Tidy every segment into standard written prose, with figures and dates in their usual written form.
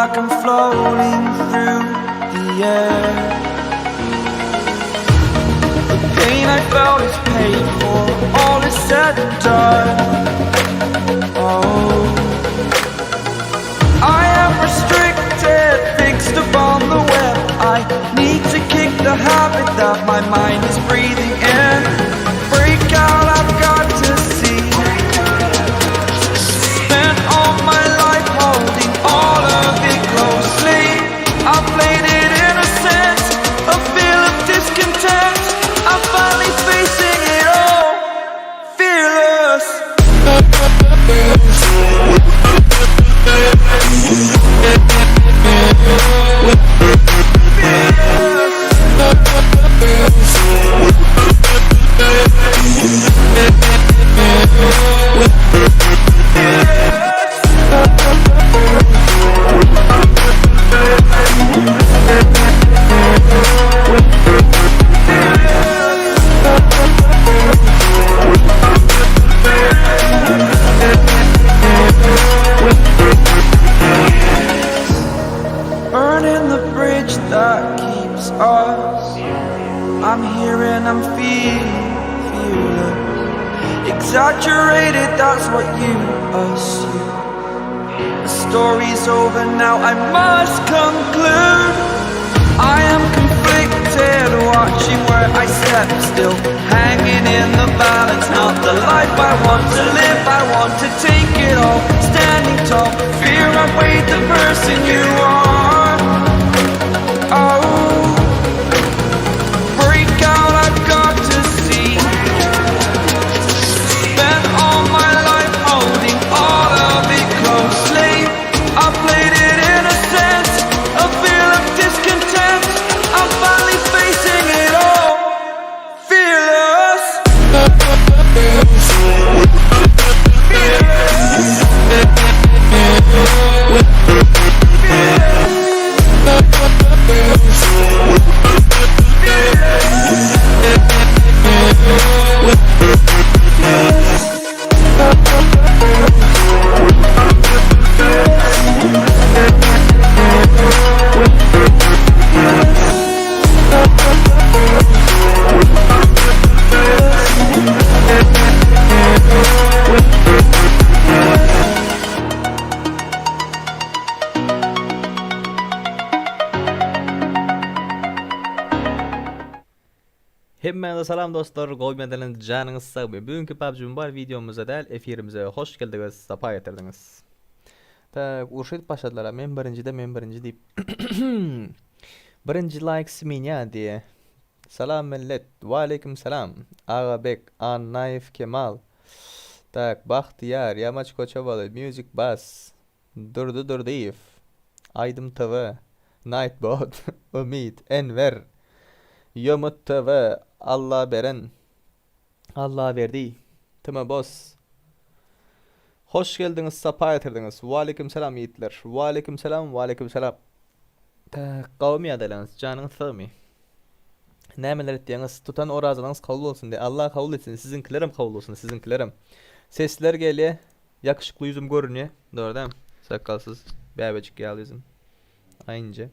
like I'm floating through the air. The pain I felt is paid for, all is said and done. Oh, I am restricted, fixed upon the web. I need to kick the habit that my mind is breathing in. Break out, I've got to see. Spent all my life holding all of it closely. I played it innocent, a feel of discontent. I'm finally facing it all, fearless. Burning the bridge that keeps us. I'm here and I'm feeling fearless. Exaggerated, that's what you assume. The story's over now, I must conclude. I am conflicted, watching where I step still, hanging in the balance. Not the life I want to live, I want to take it all. Standing tall, fear outweighed the person you are. Oh, break out, I've got to see. Spent all my life holding all of it closely. I played it innocent, a feel of discontent. I'm finally facing it all, fearless. Hemmäňize salam dostlar, gowy medeniň janyňyz sagmy? Bu günki PUBG Mobile wideomyza däl, efirimize hoş geldiňiz, sapa getirdiňiz. Tak, uruş edip başladylar, men birinjide, men birinji diýip. Birinji like s minýa diýe. Salam millet, waleýkim salam. Agabek, Annaýew Kemal. Tak, Bagtyýar, Ýamaç Koçowaly, Music Bass, Durdy Durdyýew, Aýdym TV, Nightbot, Umyt, Enwer, Ýomut TV, Allaberen, Allaberdi, Tm Boss. Hoş geldiňiz sapa getirdiňiz. Waleýkim salam ýigitler. Waleýkim salam, waleýkim salam. Tak, gowumy ýagdaýlaryňyz? Janyňyz sagmy? Nämeler etýäňiz? Tutan orazalyňyz kabul bolsun diý. Allah kabul etsin. Siziňkilerem kabul bolsun, siziňkilerem. Sesler gelýä. Ýakyşykly ýüzüm görünýä. Dogry dämi? Sakalsyz bäbejik ýaly ýüzüm. Aýynja.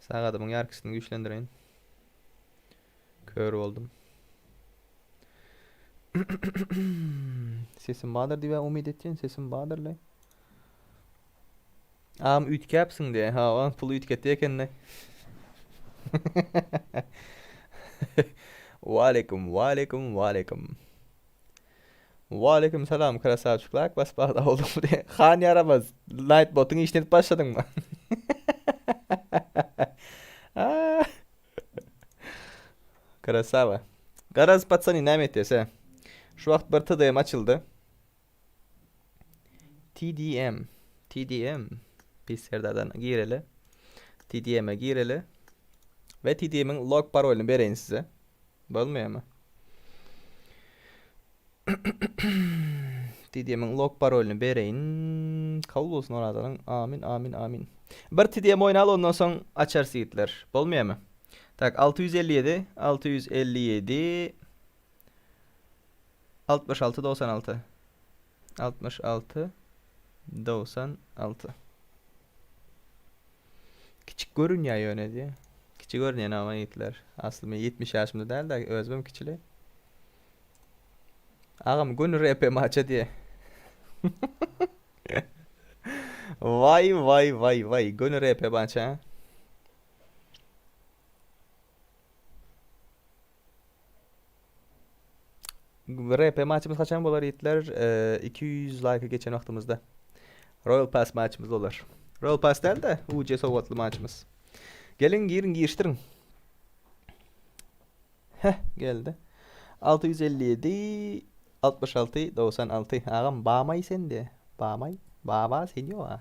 Sagadymyň ýarkysyny güýçlendireýin. Kör boldum. Sesim bardyr diýip umyt etýän, sesim bardyr-le. Agam üýtgäpsiň diýä. Hawa, pul üýtgetdi ekende. Waleýkim, waleýkim, waleýkim. Waleýkim salam, krasawçik laýk basyp agza bolduňmy diýä. Han ýaramaz, Nightbot-yň işini edip başladyňmy? Krasawa. Garaz patsany näme etýäs he? Şu wagt bir TDM açyldy. TDM. TDM. Pis Serdardan gireli. TDM-e gireli. We TDM-iň log parolyny bereýin size. Bolmaýarmy? TDM-iň log parolyny bereýin. Kabul bolsun orazalyň. Amin, amin, amin. Bir TDM oýnaly ondan soň açarys ýigitler. Bolmaýarmy? Tak, 657, 657 66 96. 66 96. Kiçik görünýär ýöne diýýär. Kiçi görünýän ama ýigitler. Asly men 70 ýaşymda däl-de, özümem kiçili. Agam göni RP maça diýýär. Waý waý waý waý göni RP maça. RP maçymyz haçan bolar ýigitler? 200 laýka geçen wagtymyzda. Royal Pass maçymyz bolar. Royal Pass däl-de, UC sowgatly maçymyz. Geliň, giriň, girişdiriň. Heh, geldi. 657 66 96. Agam bamay sende. Bamay. Baba sen ýok a.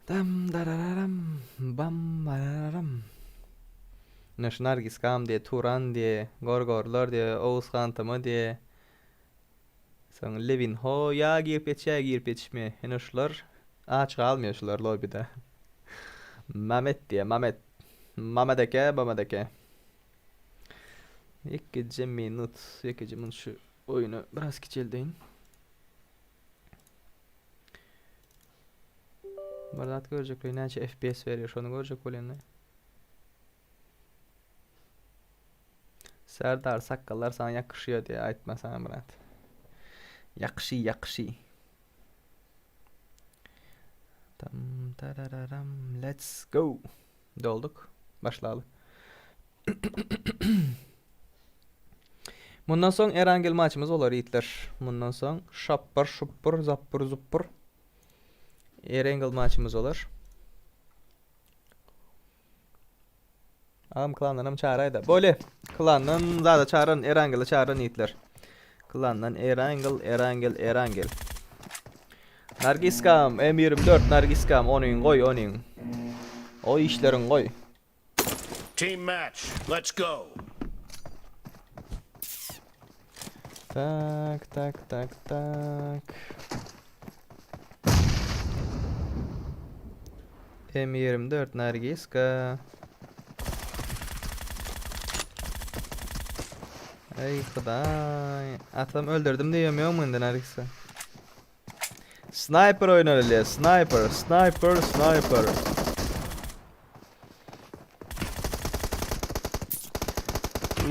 Dam darararam bam bararam. Ine şu Nargiskam diýe, Turan diýe, Gorgorlar diýe, Oguzhan TM diýe. Soň Lewin ho ýa girip ýetişýä girip ýetişmeýä. Ine şular aç galmaýar şular lobbyda. Mamet diýe, Mamet. Mamet eke, Mamet eke. Ýekeje minut, ýekeje minut şu oýny biraz kiçeldeýin. Bir zat görjekler näçe FPS berýär şony görjek bolýan. Serdar sakgallar sana ýakyşýar diýe aýtma sana brat. Ýakyşy ýakyşy. Tam tarararam let's go. Dolduk. Başlaly. Mundan soň Erangel maçymyz bolar ýigitler. Mundan soň şapbar şupbur zapbur zupbur Erangel maçymyz bolar. Agam klandanam çağıraýda. Bolýa. Klandan zada çağıran Erangele çağıran ýigitler. Klandan Erangel, Erangel, Erangel. Nargiskam M24 Nargiskam onyň goý onyň. O işleriň goý. Team match. Let's go. Tak tak tak tak. M24 Nargiska. Ey Hudaý. Atam öldürdüm diýem ýokmy indi Nargiska? Sniper oýnaly, sniper, sniper, sniper.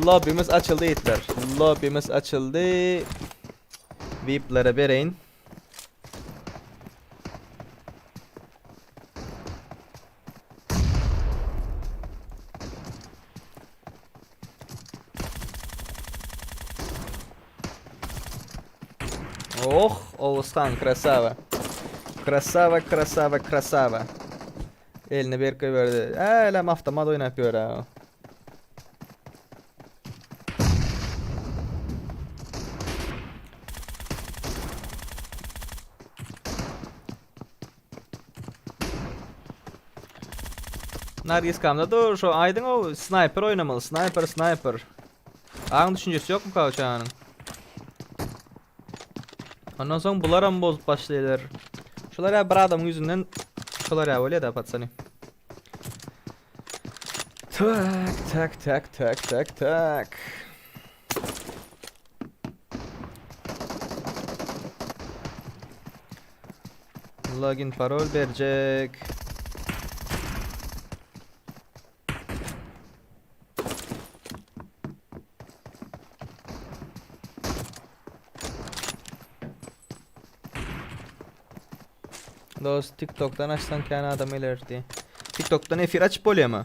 Lobbymiz açyldy ýigitler. Lobbymiz açyldy. VIP-lere bereýin. Oh, Oğuzhan krasava. Krasava, krasava, krasava. Eline berk goýberdi. Älem avtomat oýnap ýör ha. Nargis kamda dur şu aýdyň o sniper oýnamaly sniper sniper. Aň düşünjesi ýokmy kawçanyň? Ondan soň bularam bozup başlaýarlar. Şular ýa bir adamyň ýüzünden şular ýa bolýar da patsany. Tak tak tak tak tak tak. Login parol berjek. Dost TikTok'tan açsan kän adam gelerdi. TikTok'tan efir açyp bolýarmy?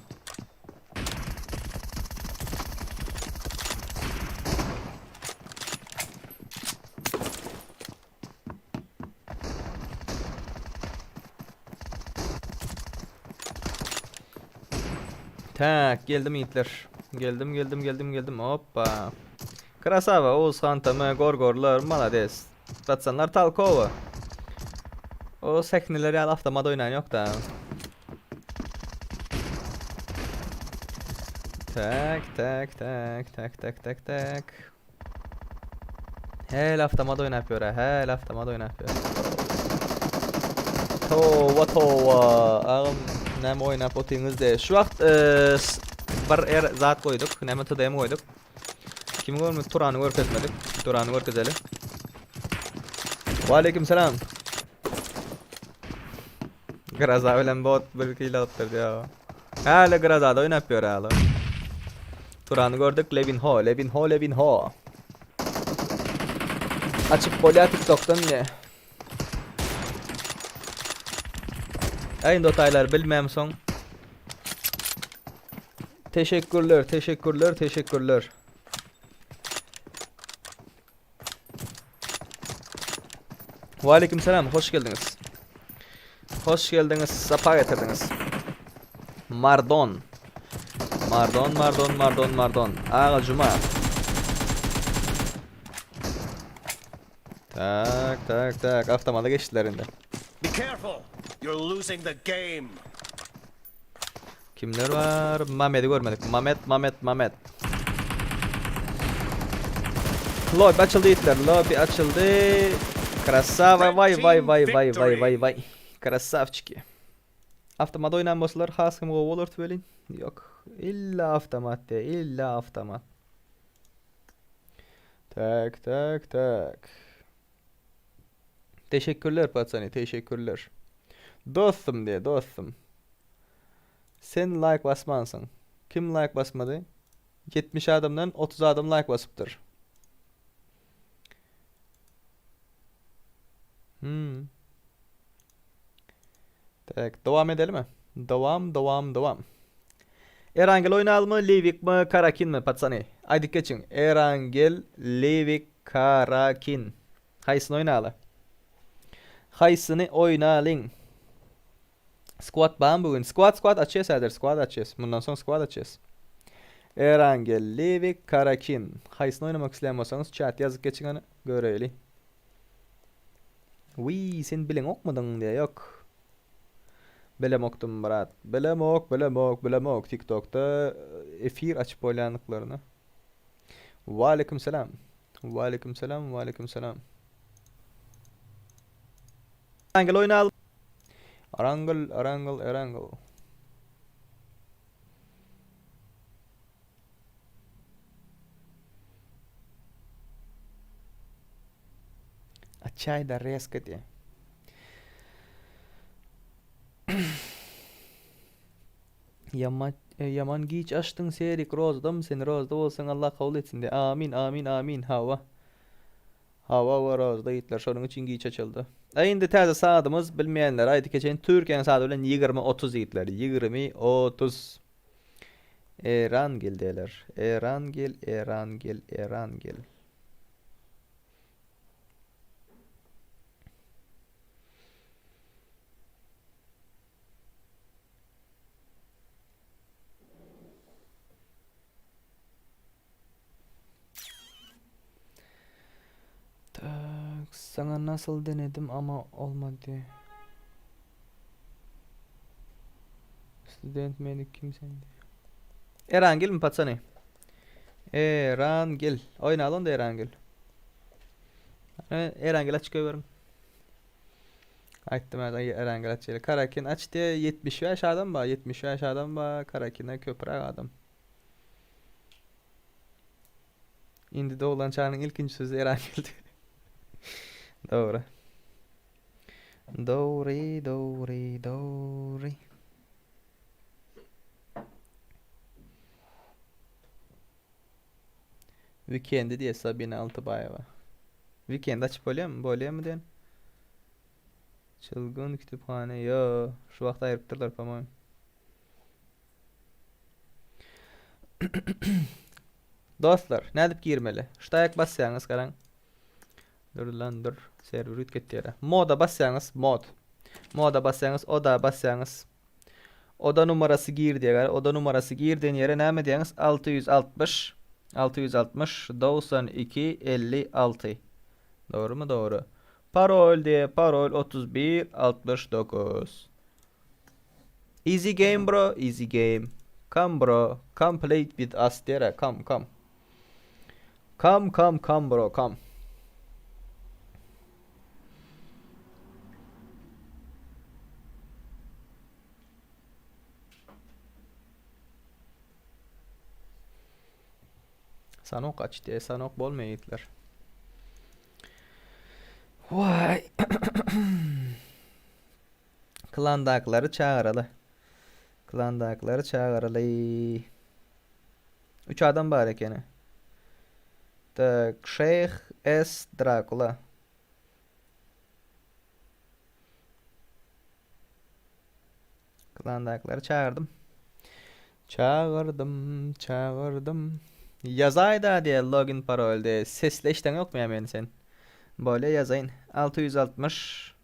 Tak, geldim ýigitler. Geldim, geldim, geldim, geldim. Hoppa. Krasava, Oğuzhan Tama, Gorgorlar, malades. Patsanlar Talkova. O sekneler ýaly avtomat oýnan ýok da. Tak, tak, tak, tak, tak, tak, tak. Häli avtomat oýnap ýör, häli avtomat oýnap ýör. Towa, towa. Agam, näme oýnap otyňyz de. Şu wagt e, bir er zat goýduk, näme TDM goýduk. Kimi görmedik, Turany görkezmedik. Turany görkezeli. Waleýkim salam. Graza bilen bot bir kill alypdyr ýa. Häli Grazada oýnap ýör häli. Turany gördük Lewin Ho, Lewin Ho, Lewin Ho. Açyp bolýar TikTokdan ne? Aý indi otaýlar bilmem soň. Teşekkürler, teşekkürler, teşekkürler. Waleýkim salam, hoş geldiňiz. Hoş geldiňiz, sapa getirdiňiz. Mardon. Mardon, Mardon, Mardon, Mardon. Aga Juma. Tak, tak, tak. Avtomata geçdiler indi. Be careful. You're losing the game. Kimler bar? Mamedi görmedik. Mamet, Mamet, Mamet. Lobby açyldy itler. Lobby açyldy. Krasava vay vay vay vay vay vay vay. Krasavçiki. Avtomat oýnan bolsalar has hem gowy bolardy welin. Ýok. Illa avtomat diýe, illa avtomat. Tak, tak, tak. Teşekkürler patsany, teşekkürler. Dostum diýe, dostum. Sen like basmansyň. Kim like basmady? 70 adamdan 30 adam like basypdyr. Hmm. Tak, dowam edelimi? Dowam, dowam, dowam. Erangel oýnalymy, Livik mi, Karakin mi, patsany? Aýdyp geçiň. Erangel, Livik, Karakin. Haýsyny oýnaly? Haýsyny oýnalyň? Squad barmy bu gün? Squad, squad açýas häzir, squad açýas. Mundan soň squad açýas. Erangel, Livik, Karakin. Haýsyny oýnamak isleýän bolsaňyz, chat ýazyp geçiň hany, göreýli. Wiý, sen bileňokmydyň diýýä, ýok. Bilemokdym brat. Bilemok, bilemok, bilemok TikTokda efir açyp bolýandyklaryny. Waleýkim salam. Waleýkim salam, waleýkim salam. Erangel oýnaly. Erangel, Erangel, Erangel. Açaýda reska diýe. Ýaman, e, ýaman giç açdyň Serik rozadamy sen rozada bolsaň Allah kabul etsin diýe. Amin amin amin hawa. Hawa hawa rozada ýigitler şonuň üçin giç açyldy. A indi täze sagadymyz bilmeýänlere aýdyp geçeýin Türkiýäniň sagady bilen 20.30 ýigitler 20.30. Erangel diýerler. Erangel Erangel Erangel. Tak, sana nasıl denedim ama olmadı. Student meni kim sen diýýär. Erangel mi patsany? Erangel. Oýnaly onda Erangel. Erangel açyk goýberiň. Aýtdym häzir Erangel açýar. Karakin aç diýe 75 adam bar, 75 adam bar, Karakine köpräk adam. Indi doglan çaganyň ilkinji sözi Erangel diýip. Dogry. Dogry, dogry, dogry. Weekendi diýe Sabina Altybaýewa. Weekend açyp bolýarmy? Bolýarmy diýen? Çylgyn kütüphane. Ýo, şu wagt aýrypdyrlar, po-moýem. Dostlar, nädip girmeli? Şu taýak basýaňyz, garaň. Dur lan dur. Serwer üýtgetýär. Moda basýaňyz, mod. Moda basýaňyz, oda basýaňyz. Oda numarasy gir diýýär. Oda numarasy gir diýen ýere näme diýýäňiz? 660 660 92 56. Dogrumy? Dogry. Parol diýe, parol 31 69. Easy game bro, easy game. Come bro, come play with us diýer, come, come. Come come come bro come. Sanok aç diye sanok bolmaýar ýigitler. Vay. Klandakylary çagyraly. Klandakylary çagyraly. Üç adam bar ekeni. Tak, Şeýh S. Drakula. Klandakylary çagyrdym. Çagyrdym, çagyrdym. Ýazaý-da diýýär login parol diýýär. Sesli eşdeň ýokmy ýa meni sen? Bolýa ýazaýyn. 660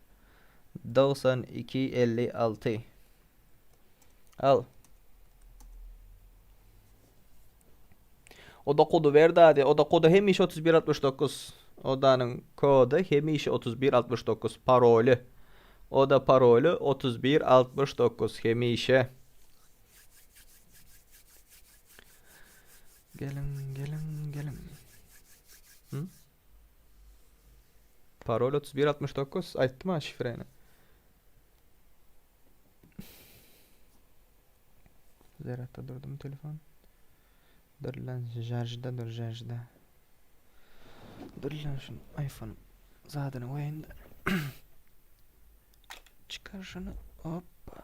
92 56. Al. Oda kody ber da diýýär. Oda kody hemişe 31 69. Odanyň kody hemişe 31 69. Paroly. Oda paroly 31 69 hemişe. Geliň, geliň, geliň. Hı? Parol 31 69 aýtdym ha şifreni. Zeratda durdum telefon. Dur lan žarjda dur žarjda. Dur lan şunu iPhone zadyny goýaýyn da. Çykar şunu. Hoppa.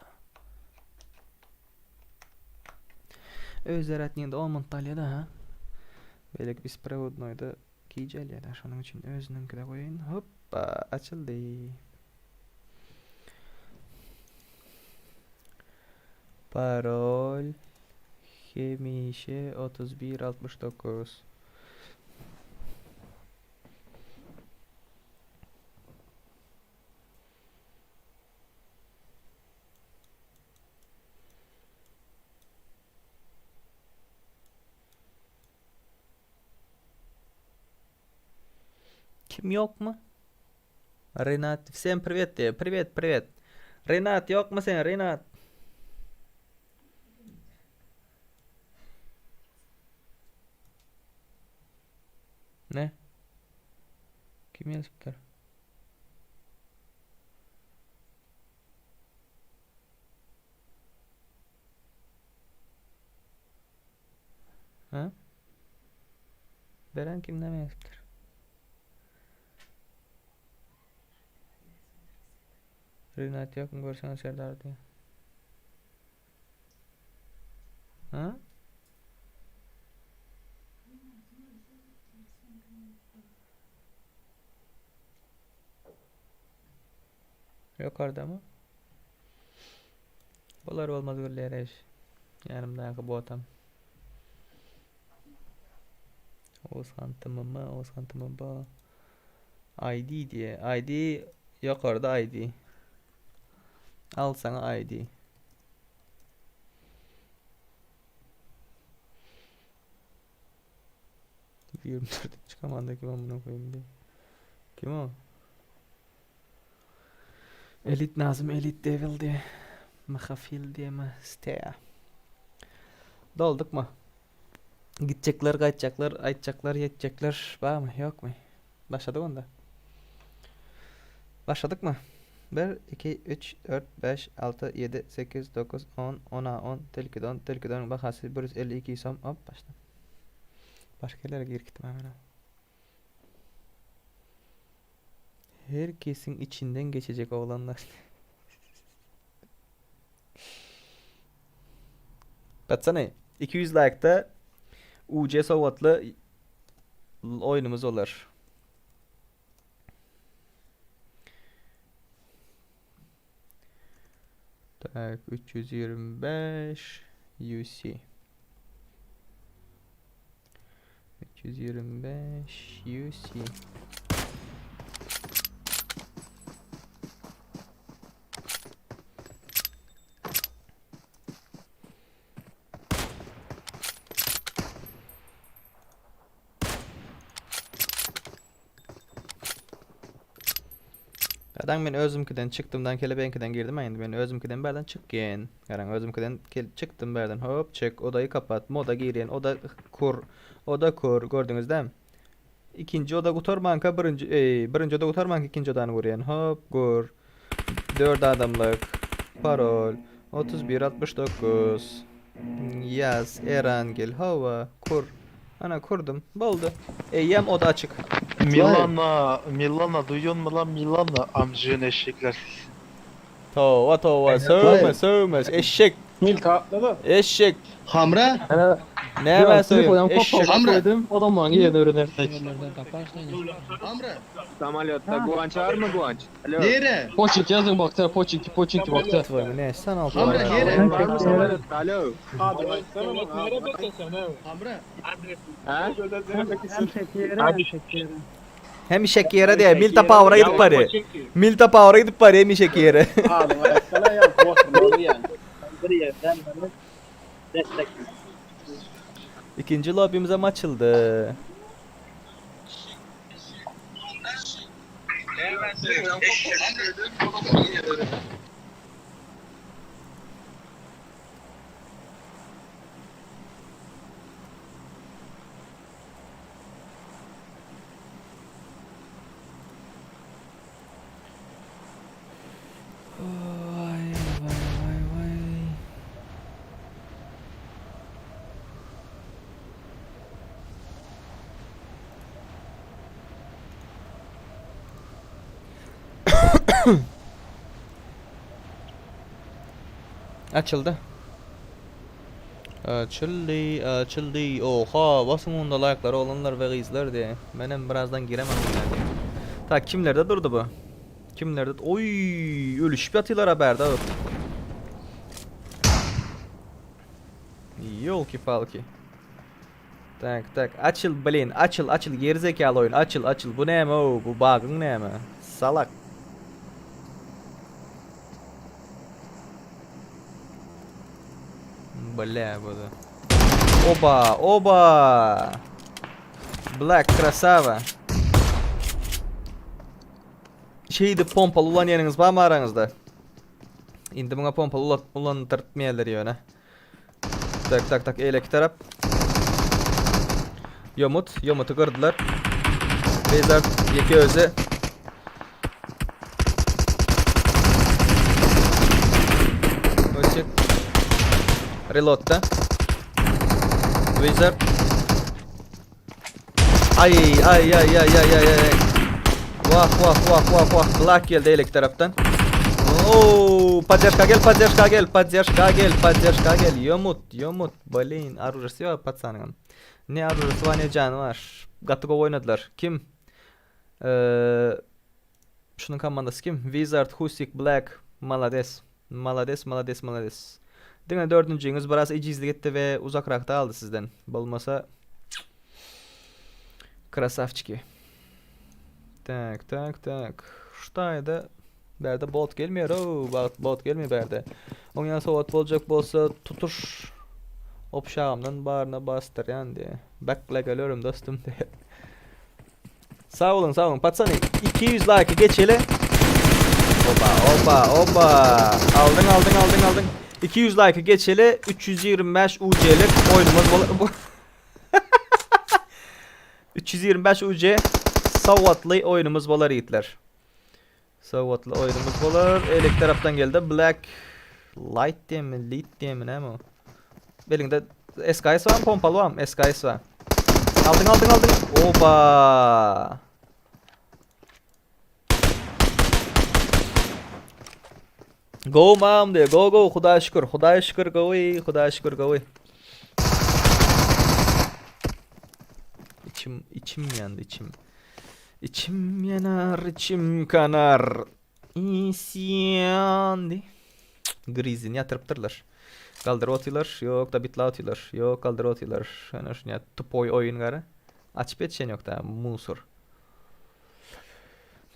Öz zaratnyňda 10 minut alýar ha. Beýleki besprovодnoýda gijä alýar da. Şonuň üçin özüniňkide goýaýyn. Hoppa açyldy. Parol hemişe 31 69. Kim ýokmy? Renat, всем привет diýýär. Privet, privet. Renat ýokmy sen, Renat? Ne? Kim ýazypdyr? Ha? Beren kim näme ýazypdyr? Renat ýokmy görseňe Serdar diýýär. Ha? Ýokardamy? Bolar bolmaz gürleýär eş. Ýanymdaky botam. Oğuzhan TMM, Oğuzhan TMB. ID diýe. ID ýokarda ID. Al saňa ID. 24 çykamanda kim amına koyayım diye. Kim o? Elit Nazım Elit Devil diye. Mahafil diye mi? Stea. Dolduk mu? Gitjekler, gaýtjaklar, aýtjaklar, ýetjekler barmy, ýokmy? Başladyk onda. Başladykmy? 1, 2, 3, 4, 5, 6, 7, 8, 9, 10, 10-a 10, tilkidon, tilkidonyň bahasy 152 som. Hop, başla. Başga ýerlere girip gitdim men. Herkesiň içinden geçecek oglanlar. Patsany, 200 laýkda UC sowgatly oýnumyz bolar. Tak, 325 UC. 325 UC. Garaň men özümkiden çykdymdan kelebeňkiden girdim indi men özümkiden bärden çykýan. Garaň özümkiden gelip çykdym bärden hop çyk odaýy kapat moda girýän oda kur oda kur gördüňiz dämi? Ikinji oda gutarmanka birinji eý birinji oda gutarmanka ikinji odany gurýan hop gur 4 adamlyk parol 31 69 ýaz Erangel hawa kur ana kurdum boldy eýýäm oda açyk. Milana, Milana duyuyor musun lan Milana? Amcığın eşekler siz. Toba toba sögme sögme eşek. Milka atla-da. Eşek. Hamra? Näme sögüň eşek. Hamra. Adamlaryň ýerini öwrenersek. Hamra. Samolyotda Guwanç barmy Guwanç? Alo. Nere? Poçinki ýazyň bakda, poçinki, poçinki bakda. Tvoý ne sen alty. Hamra nere? Barmy samolyotda? Alo. Adyny aýtsana maňa. Hamra. Ha? Hemişeki ýere diýe Milta Power'a gidip barýar. Milta Power'a gidip barýar hemişeki ýere. Adyny aýtsana ýa goşmaly ýa. İkinci lobimiz hem açıldı. Vay vay vay vay. Açyldy. Açyldy, açyldy. Oha, basın onda like'lar olanlar ve gyzlar diye. Menem birazdan giremem diye. Ta kimlerde durdu bu? Kimlerde? Oy, ölüşüp ýatylar haberde. Yolki falki. Tak tak açıl blin açıl açıl gerizekalı oyun açıl açıl bu näme o bu bagyň näme salak. Bля bu da. Oba oba. Black krasava. Şeýdip pompaly ulanýanyňyz barmy araňyzda? Indi muňa pompaly ulantyrtmaýarlar ýöne. Tak tak tak eýleki tarap. Ýomut, ýomuty gyrdylar. Wizard ýeke özi. Öçük. Reloadda. Wizard. Ay ay ay ay ay ay ay. Wah wah wah wah wah. Black geldi eýleki tarapdan. Oo, podдержка gel, podдержка gel, podдержка gel, podдержка gel. Ýomut, ýomut. Blin, orужиesi ýok patsanyň. Ne orужиesi bar, ne jany bar. Gaty gowy oýnadylar. Kim? Eee Şunuň komandasy kim? Wizard, Husik, Black. Malades. Malades, malades, malades. Diňe dördünjiňiz biraz ejizlik etdi we uzakrakda galdy sizden. Bolmasa Krasavçiki. Tak, tak, tak. Şu taýda bärde bot gelmeýär. O, bot, bot gelmeýär bärde. Oň ýaly sowat boljak bolsa tutuş opşagymdan baryna basdyrýan diýe. Bekle geliyorum dostum diýe. Sag boluň, sag boluň. Patsany 200 like geçeli. Oba, oba, oba. Aldyň, aldyň, aldyň, aldyň. 200 like geçeli 325 UC-lik oýnumyz bol. 325 UC sowatly oýnumyz bolar ýigitler. Sowatly oýnumyz bolar. Eýleki tarapdan geldi Black Light diýemi, Lit diýemi näme o? Belinde SKS barmy, pompaly barmy? SKS bar. Aldyň, aldyň, aldyň. Oba! Go mam diýýär. Go go Hudaýa şükür. Hudaýa şükür gowy, Hudaýa şükür gowy. İçim içim ýandy içim. Içim ýanar, içim kanar. Isýan diý. Grizzini ýatyrypdyrlar. Galdyryp otyrlar. Ýok, da bitla otyrlar. Ýok, galdyryp otyrlar. Ana şuny tupoý oýun gara. Açyp ýetişen ýok da musor.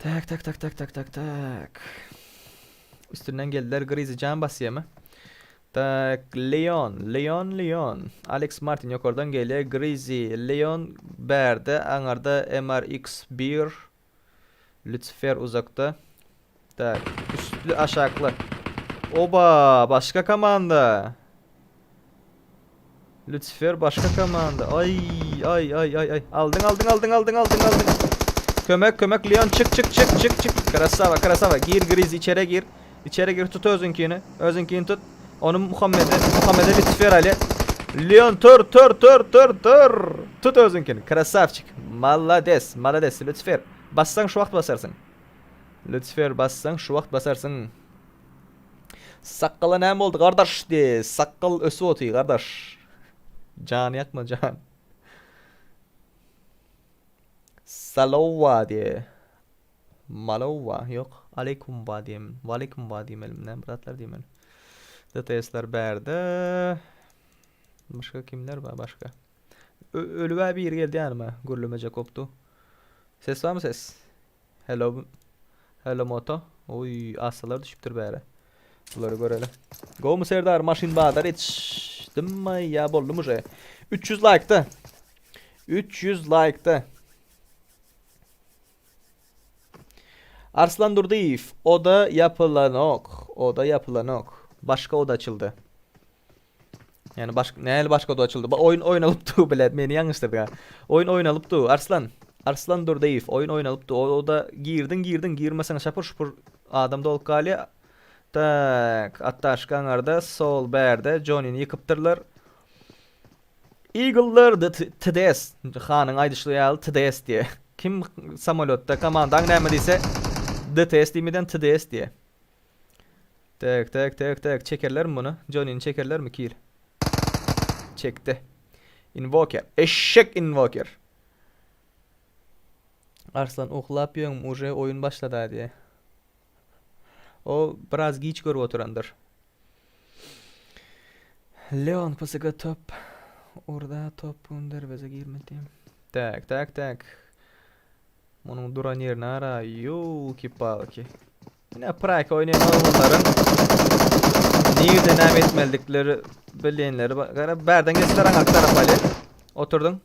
Tak tak tak tak tak tak tak. Üstünden geldiler. Grizzly can basýamy? Tak, Leon, Leon, Leon. Alex Martin ýokardan gelýär. Grizzly, Leon bärde, aňarda MRX 1. Lucifer uzakda. Tak, üstli aşakly. Oba, başga komanda. Lucifer başga komanda. Ay, ay, ay, ay, ay. Aldyň, aldyň, aldyň, aldyň, aldyň, aldyň. Kömek, kömek Leon çyk, çyk, çyk, çyk, çyk. Krasava, krasava. Gir Grizzly içeri gir. Içeri gir tut özüňkini. Özüňkini tut. Ony Muhammede, Muhammede Lucifer alýar. Leon tur, tur, tur, tur, tur. Tut özüňkini. Krasavçik. Malades, malades Lucifer. Bassaň şu wagt basarsyň. Lucifer bassaň şu wagt basarsyň. Sakgala näme boldy gardaş diýe. Sakgal ösüp otyr gardaş. Jan ýakma jan. Salowa diýe. Malowa ýok. Aleýkum wa diýem. Waleýkum wa diýmelim näme bir zatlar diýmeli. DTS-ler bärde. Başga kimler bar başga? Ölübä biri geldi ýanyma. Gürlemejek bopdy. Ses barmy ses? Hello. Hello moto. Oý, asalar düşüpdir bäre. Bulary göreli. Gowmy Serdar maşyn bazar etişdimmi ýa boldumy uje? 300 laýkda. 300 laýkda. Arslan Durdyýew, oda ýapylanok. Oda ýapylanok. Başga oda açyldy. Yani baş nähili başga oda açyldy? Ba oýun oýnalypdy bile meni ýalňyşdyrdy ha. Oýun oýnalypdy Arslan. Arslan Durdyýew oýun oýnalypdy. O oda girdiň girdiň girmeseň şapur şupur adam dolup galýar. Tak, Attaşka aňarda, sol bärde Jonini ýykypdyrlar. Eagle'lar the TDS. Hanyň aýdyşy ýaly TDS diýe. Kim samolýotda komandaň näme diýse DTS diýmeden TDS diýe. Tek tek tek tek çekerlermi muny? Johnnyny çekerlermi kil? Çekdi. Invoker. Eşek Invoker. Arslan uklap ýöňüm uje oýun başlada diýe. O biraz giç görüp oturandyr. Leon PSG top. Orada top derweze girmedi. Tak tak tak. Munuň duran ýerini ara, ýolki-palki. Ine prayka oýnaýan oglanlaryň nirde näme etmelidikleri bilýänleri bar. Gara bärden geçdiler aňarky tarapa Ali. Oturdyň.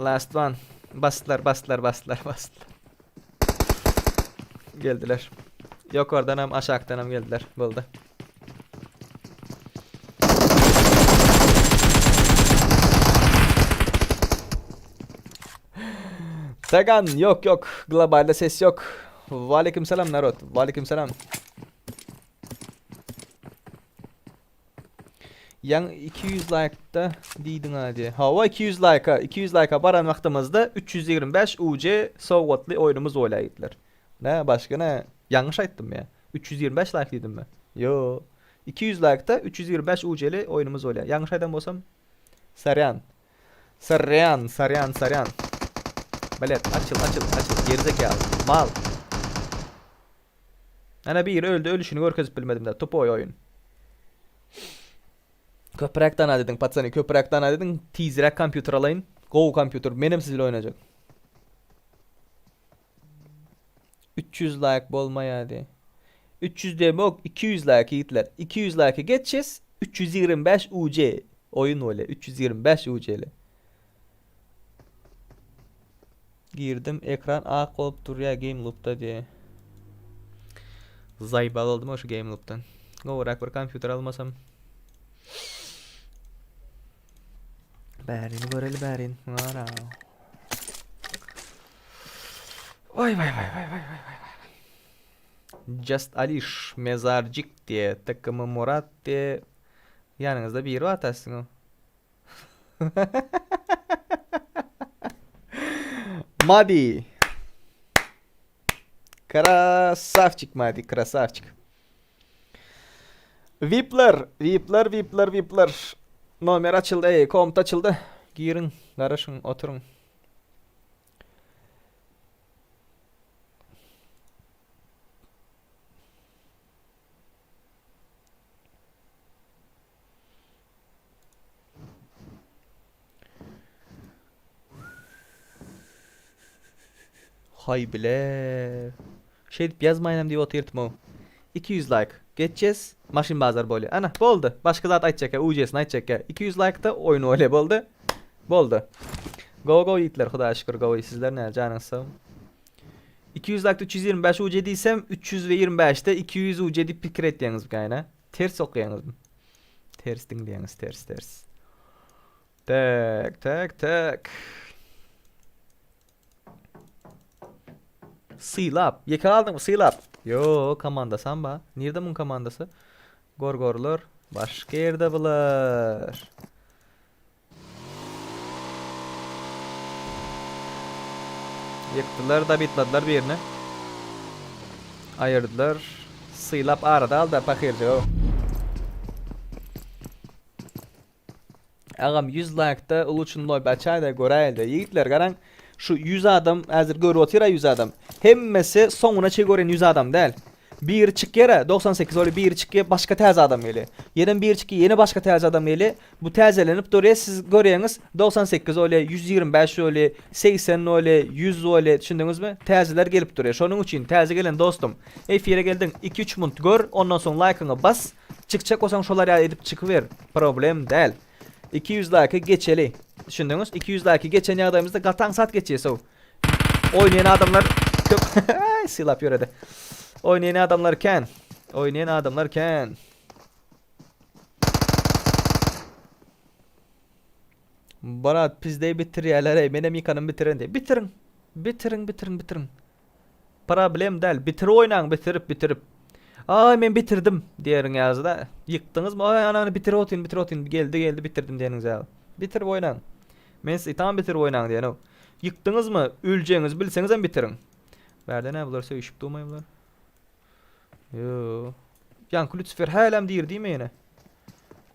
Last one. Basdylar, basdylar, basdylar, basdylar. Geldiler. Ýokardan hem aşakdan hem geldiler. Boldy. Tagan yok yok. Globalde ses yok. Valeyküm selam narod. Valeyküm selam. Ýaň 200 laýkda diýdiň hadi. Hawa 200 laýka, 200 laýka baran wagtymyzda 325 UC sowgatly oýnumyz bolýar ýigitler. Nä başga nä? Ýalňyş aýtdym ýa? 325 laýk diýdimmi? Ýo. 200 laýkda 325 UC-li oýnumyz bolýar. Ýalňyş aýdan bolsam sarýan. Sarýan, sarýan, sarýan. Belet, açyl, açyl, açyl. Gerizekaly. Mal. Ana biri öldi, ölüşini görkezip bilmedim da. Tupoý oýun. Köpräk dana dediň, patsany, köpräk dana dediň. Tizräk kompýuter alaýyn. Gowy kompýuter. Menem siz bilen oýnajak. 300 laýk bolmaýady. 300 demok, 200 laýk ýigitler. 200 laýka geçjes, 325 UC oýun bolýar. 325 UC-li. Girdim, ekran ak bolup durýar game loopda diýe. Zaýbal boldum şu game loopdan. Gowurak bir kompýuter almasam. Bärini göreli bärin. Ara. Vay vay vay vay vay vay vay. Just Aliş mezarcik diýe TKM Murat diýe ýanyňyzda biri bar tasyň. Madi. Krasavçik Madi, krasavçik. Vipler, vipler, vipler, vipler. Nomer açyldy, ey, komut açyldy. Giriň, garaşyň, oturyň. Haý bile. Şeýdip ýazmaýynam diýip otyrtym-ow. 200 laýk. Geçjes. Maşyn bazar bolýa. Ana, boldy. Başga zat aýtjak ýa, UJ-sini aýtjak ýa. 200 laýkda oýun bolýa. Boldy. Boldy. Gowy gowy ýigitler, Hudaýa şükür gowy. Sizler näle, janyňyz sagmy? 200 laýkda 325 UJ diýsem, 325-de 200 UJ diýip pikir etýäňiz gaýna. Ters okýaňyzmy? Ters diňleýäňiz, ters, ters. Tak, tak, tak. Sylap. Ýeke galdyňmy Sylap? Ýo, komandasam ba. Nirde muň komandasy? Gorgorlar. Başga ýerde bular. Ýykdylar, dabitladylar birini. Aýyrdylar. Sylap arada alda pahyrjyg. Agam 100 laýkda uluçyn loýb açaýda göräýelde. Ýigitler garaň şu 100 adam häzir görüp otyra 100 adam. Hemmesi soňuna çe gören 100 adam däl. Biri çykýara 98 bolýar biri çykýar başga täze adam gelýär. Ýenem biri çykýar ýene başga täze adam gelýär. Bu täzelenip durýar siz görýäňiz 98 bolýar 125 bolýar 80 bolýar 100 bolýar düşündiňizmi? Täzeler gelip durýar. Şonuň üçin täze gelen dostum efire geldiň 2-3 munt gör ondan soň laýkyňy bas. Çykjak bolsaň şolar ýaly edip çykyber. Problem däl. 200 laýky geçeli. Düşündiňiz? 200 laýky geçen ýagdaýymyzda gaty aňsat geçýär sow. Oýnaýan adamlar köp. Sylap ýöredi. Oýnaýan adamlar kän. Oýnaýan adamlar kän. Barat pizdeý bitirýärler ey. Menem ýykanym bitiren diý. Bitiriň. Bitiriň, bitiriň, bitiriň. Problem däl. Bitirip oýnaň, bitirip, bitirip. Aý men bitirdim diýeriň ýaly-da. Ýykdyňyzmy? Aý anany bitirip otyryn, bitirip otyryn. Geldi, geldi, bitirdim diýeniňiz ýaly. Bitirip oýnaň. Men size tam bitirip oýnaň diýenim. Ýykdyňyzmy? Öljegiňizi bilseňizem bitiriň. Bärde nä bular söýüşip durmaý bular? Ýo. Ýaňky Lütsifer hälem diri diýme ýene.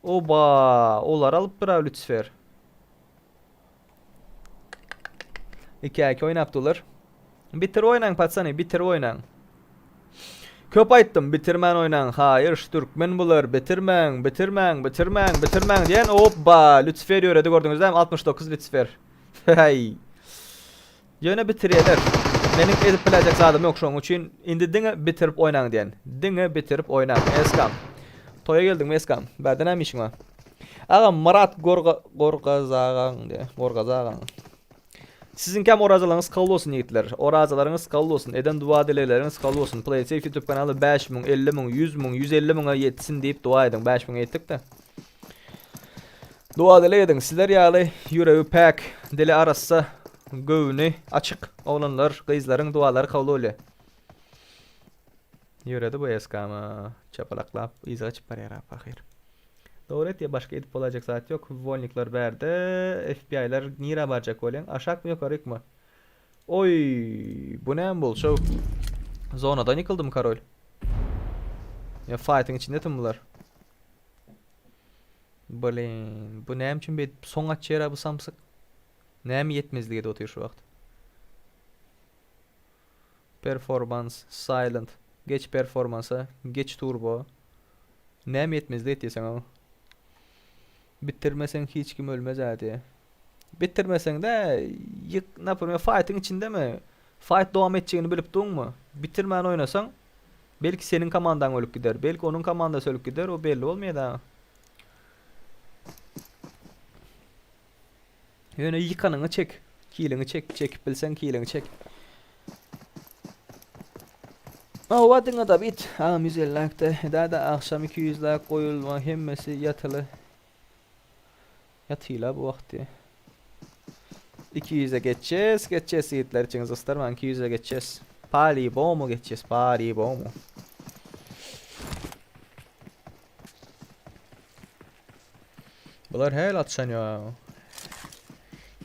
Oba, olar alypdyr-a Lütsifer. Iki iki oýnap durlar. Bitir oýnaň patsany, bitir oýnaň. Köp aýtdym, bitirmän oýnaň. Haýyş, türkmen bular, bitirmäň, bitirmäň, bitirmäň, bitirmäň diýen. Oba, Lütsifer ýöredi gördüňiz dämi? 69 Lütsifer. Heý. Ýöne bitirýärler. Meniň edip biläýjek zadym ýok şoň üçin indi diňe bitirip oýnaň diýen. Diňe bitirip oýnaň. Eskam. Toýa geldiňmi Eskam? Bärde näme işiň bar? Agam Myrat Gorga Gorgazagaň diýe. Gorgazagaň. Siziňkäm orazalaryňyz kabul bolsun ýigitler. Orazalaryňyz kabul bolsun. Eden dua dilegleriňiz kabul bolsun. PlaySafe YouTube kanaly 5000, 50000, 100000, 150000-e ýetsin diýip dua ediň. 5000-e ýetdik-de. Dua dileg ediň. Sizler ýaly ýüregi päk, dili arassa, göwni açyk oglanlar, gyzlaryň dualary kabul bolýar. Ýöredi bu SK-ma çapalaklap yza gaçyp barýar a pahyr. Dogry etýär başga edip bolaýjak zat ýok. Wolnikler bärde, FBI-ler nirä barjak bolýaň? Aşakmy ýokarykmy? Oý, bu näme boldy şow? Zonadan ýykyldymy korol? Ýa fightiň içinde tüm bular. Blin, bu näme üçin beýdip soň açýar-a bu samsyk? Näme ýetmezlik edip otyr şu wagt? Performance, silent. Geç performansa, geç turbo. Näme ýetmezlik etýär saňa? Bitirmeseň hiç kim ölmez-ä diýýär. Bitirmeseň-de, ýyk, naprimýer, fightiň içindemi? Fight dowam etjegini bilip duňmy? Bitirmän oýnasaň, Belki seniň komandaň ölüp gider, belki onuň komandasy ölüp gider, o belli bolmaýar dagy. Ýöne ýykanyňy çek, kiliňi çek, çekip bilseň kiliňi çek. Hawa diňe da bit. Agam 150 laýkda edäde agşam 200 laýk goýulma hemmesi ýatyly. Ýatyla bu wagty. 200-e geçjes, geçjes ýigitler içiňizi ysdyrmaň 200-e geçjes. Palibomu geçjes, palibomu. Bular häl atşan ýa.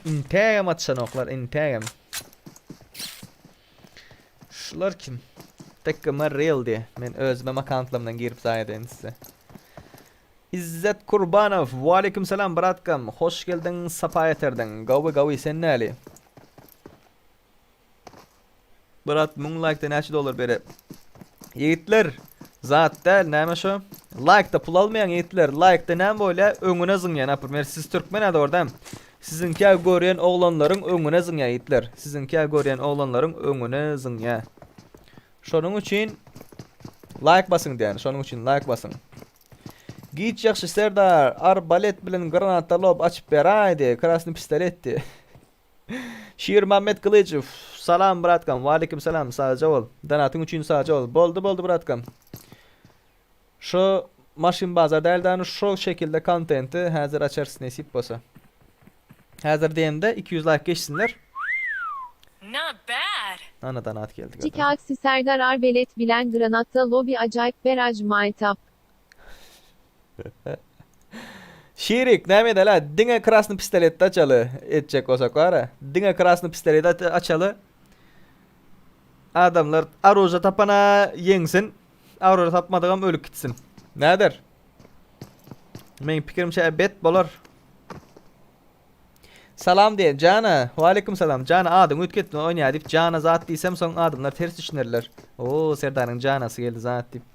Intägem atşanoklar, intägem. Şular kim? Tekgm real diýe. Men özümem akkauntlarymdan girip zaýa edeýin size. Izzet Kurbanow Waleýkim salam bratkam hoş geldiň sapa getirdiň gowy gowy sen näli. Brat 1000 laýkda näçe dollar bere. Ýigitler zat däl näme şo laýkda pul almaýaň ýigitler laýkda näme bolýa öňüne zyňýa naprimýer siz türkmen a dogry dämi siziňkä görýän oglanlaryň öňüne zyňýa ýigitler siziňkä görýän oglanlaryň öňüne zyňýa şonuň üçin laýk basyň diýän şonuň üçin laýk basyň. Giç ýagşy serdar, arbalet bilen granata lob açyp beräýdi, krasny pistoletdi. Şirmammet Gylyjow, salam bratkam, waleýkim salam, sagja bol. Donatyň üçin sagja bol. Boldy boldy bratkam. Şo maşyn bazar däl dany şo şekilde kontenti häzir açarys nesip bolsa. Häzir diýemde 200 laýk geçsinler. Not bad. Ana donat geldi gördüňmi? Çikaksi Serdar Arbelet bilen Granatda Lobby Ajaýyp Beraj Maytap. Şirik näme edeli diňe krasny pistoletde açaly etjek bolsak bara diňe krasny pistolet açaly adamlar aruža tapana ýeňsin. Aurora tapmadygam ölüp gitsin. Näder? Meň pikirimçe bet bolar. Salam diýen Jana. Waleýkim salam. Jana adyňy üýtgetme oýnaýa diýip Jana zat diýsem soň adamlar ters düşünerler. Oo Serdaryň Janasy geldi zat diýip.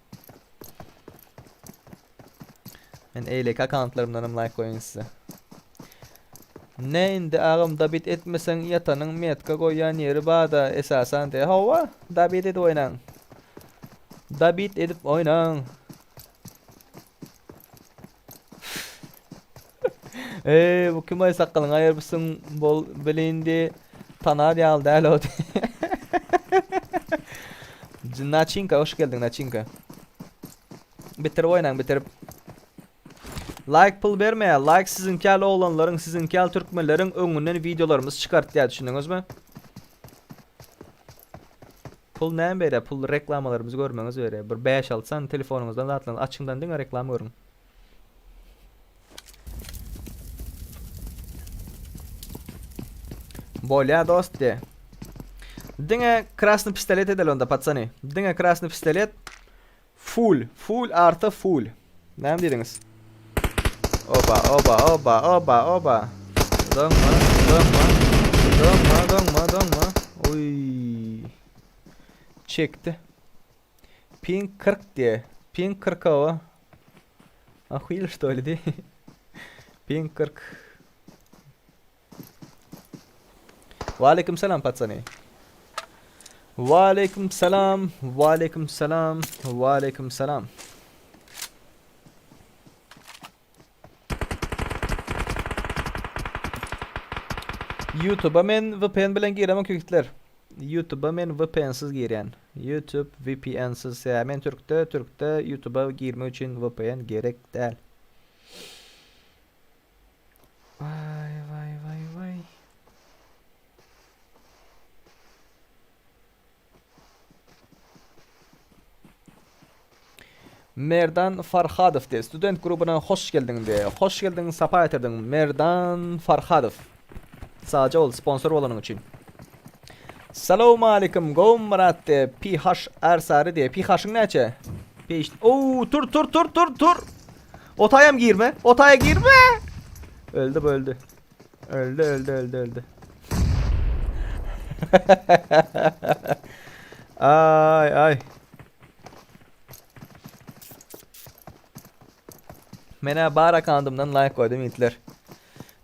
Men eýleki akkauntlarymdanam laýk goýaýyn size. Ne indi agam dabit etmeseň ýatanyň metka goýýan ýeri bada esasan de hawa dabit edip oýnaň. Dabit edip oýnaň. Eee bu kim aý sakgalyňy aýyrpsyň bol bilindi tanar ýaly däl o. Naçinka hoş geldiň Naçinka. Bitirip oýnaň bitirip. Like pul bermeýär. Like siziňki ýaly oglanlaryň, siziňki ýaly türkmenleriň öňünden wideolarymyzy çykartýar, düşündiňizmi? Pul näme berýär? Pul reklamalarymyzy görmegiňizi berýär. Bir 5-6 sany telefonyňyzdan zatlaryňyzy açyňdan diňe reklama görüň. Bolýar dost diýe. Diňe krasny pistolet edeli onda patsany. Diňe krasny pistolet. Full, full arta full. Näme diýdiňiz? Oba, oba, oba, oba, oba. Doňma, doňma. Doňma, doňma, doňma. Oý. Çekdi. Ping 40 diýe. Ping 40 owa. Ahuil что ли diýe. Ping 40. Waleýkim salam patsany. Waleýkim salam, waleýkim salam, waleýkim salam. YouTube'a men VPN bilen giremok ýigitler. YouTube'a men VPN-siz girýän. YouTube VPN-siz. Ýa men türkde, türkde YouTube'a girmek üçin VPN gerek däl. Vay vay vay vay. Merdan Farhadow diýe student grubuna hoş geldiň diýe. Hoş geldiň, sapa getirdiň Merdan Farhadow. Sagja bol sponsor bolanyň üçin. Salam aleyküm gowmy Myrat diýe. PH Ersary diýe. PH-yň näçe? PH Oo tur tur tur tur tur. Otaýam girme. Otaýa girme. Öldü bu öldü. Öldü öldü öldü öldü. ay ay. Menä bar akandymdan like goýdum ýigitler.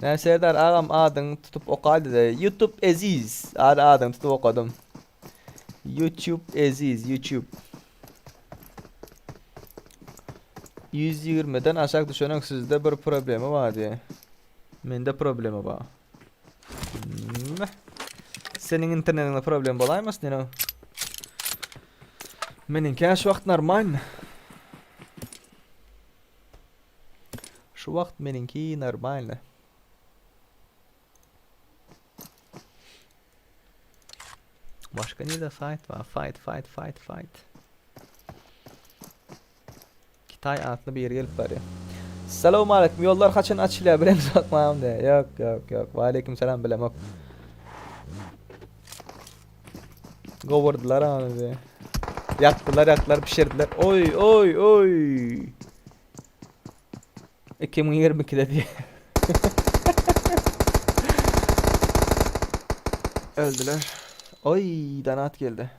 Näme Serdar agam adyňy tutup okady de. YouTube Eziz. Ady adyňy tutup okadym. YouTube Eziz YouTube. 120-den aşak düşenek sizde bir problemi bar diye. Mende problemi bar. Hmm. Seniň internetiňde problem bolaýmasyn ýene. Meniňki şu wagt normal. Şu wagt meniňki normal. Başga nirde fight bar? Fight, fight, fight, fight. Kitaý atly biri gelip barýar. Salam aleyküm. Ýollar haçan açylýar bilemzok mam diýýär. Ýok, ýok, ýok. Wa aleyküm salam bilemok. Gowurdylar ony diýýär. Ýakdylar, ýakdylar, pişirdiler. Oý, oý, oý. 2022-de diýýär. Öldüler. Oý, donat geldi.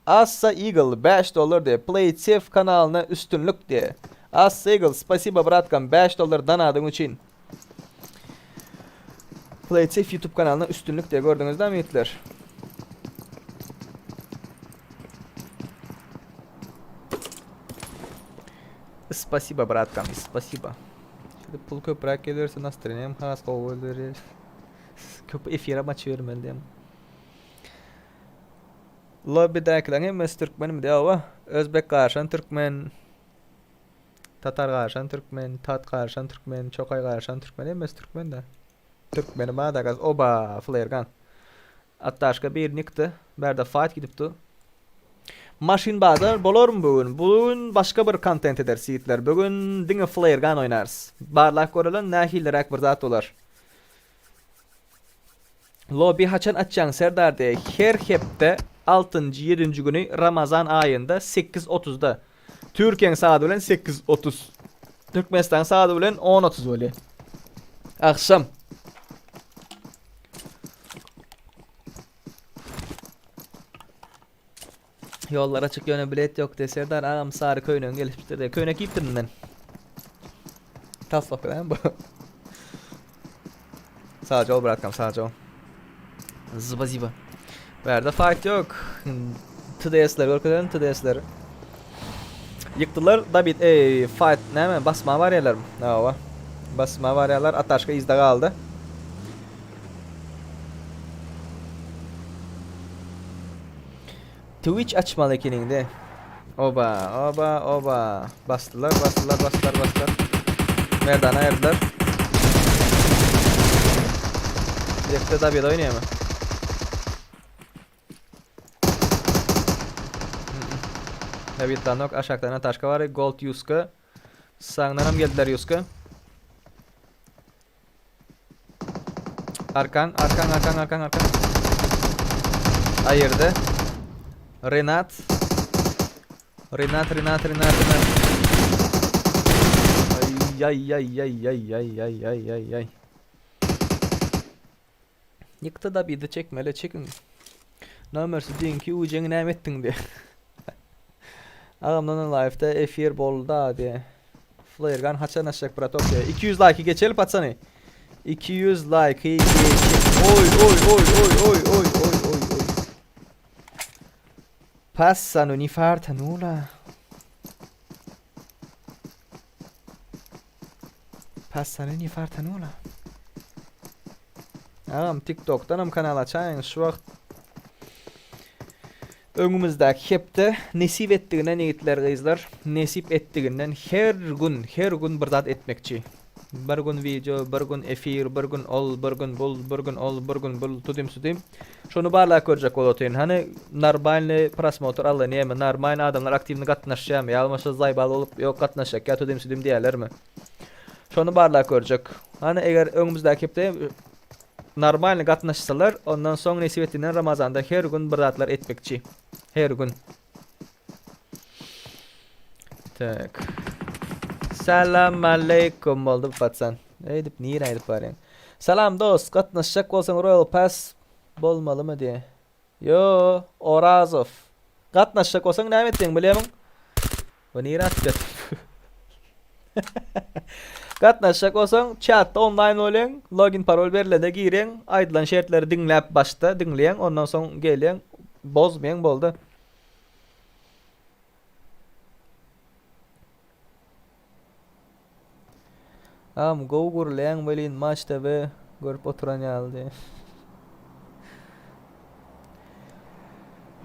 Assa Eagle 5 dollar diýe. Play it safe kanalyna üstünlik diýe. Assa Eagle, spasibo bratkam 5 dollar donadyň üçin. Play it safe YouTube kanalyna üstünlik diýe gördüňiz dämi ýigitler? Spasibo bratkam, spasibo. Şeýdip pul köpräk gelirse nastreniýam has gowy bolar. Köp efire maç bermeli diýem. Lobbidäkileň hemmesi türkmenmi diýä oba. Özbek garyşan türkmen. Tatar garyşan türkmen, tat garyşan türkmen, çokay garyşan türkmen hemmesi türkmen de. Türkmeni bada gaz oba flare gun. Atdaşka bir nikdi. Bärde fight gidipdi. Maşyn bazar bolarmy bu gün? Bu gün başga bir kontent ederis ýigitler. Bu gün diňe flare gun oýnarys. Barlap göreli nähiliräk bir zat bolar. Lobby haçan açýaň Serdar diýe her hepde altynjy ýedinji güni Ramazan aýynda sekiz otuzda. Türkiýäň sagady bilen 8:30. Türkmenistanyň sagady bilen 10:30 bolýar. Agşam. Ýollar açyk ýöne bilet ýok diýe Serdar agam sary köýnegiň gelişipdir diýe. Köýnek giýipdirin men. Taslak bilen bu. Sag ol bratkam sag ol. Zyba ziba. Bu ýerde fight ýok. TDS-ler görkezelim TDS-leri. Ýykdylar David ey fight näme basma barýarlar. Hawa. Basma barýarlar. Ataşka yzda galdy. Twitch açmaly ekeniňde. Oba, oba, oba. Basdylar, basdylar, basdylar, basdylar. Merdana aýyrdylar. Direkte David oýnaýarmy? David Lanok aşakdan Ataşka var. Gold Yuska. Sağından hem geldiler Yuska. Arkan, arkan, arkan, arkan, arkan. Aýyrdy. Renat. Renat, Renat, Renat, Renat. Ay ay ay ay ay ay ay ay ay ay. Ýykdy da bir de çekmeli çekiň. Nomersi düýnki ujeňi näme etdiň diýe. Agamdan live'da efir bolda diýe. Flare gun haçan açjak bratok diýe. 200 like geçeli patsany. 200 like geçip. Oy oy oy oy oy oy oy oy oy. Passano ni farta nulla. Passano ni farta nulla. Agam TikTokdanam kanal açaýyň şu wagt öňümizdäki hepde nesip etdiginden ýigitler gyzlar nesip etdiginden her gün her gün bir zat etmekçi. Bir gün wideo bir gün efir bir gün ol bir gün bul bir gün ol bir gün bul tudim sudim. Şony barlap görjek bolup otyryn. Hany normalny prosmotr alynýamy normalny adamlar aktiwny gatnaşýamy ýa bolmasa zaýbal bolup ýok gatnaşjak ýa tudim sudim diýýärlermi. Şony barlap görjek. Hany eger öňümizdäki hepde normalny gatnaşsalar, ondan soň nesip etdiginden Ramazanda her gün bir zatlar etmekçi. Her gün. Tak. Salam aleýkum boldy bu patsan. Eýdip nirä gidip barýaň? Salam dost, gatnaşjak bolsaň Royal Pass bolmalymy diýe. Ýo, Orazow. Gatnaşjak bolsaň näme etjegiňi bilýärmiň? Bu nirä atyp ýatyr? Gatnaşjak bolsaň, çatda onlaýn bolýaň, login parol berlende girýäň, aýdylan şertleri diňläp başda diňleýäň, ondan soň gelýäň, bozmaýaň boldy. Agam gowy gürleýäň welin Maç TV görüp oturan ýaly diýen.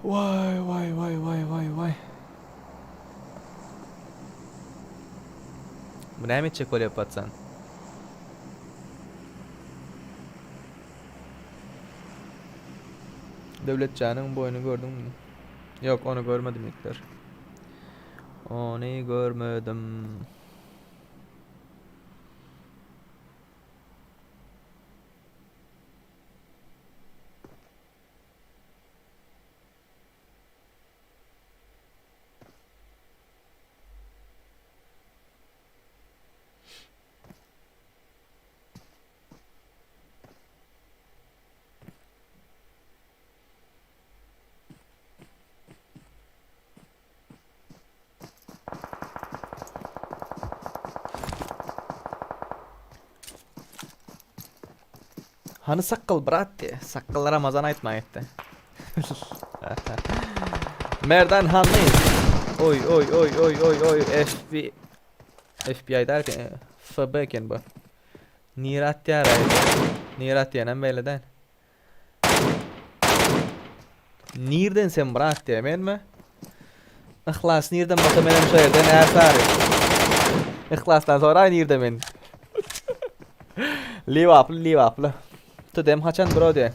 Waý waý waý waý waý waý. Bu näme etjek bolýar patsan? Döwletjanyň boýuny gördüňmi? Ýok, ony görmedim ýigitler. Ony görmedim. Hany sakgal brat diye. Sakgal Ramazan aýtma etdi. Merdan hany. Oy oy oy oy oy oy FB FBI derken FB eken bu. Nire atýar aý. Nire atýanam belli däl. Nirden sen brat diýe menmi? Yhlas nirden bolsa menem şo ýerden ärsary. Yhlasdan soraý nirde men. Liwaply liwaply. Tudem haçan bro diýe.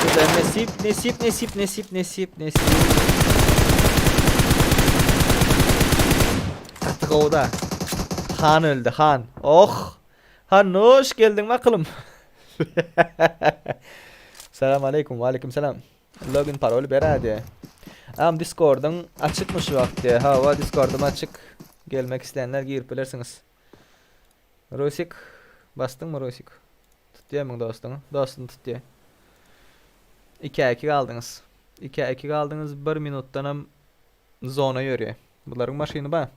Tudem nesip nesip nesip nesip nesip nesip. Gaty gowda. Han öldi han. Oh. Han hoş geldiň bakalym. Salam aleýkum, waleýkim salam. Login parol ber hadi. Agam Discordyň açykmy şu wagt diýe. Hawa Discordym açyk. Gelmek isleýänler girip bilersiňiz. Rusik basdyňmy Rusik? Tutýamyň dostuňy? Dostuny tutýa. Ikä iki galdyňyz. Ikä iki galdyňyz bir minutdanam zona ýörýä. Bularyň maşyny bar.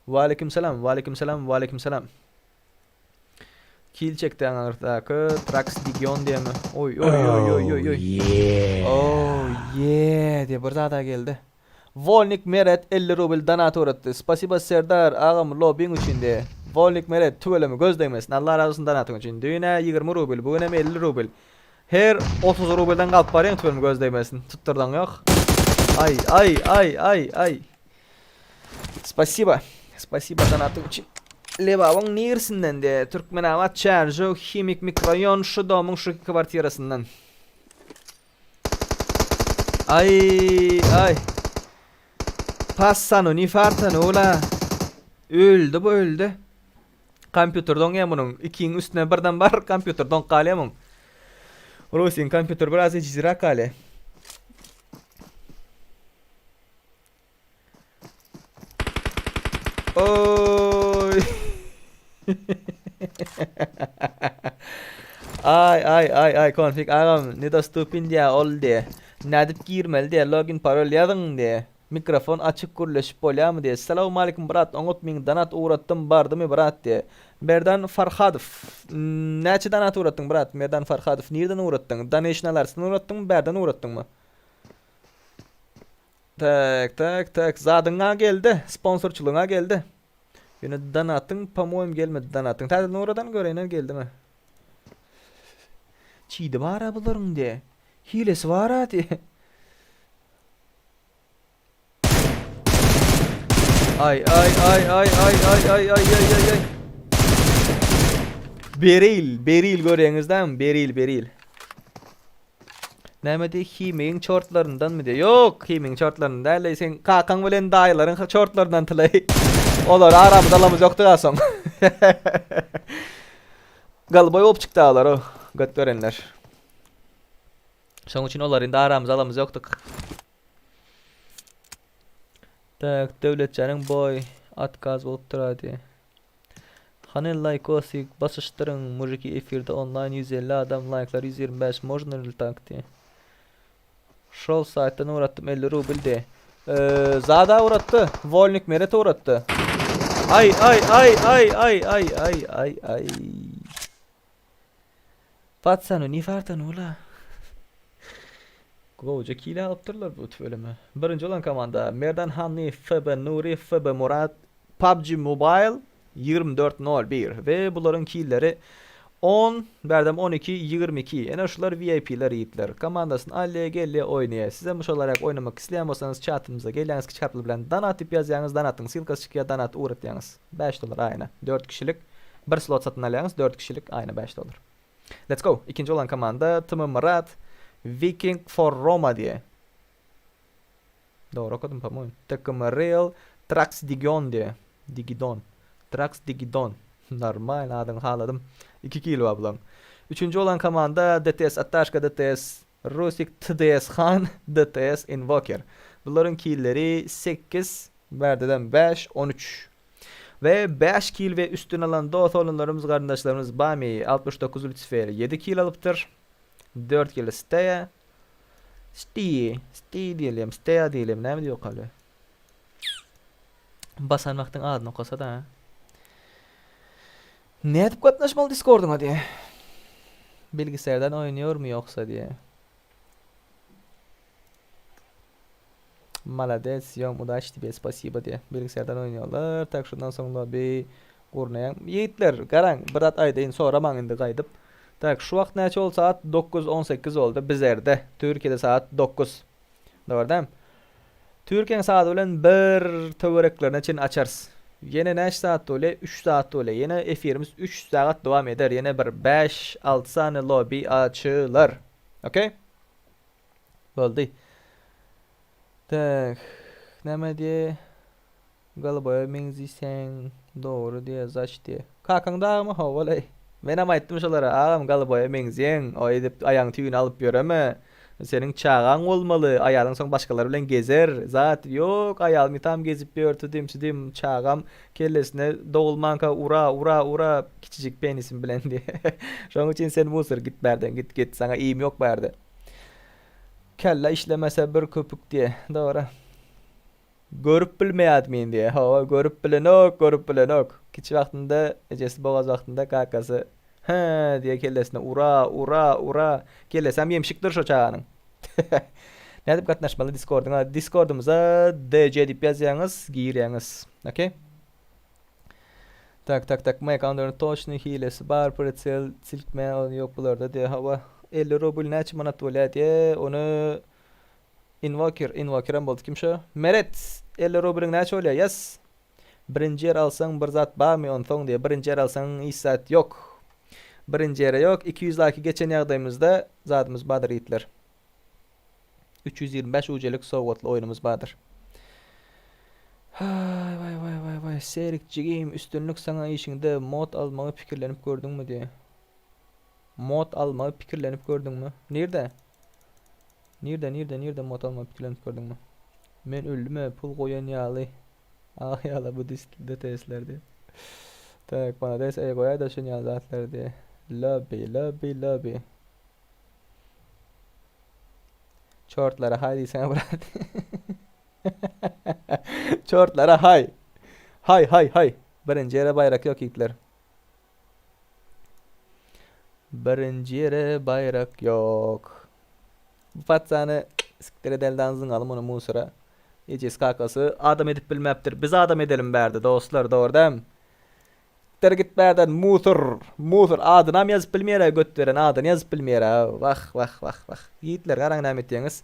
Waleýkim salam, waleýkim salam, waleýkim salam. Kil çekdi aňyrdaky Trax Digion diýemi? Oý oý oý oý oý oý. Oh yeah diýe bir zada geldi. Wolnik Meret 50 rubl donat ugratdy. Spasiba Serdar agam lobbyň üçin diýe. Wolnik Meret tüweleme göz degmesin. Allah razy bolsun donatyň üçin. Düýn-ä 20 rubl, bu günem 50 rubl. Her 30 rubldan galyp barýaň tüweleme göz degmesin. Tutdurdaň ýok. Aý aý aý aý aý. Spasiba. Spasiba donatyň üçin. Lebabyň nirsinden diýe? Türkmenabat Çärjew Himik mikroýon şu domyň şu kwartirasyndan. Aý aý. Passanu ni fartanu ula. Öldi bu öldi. Kompýuter doňýar munuň. Ikiň üstüne birden bar kompýuter doňup galýar muň. Rusyň kompýuter biraz ejizräk galýar. Oy. Ay ay ay ay konfig agam nedostupin diýä ol diýe. Nädip girmeli diýe login parol ýazyň diýe. Mikrofon açyk gürleşip bolýamy diýe. Salowmalikim brat oňat min donat ugratdym bardymy brat diýe. Merdan Farhadow näçe donat ugratdyň brat Merdan Farhadow nirden ugratdyň donation alartdan ugratdyňmy bärden ugratdyňmy. Tak tak tak zadyňa geldi sponsorçylygyňa geldi. Ýöne donatyň po-moýem gelmedi donatyň. Täze Nuradan göreýin geldimi. Çidi bar-a bularyň diýe. Hilesi bar-a diýe. Ay ay ay ay ay ay ay ay ay ay ay. Beril, beril görýäňizdämi? Beril, beril. Näme diý, himigiň çortlaryndanmy diý. Ýok, himigiň çortlaryndan däl, sen kakaň bilen daýylaryň çortlaryndan tylaý. Olary aramyza alamyz ýokdy gasoň. Galboý bolup çykdy alar o göt berenler. Şoň üçin olary indi aramyza alamyz ýokdyk. Tak, Döwletjanyň boý atkaz bolupdyr ady. Hany laýkosy basyşdyryň mujiki efirde onlaýn 150 adam laýklar 125 można li tak diýe. Şol saýtdan ugratdym 50 rubl diýe. Zada ugratdy. Wolnik Meret ugratdy. Ay ay ay ay ay ay ay ay ay. Patsanu ni fartanu la. Gowja kile alypdyrlar bu tüweleme. Birinji bolan komanda Merdan Hanny, FB Nuri, FB Murat, PUBG Mobile 24 01 we bularyň killeri 10, bärdem 12, 22. Ene şular VIP-ler ýigitler. Komandasyny alýa, gelýä, oýnaýa. Sizem şolar ýaly oýnamak isleýän bolsaňyz çatymyza gelýäňiz kiçi harplar bilen donat diýip ýazýaňyz, donatyň ssylkasy çykýar, donat ugratýaňyz. 5 dollar aýyna. 4 kişilik bir slot satyn alýaňyz, 4 kişilik aýyna 5 dollar. Let's go. Ikinji bolan komanda TM Myrat Viking for Roma diýe. Dogry okadym po-moýem. TKM Real Trax Digion diýe. Digidon. Trax Digidon. Normal adyňy haladym. 2 kilo bar bulaň. Üçünji bolan komanda DTS Attaşka DTS Rusik TDS Han DTS Invoker. Bularyň killeri 8, bärdeden 5, 13. We 5 kil we üstün alan dost oglanlarymyz garyndaşlarymyz Bami 69 Lucifer 7 kil alypdyr. 4 kil Steya. Sti, Sti diýilýär, Steya diýilýär, näme diýip okalýar? Basan wagtyň adyny okasa da. Nädip gatnaşmaly Discordyňa diýe. Bilgisayardan oýnaýarmy ýoksa diýe. Malades, ýom udaç tebe spasibo diýe. Bilgisayardan oýnaýarlar. Tak şundan soň lobby gurnaýaň. Ýigitler, garaň, bir zat aýdaýyn, soramaň indi gaýdyp. Tak, şu wagt näçe boldy saat? 9:18 boldy bizerde. Türkiýede saat 9. Dogry dämi? Türkiýäň saady bilen bir töwereklerine çenli açarys. Ýene näçe saat bolýar? 3 saat bolýar. Ýene efirimiz 3 sagat dowam eder. Ýene bir 5-6 sany lobby açylar. Okey? Boldy. Tak. Näme diýe? Galboýa meňziseň dogry diýe, zaç diýe. Kakaň dagymy? Hawa-laý. Menem aýtdym şolara, agam galboýa meňzeýäň, o edip aýaň tüýüni alyp ýöreme. Seniň çagaň bolmaly, aýalyň soň başgalar bilen gezer, zat, ýok, aýalym itam gezip ýör, tüdim-südim, çagam kellesine dogulmanka ura, ura, ura, kiçijik penisim bilen diýe. Şonuň üçin sen musor, git bärden, git, git, saňa iým ýok bärde. Kelle işlemese bir köpük diýe. Dogry. Görüp bilmeýär admin diýe. Hawa, görüp bilenok, görüp bilenok. Kiçi wagtynda, ejesi bogaz wagtynda kakasy Hä diýe kellesine ura, ura, ura. Kellesem ýemşikdir şo çaganyň. Nädip gatnaşmaly Discordyňa? Discordymyza DC diýip ýazýaňyz, girýäňiz. Okey. Tak, tak, tak, my account toçny hilesi bar, pritsel silkme ýok bularda diýe. Hawa, 50 rubl näçe manat bolýar diýe. Ony Invoker, Invokerem boldy. Kim şo? Meret! 50 rublyň näçe bolýar? Ýaz! Birinji ýer alsaň bir zat barmy onsoň diýýär. Birinji ýer alsaň hiç zat ýok. Birinji ýere ýok. 200 laýky geçen ýagdaýymyzda zadymyz bardyr ýigitler. 325 ujelik sowgatly oýnumyz bardyr. Haý waý waý waý waý Serik jigim üstünlik saňa işiňde mod almagy pikirlenip gördüňmi diýýär. Mod almagy pikirlenip gördüňmi? Nirde? Nirde, nirde, nirde mod almagy pikirlenip gördüňmi? Men öldüm-ä, pul goýan ýaly. Ah ýala bu disk DTS-ler diýip. Tak, malades, eý goýaý-da şun ýaly zatlary diýip. Lobby, lobby, lobby. Çortlara haý diýseňe brat. Çortlara haý. Haý, haý, haý. Birinji ýere baýrak ýok ýigitler. Birinji ýere baýrak ýok. Bu patsany sikdir edelden zyňaly muny musora. Ejesi kakasy adam edip bilmäpdir. Biz adam edelim bärde dostlar dogry dämi? Sikdir git bärden musor. Musor adynam ýazyp bilmeýär göt beren adyny ýazyp bilmeýär. Wah wah wah wah. Ýigitler garaň näme etýäňiz.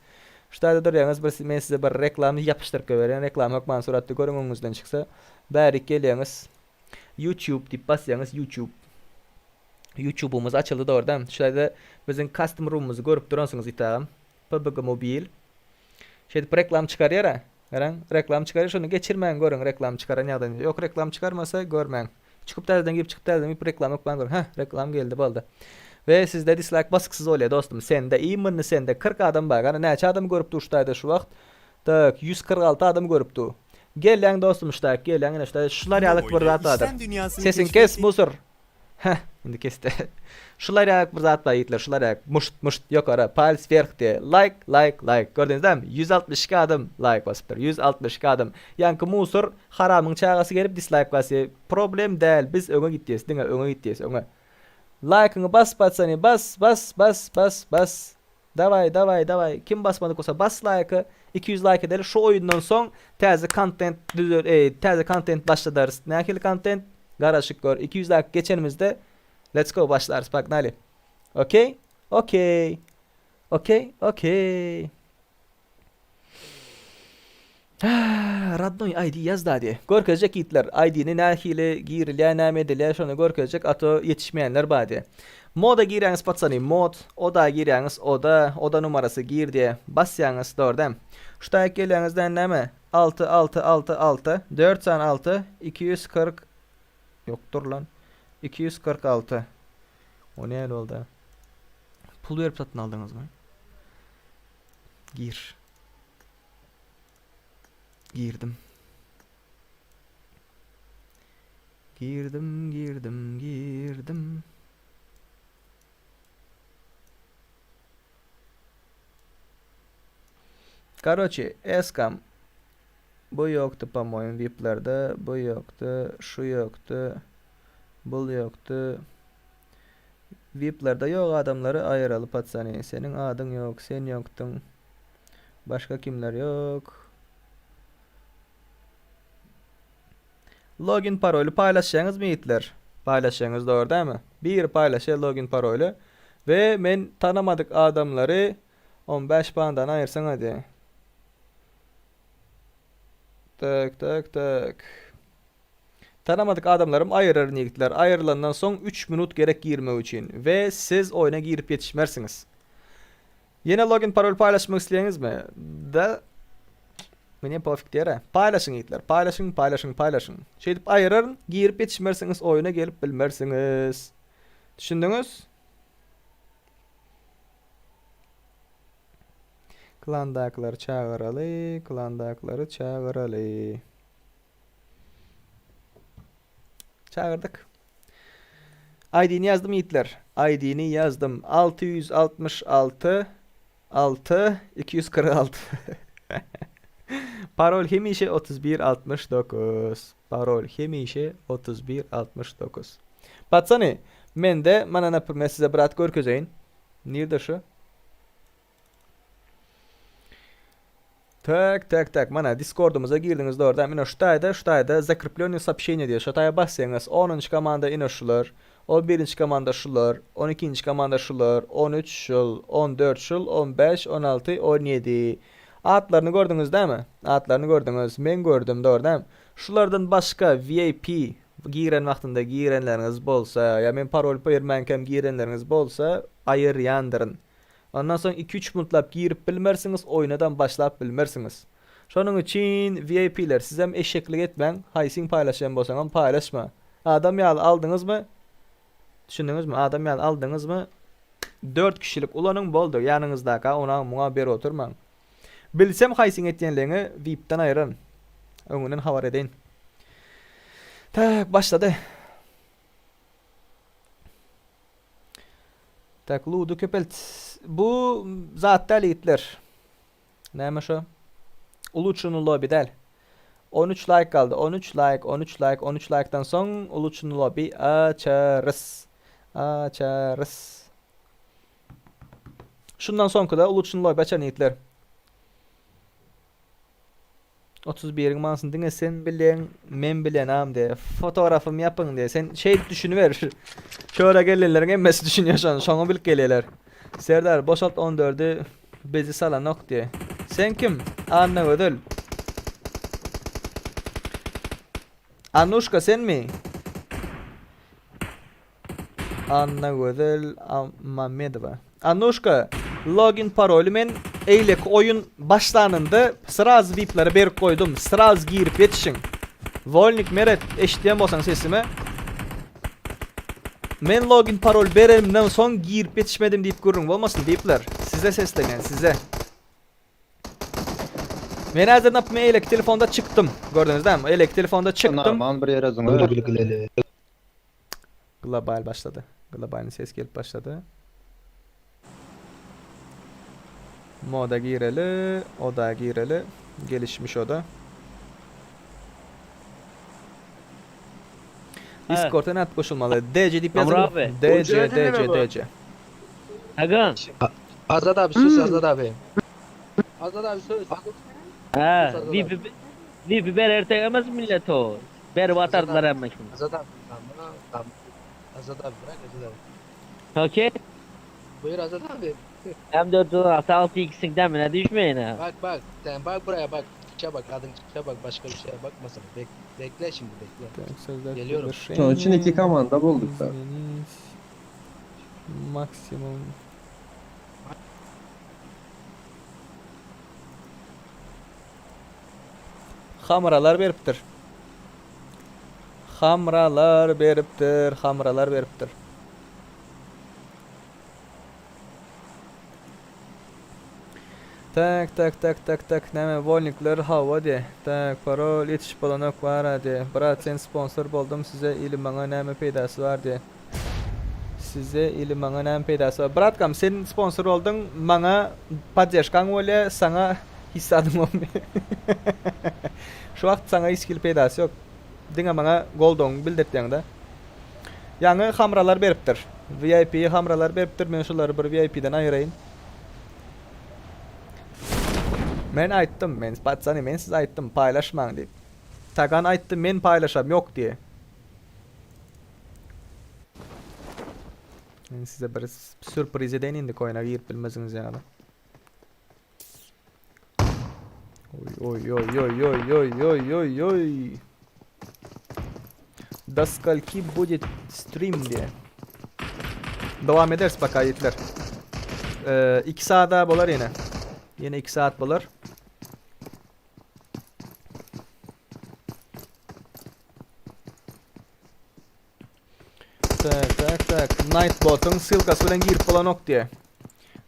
Şu taýda durýaňyz bir men size bir reklama ýapyşdyryp goýberýän. Reklama hökman suratda görüň öňüňizden çyksa. Bärik gelýäňiz. YouTube diýip basýaňyz YouTube. YouTube'umyz açyldy dogrudan. Şu ýerde biziň custom room'umyzy görüp duransyňyz itagam. PUBG Mobile. Şeýdip reklam çykarýar ha. Garaň, reklam çykarýar. Şony geçirmäň görüň reklam çykaran ýagdaýynda. Ýok reklam çykarmasa görmäň. Çykyp täzeden girip çykyp täzeden girip reklam hökman görüň. Heh, reklam geldi boldy. We sizde dislike basyksyz bolýar dostum. Sende imенно sende 40 adam bar. Gana näçe adam görüp dur şu taýda şu wagt. Tak, 146 adam görüp dur. Gelýäň dostum ştak, gelýäň ine ştaý. Şular ýalyk bir zat bardyr. Sesiňi kes, musor. Heh, indi kesdi. Şular ýalyk bir zat bar ýigitler, şular ýalyk. Muşt, muşt ýokary, pals werh diýe. Like, like, like. Gördüňiz dämi? 162 adam like basypdyr. 162 adam. Ýaňky musor haramyň çagasy gelip dislike basýar. Problem däl, biz öňe gitýäs, diňe öňe gitýäs, öňe. Laýkyňy bas patsany, bas, bas, bas, bas, bas. Daway daway daway kim basmadyk bolsa bas laýky 200 laýk edeli şu oýundan soň täze kontent düzel eý täze kontent başladarys nähili kontent garaşyp gör 200 laýk geçenimizde let's go başlarys pagnali okey okey okey okey Radnoý ID ýaz da diýe. Görkezjek ýigitler ID-ni nähili girilýär, näme edilýär şony görkezjek ato ýetişmeýänler bar diýe. Moda girýäňiz patsany mod, oda girýäňiz oda, oda numarasy gir diýe. Basýaňyz dogry dämi? Şu taýak gelýäňizden näme? 6 6 6 6 4 sany 6 240 Ýok dur lan. 246 O nähili boldy? Pul berip satyn aldyňyzmy? Gir. Girdim. Girdim, girdim, girdim. Karoçi, eskam. Bu ýokdy, po-moýem, VIP-lerde. Bu ýokdy, şu ýokdy. Bul ýokdy. Viplerde ýok adamlary aýyraly patsany seniň adyň ýok sen ýokdyň başga kimler ýok Login paroly paýlaşýaňyzmy ýigitler paýlaşýaňyz dogry dämi biri paýlaşýar login paroly we men tanamadyk adamlary 15 bandan aýyrsaň hadi Tak tak tak Tanamadyk adamlarym aýyraryn ýigitler. Aýrylandan soň üç minut gerek girmek üçin we siz oýna girip ýetişmersiňiz. Ýene login parol paýlaşmak isleýäňizmi? Da Mne pofik diýer-ä. Paýlaşyň ýigitler. Paýlaşyň, paýlaşyň, paýlaşyň. Şeýdip aýyraryn, girip ýetişmersiňiz, oýna gelip bilmersiňiz. Düşündiňiz? Klandakylary çagyraly, klandakylary çagyraly. Çagyrdyk. ID-ni ýazdym ýigitler. ID-ni ýazdym. 666 6 246. Parol hemişe 31 69. Parol hemişe 31 69. Patsany, mende mana naprimýer size bir at görkezeýin. Nirde şu? Tak tak tak mana Discordumyza girdiňiz dogry dämi ine şu taýda şu taýda zakreplennyý soobşeniýe diýýär şo taýa basýaňyz onunjy komanda ine şular on birinji komanda şular on ikinji komanda şular on üç şul on dört şul on bäş on alty on ýedi atlaryny gördüňiz dämi atlaryny gördüňiz men gördüm dogry dämi şulardan başga vip giren wagtynda girenleriňiz bolsa ýa men parol bermänkäm girenleriňiz bolsa aýyrýandyryn Ondan soň iki-üç minutlap girip bilmersiňiz, oýnadam başlap bilmersiňiz. Şonuň üçin VIP-ler sizem eşeklik etmäň, haýsyň paýlaşýan bolsaňam paýlaşma. Adam ýaly aldyňyzmy? Düşündiňizmi? Adam ýaly aldyňyzmy? Dört kişilik ulanyň boldy, ýanyňyzdaka ona muňa berip oturmaň. Bilsem haýsyň etýänligiňi VIP-den aýyraryn. Öňünden habar edeýin. Tak, başlady. Tak, ludy köpelt. Bu zat däl ýigitler. Näme şo? Uluçuny lobby däl. 13 like galdy. 13 like, 13 like, 13 like'dan soň uluçuny lobby açarys. Açarys. Şundan soňky-da uluçuny lobby açaryn ýigitler. 31-iň manysyny diňe sen bileň, men bilenam diýe. Fotografymy ýapyň diýe. Sen şeýdip düşüniber. Şöyle gelenleriň hemmesi düşünýär şony. Şoňa bilip gelýärler. Serdar boşalt 14-i bizi salanok diýe. Sen kim? Annagözel. Annuşka senmi? Annagözel Mammedowa. Annuşka, login paroly men eýleki oýun başlanynda sraz vipleri berip goýdum. Sraz girip ýetişiň. Wolnik Meret, eşidýän bolsaň sesimi. Men login parol berenimden soň girip ýetişmedim diýip gürrüň bolmasyn vipler. Size seslenýän, size. Men häzir napme eýleki telefonda çykdym. Gördüňiz dämi? Eýleki telefonda çykdym. Normal bir ýere zyňyp. Global başlady. Globalny ses gelip başlady. Moda gireli, oda gireli. Gelişmiş oda. Discord'a nädip goşulmaly? DC diýip Amr ýazyň. abi. DC DC DC. Agam. Azat abi sus Azat abi. Azat abi sus. Ha, bir bir biber ertelemez millet o. Berip atardylar hemmesini. Azat abi tamam tamam. Azat abi bırak Azat abi. Okey. Buyur Azat abi. M416 6x'in demine düşmeyin ha. Bak bak sen bak buraya bak. Çıkışa bak adın çıkışa bak başka bir şeye bakmasın. Bek, bekle şimdi bekle. Sözler Geliyorum. Şonuň üçin iki komanda bolduk da. Maksimum. Hamralar beripdir. Hamralar beripdir, hamralar beripdir. Tak, tak, tak, tak, tak, näme, wolnikler hawa diýe. Tak, parol ýetişip bolanok bara diýe. Brat, sen sponsor boldum size ili maňa näme peýdasy bar diýe. Size ili maňa näme peýdasy bar. Bratkam, sen sponsor bolduň, maňa poddežkaň bolýa, saňa hiç zadyň bolmaýa. Şu wagt saňa hiç hili peýdasy ýok. Diňe maňa goldawyňy bildirtýäňdä. Ýaňy hamralar beripdir. VIP hamralar beripdir, men şulary bir VIP-den aýyraýyn. Men aýtdym, men patsany, men size aýtdym, paýlaşmaň diýip. Tagan aýtdy, men paýlaşam ýok diýe. Men size bir sürpriz edeýin indi koýna girip bilmeziňiz ýaly. Oý oý oý oý oý oý oý oý oý. Do skalki будет stream diýe. Dowam ederis baka ýigitler. 2 saat daha bolar ýene. Ýene 2 saat bolar. Tak tak tak. Nightbot'yň ssylkasy bilen girip bolanok diýe.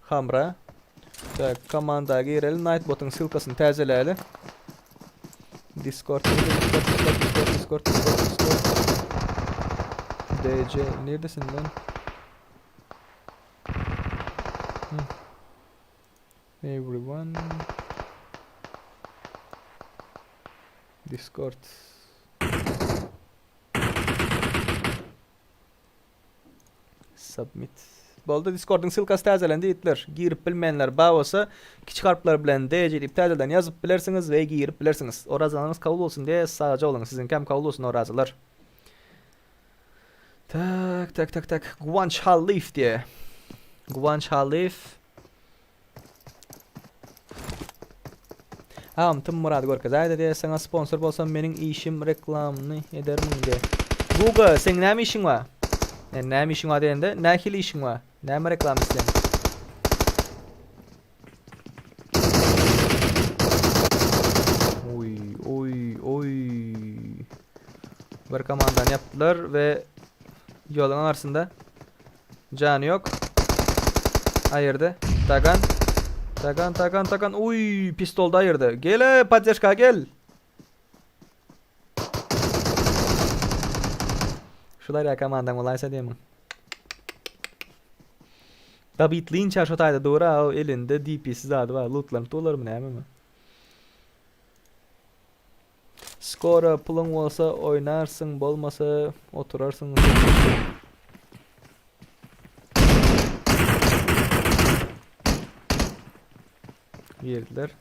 Hamra. Tak, komanda gireli, Nightbot'un ssylkasyny täzeläli. Discord, Discord, Discord, Discord, Discord, Discord, Discord. DC, neredesin lan? Hı. Everyone. Discord. Submit. Boldy Discordyň ssylkasy täzelendi ýigitler. Girip bilmeýänler bar bolsa kiçi harplar bilen DC diýip täzeden ýazyp bilersiňiz we girip bilersiňiz. Orazalaryňyz kabul bolsun diýe sagja boluň. Siziňkem kabul bolsun orazalar. Tak tak tak tak Guwanç Hallyýew diýe. Guwanç Hallyýew. Agam Tym Murady görkezäýdä diýe saňa sponsor bolsam meniň işim reklamyny edermiň diýe. Guga seň näme işiň bar? Yani näme işiň bar diýende nähili işiň bar? Näme reklama isleýäň? Oý oý oý. Bir komandany ýapdylar we ýoluň aňyrsynda Jany yok. Ayırdı. Tagan. Tagan tagan tagan. Uy pistolda ayırdı. Gel poddeşka gel. Şular ya komandan olaysa diýemin. David Lynch şu taýda dura o elinde DP'si zady bar. Lootlanyp dolarmy näme mi? Skora puluň bolsa oýnarsyň bolmasa oturarsyň. Girdiler.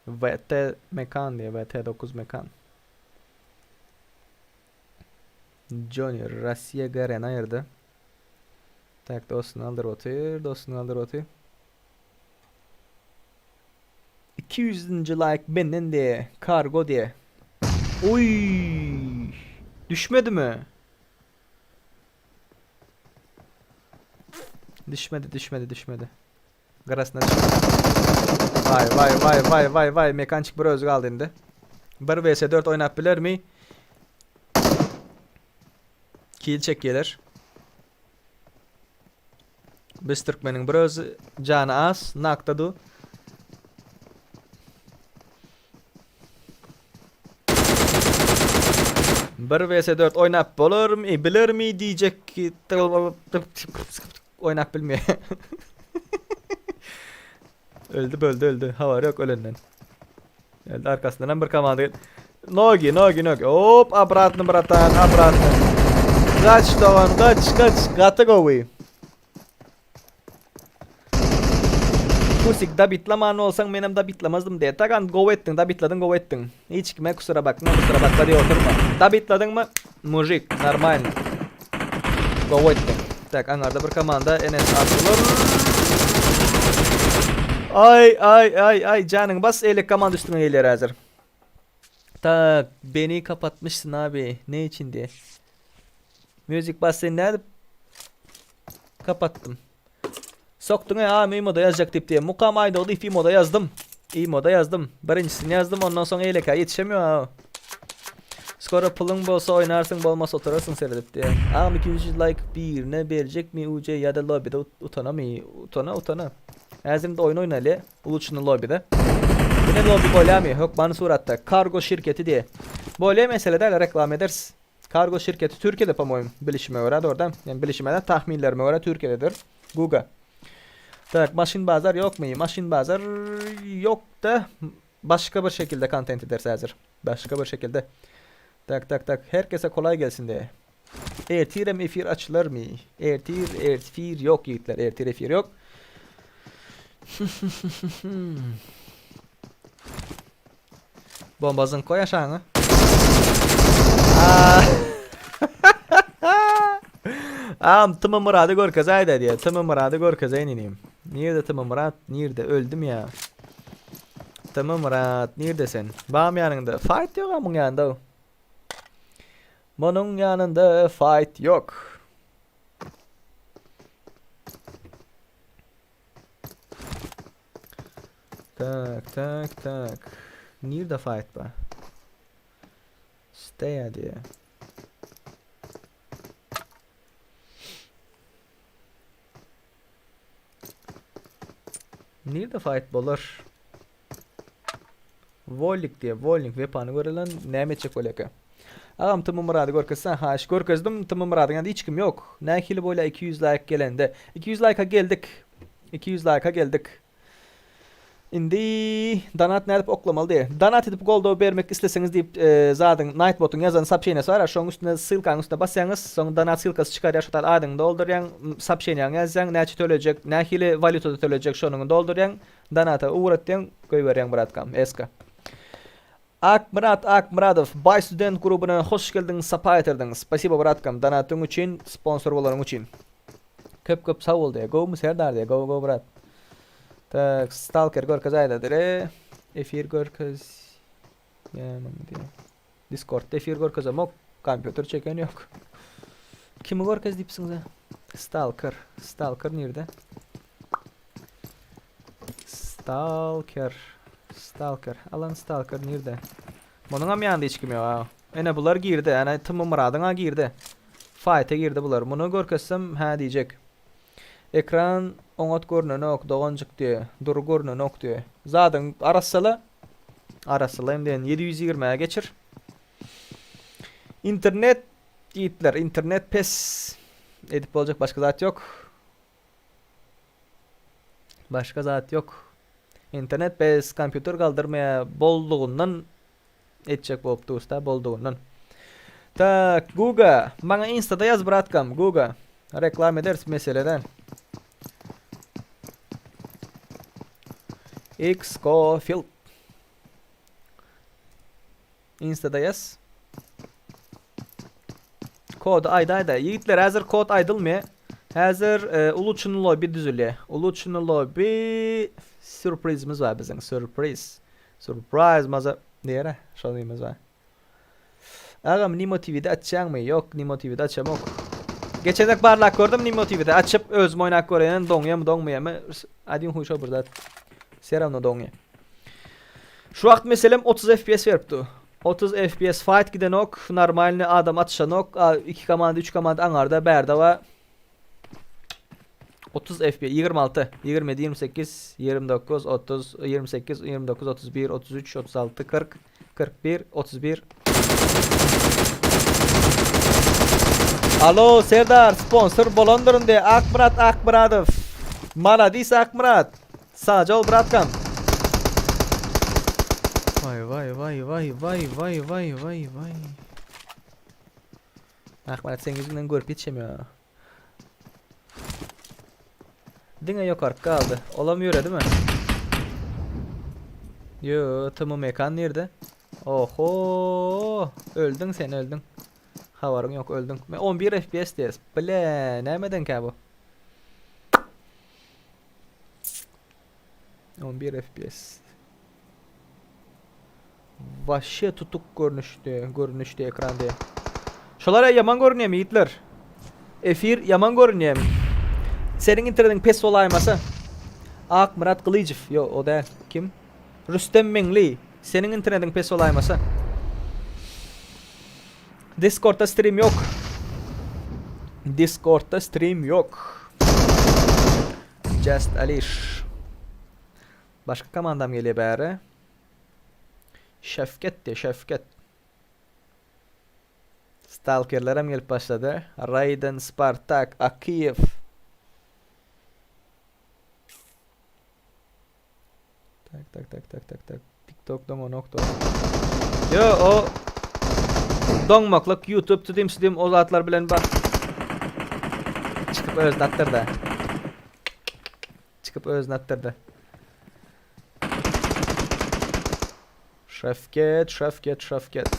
VT Mekan diye VT9 Mekan. Johnny Russia Garen ayırdı. Tak dostunu aldyr otyr, dostunu aldyr otyr. 200-nji like menden diýe, kargo diýe. Oý! Düşmedimi? Düşmedi, düşmedi, düşmedi. Gyrasyna düşmedi. Vay vay vay vay vay vay mekançik bir özi galdy indi. 1 vs 4 oýnap bilermi? Kill çekýärler. Biz türkmeniň bir özi jany az, nakda du. Bir vs 4 oýnap bolarmy, bilermi diýjek ki oýnap bilmeýär. Öldü böldü öldü. Habar yok ölenden. Geldi arkasından bir komanda gel. Nogi nogi nogi. Hop obratno bratan obratno. Kaç dogan kaç kaç. Gaty gowy. Kusik da bitlaman olsaň menem da bitlamazdym diye. Tagan gowy etdiň da bitladyň gowy etdiň. Hiç kime kusura bakma kusura bakma diye oturma. Da bitladyňmy? Mujik normalno. Gowy etdiň. Tak aňarda bir komanda Enes Artular. Ay ay ay ay janyň bas eýlek komanda üstüňe gelýär häzir. Tak beni kapatmışsyn abi ne için diye. Music bas seni nädip kapatdym. Sokduň e agam imoda ýazjak diýip diýe. Mukam Aýdogdy if imoda ýazdym. Imoda ýazdym. Birinjisini ýazdym ondan soň eýlekä ýetişemiyor ha. Skoro puluň bolsa oýnarsyň bolmasa oturarsyň seredip diýe. Agam ikinji like birine berjekmi UC ýa-da lobbyda utanamy? Utana utana. Häzir indi oýun oýnaly. Uluçny lobbyda. Ine lobby bolýamy? Hökmany suratda. Kargo şirketi diýe. Bolýa mesele däl reklama ederis. Kargo şirketi Türkiýede po-moýem bilişime görä dogry däl. Ýani bilişime däl tahminlerime görä Türkiýededir. Guga. Tak maşyn bazar ýokmy? Maşyn bazar ýokda başga bir şekilde kontent ederis häzir. Başga bir şekilde. Tak tak tak herkese kolay gelsin diýe. Ertirem efir açylarmy? Ertir erfir ýok ýigitler ertir efir ýok. Bomba zyňk goý aşagyňa. Am Tymy Myrady görkezäýdä diýýär. Tymy Myrady görkezeýin inim. Nirde Tymy Myrat? Nirde? Öldüm ýa. Tymy Myrat, nirde sen? Bam ýanyňda. Fight ýok muň ýanynda. Munuň ýanynda fight ýok. Tak, tak, tak. Nirde fight bar? Stay diýýär. Nirde fight bolar? Wollik diýe, Wolnik wepany görelen näme etjek bolýaka? Agam Tm Myrady görkezsen haýyş görkezdim Tm Myradyň ýanynda hiç kim ýok. Nähili bolýa 200 laýk gelende? 200 laýka geldik. 200 laýka geldik. Indi donat nädip oklamaly diýe. Donat edip goldaw bermek isleseňiz diýip zadyň Nightbot-yň ýazan soobşeniýasy bar-a şoň üstüne ssylkanyň üstüne basýaňyz soň donat ssylkasy çykarýar şo taýda adyňy doldurýaň soobşeniýaňy ýazýaň näçe tölejek nähili walýutada tölejek şonyňy doldurýaň donata ugratýaň goýberýäň bratkam eska. Akmyrat Akmyradow Baý student grubyna hoş geldiň sapa getirdiň spasibo bratkam donatyň üçin sponsor bolanyň üçin. Köp köp sag bol diýe. Gowmy Serdar diýe. Gowy gowy brat. Tak, Stalker görkez aýda dire. Efir görkez. Ýa diýe. Discordda efir görkezemok. Kompýuter çeken ýok. Kimi görkez diýipsiňiz? Stalker. Stalker nirde? Stalker. Stalker. Alan Stalker nirde? Munuň hem ýanynda hiç kim ýok. Ha. Ene bular girdi. Ene Tm Myradyň ha girdi. Fight'e girdi bular. Muny görkezsem hä diýjek. Ekran oňat görnenok doganjyk diýe. Dury görnenok diýe. Zadyň arassala. Arassalaýyn diýen 720-ä geçir. Internet diýipler. Internet pes. Edip boljak başga zat ýok. Başga zat ýok. Internet pes, kompýuter galdyrmaýar boldugyndan etjek bolup dursa boldugyndan. Tak, Guga, maňa instada ýaz bratkam, Guga. Reklam ederis meseleden. Xcofield. Instada ýaz. Kody aýdaýda. Ýigitler häzir kod aýdylmaýar. Häzir e, uluçyny lobby düzülýär. Uluçyny lobby sürprizimiz bar biziň. Sürpriz. Surprise maza diýere. Şonymiz bar. Agam Nimo TV'de açýaňmy? Ýok, Nimo TV'de açamok. Geçen barlap gördüm Nimo TV'de açyp özüm oýnap göreýin doňýamy doňmaýamy. Adin huý şo bir zat. Все равно doňýar. Şu wagt meselem 30 FPS beripdi. 30 FPS fight gidenok, normalny adam atyşanok, 2 komanda, 3 komanda aňarda, bärde bar. 30 FPS, 26, 27, 28, 29, 30, 28, 29, 31, 33, 36, 40, 41, 31. Alo Serdar, sponsor bolandyryn de Akmyrat Akmyradow. Maladis Akmyrat. Sagja bol bratkam. Vay vay vay vay vay vay vay vay vay. Akmyrat seň ýüzüňden görüp ýetişemiyor. Diňe ýokarky galdy. Olam ýöredimi? Ýo, TM mekan nirde? Oho! Öldüň sen, öldüň. Habaryň ýok, öldüň. Men 11 FPS diýes. Ble, nämedenkä bu? 11 FPS. Waşşe tutuk görnüşde, görnüşde ekran diýe. Şolara ýaman görünýärmi ýigitler? Efir ýaman görünýärmi? Seniň internetiň pes bolaýmasa. Akmyrat Gylyjow, ýo, o däl. Kim? Rüstem Meňli, seniň internetiň pes bolaýmasa. Discordda stream ýok. Discordda stream ýok. Just Aliş. Başga komandam gelýär bäri. Şefket de Şefket. Stalkerler hem gelip başlady. Raiden, Spartak, Akiyev. Tak tak tak tak tak tak. TikTok doňanok do. Yo o doňmaklyk YouTube tudim südim o zatlar bilen bak. Çykyp özüni atdyrdy. Çykyp özüni atdyrdy. Şefket, Şefket, Şefket.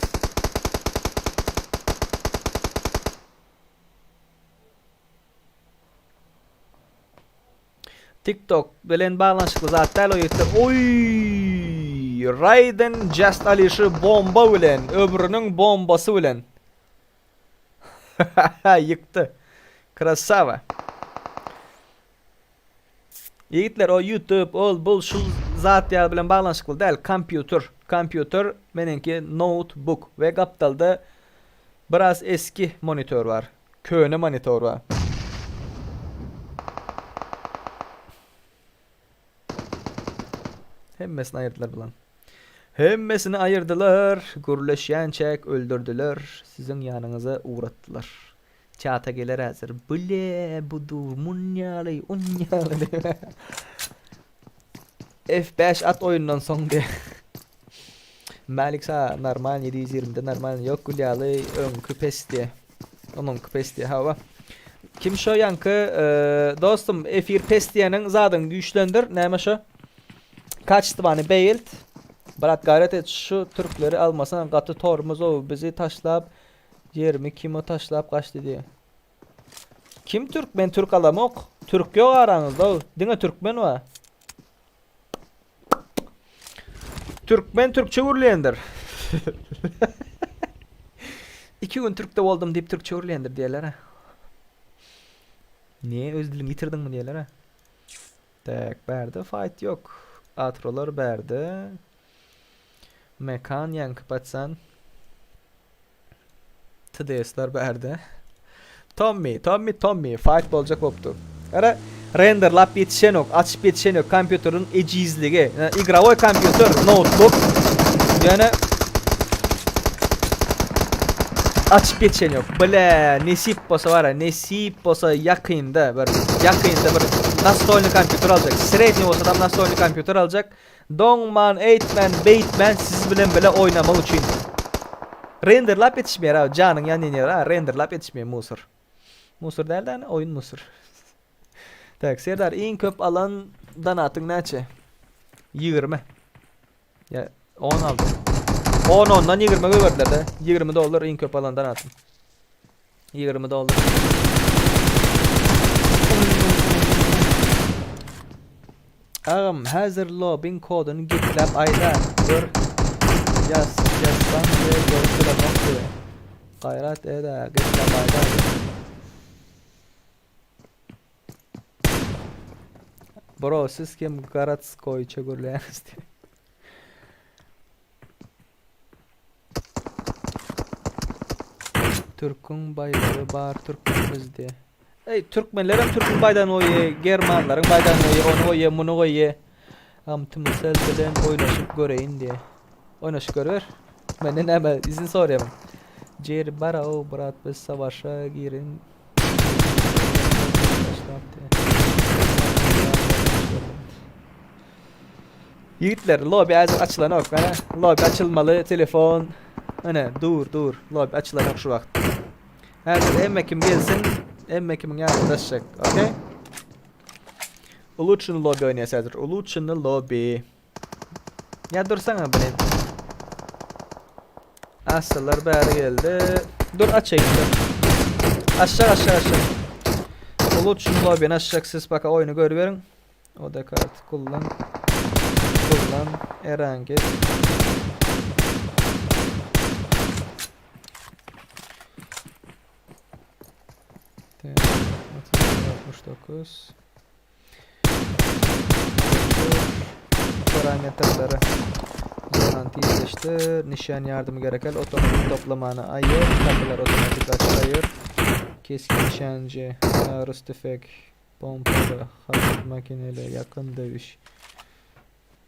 TikTok bilen baglanyşykly zat däl o ýigitler. Oý! Raiden Just Alişi bomba bilen, ömrüniň bombasy bilen. Ýykdy. Krasava. Ýigitler o YouTube, ol bul şul zat ýaly bilen baglanyşykly däl. Kompýuter, kompýuter meniňki noutbuk we gapdalda biraz eski monitor bar. Köne monitor bar. Hemmesini aýyrdylar bulan. Hemmesini aýyrdylar, gürleşýänçäk öldürdiler, siziň ýanyňyza ugratdylar. Çata geler häzir. Bile bu dur mun ýaly, un ýaly diýip. F5 at oýundan soň diýip. Malik sa normal 720-de normal ýok gül ýaly öňki pes diýe. Onuňky pes diýe hawa. Kim şo ýaňky e, dostum efir pes diýeniň zadyň güýçlendir. Näme şo? Kaçtwany beýilt. Brat gaýrat et şu türkleri almasaň gaty tormuz ow bizi taşlap ýerimi kimo taşlap gaçdy diýe. Kim türk men türk alamok. Türk ýok araňyzda ow diňe türkmen bar. Türkmen türkçe gürleýändir. İki gün türkde boldum diýip türkçe gürleýändir diýerler. Niye öz diliňi ýitirdiňmi diýerler. Tak, bärde fight ýok. Atrolar bärde. Mekan ýaňky patsan. TDS-ler bärde. Tommy, Tommy, Tommy fight boljak bolupdy. Gara renderlap ýetişenok, açyp ýetişenok kompýuteriň ejizligi. Igrowoý kompýuter, noutbuk. Ýöne açyp ýetişenok. Bile, nesip bolsa bara, nesip bolsa ýakynda bir ýakynda bir nastolny kompýuter aljak. Sredniý bolsa da nastolny kompýuter aljak. Doňman, eýtmän, beýtmän siz bilen bile oýnamak üçin. Renderlap ýetişmeýär a, janyň ýanýan ýeri a, renderlap ýetişmeýär musor. Musor däl däne, oýun musor. Tak, Serdar iň köp alan donatyň näçe? 20. Ýa 10 aldy. 10 ondan 20 gögerdiler de. 20 dollar iň köp alan donatym. 20 dollar. Agam häzir lobyň kodyny gepläp aýda gör ýaz ýazsaň we görüp bilemok diýe. Gaýrat edä gepläp aýda. Bro siz kim garadskoýça gürleýäňiz diýe. Türküň baýdagy bar türkmen biz diýe. Eý türkmenlerem türküň baýdagyny goýýa, germanlaryň baýdagyny goýýa, ony goýýa, muny goýýa. Am Tmcell bilen oýnaşyp göreýin diýe. Oýnaşyp görüber. Menden näme izin soraýamyň. Jerry bar-ow brat biz savaşa girin. Ýigitler lobby häzir açylanok mana lobby açylmaly telefon ine dur dur lobby açylanok şu wagt. Häzir hemme kim gelsin hemme kimiň ýanyna daşjak okey. Ulutşyny lobby oýnaýas häzir ulutşyny lobby. Ýa dursana blin. Asyrlar bäri geldi. Dur açayım dur. Aşağı aşağı aşağı. Ulutşyny lobbyny açjak siz baka oýny görüberiň. O da kart kullan. Kullan. Erangel. T 69 Parametrleri Zonan tizleştir, nişan ýardymy gerekel, otomatik toplamany aýyr, kapylar otomatik aç aýyr, keskin nişanjy, arus tüfek, Pompaly, hafif makineli, ýakyn döwüş.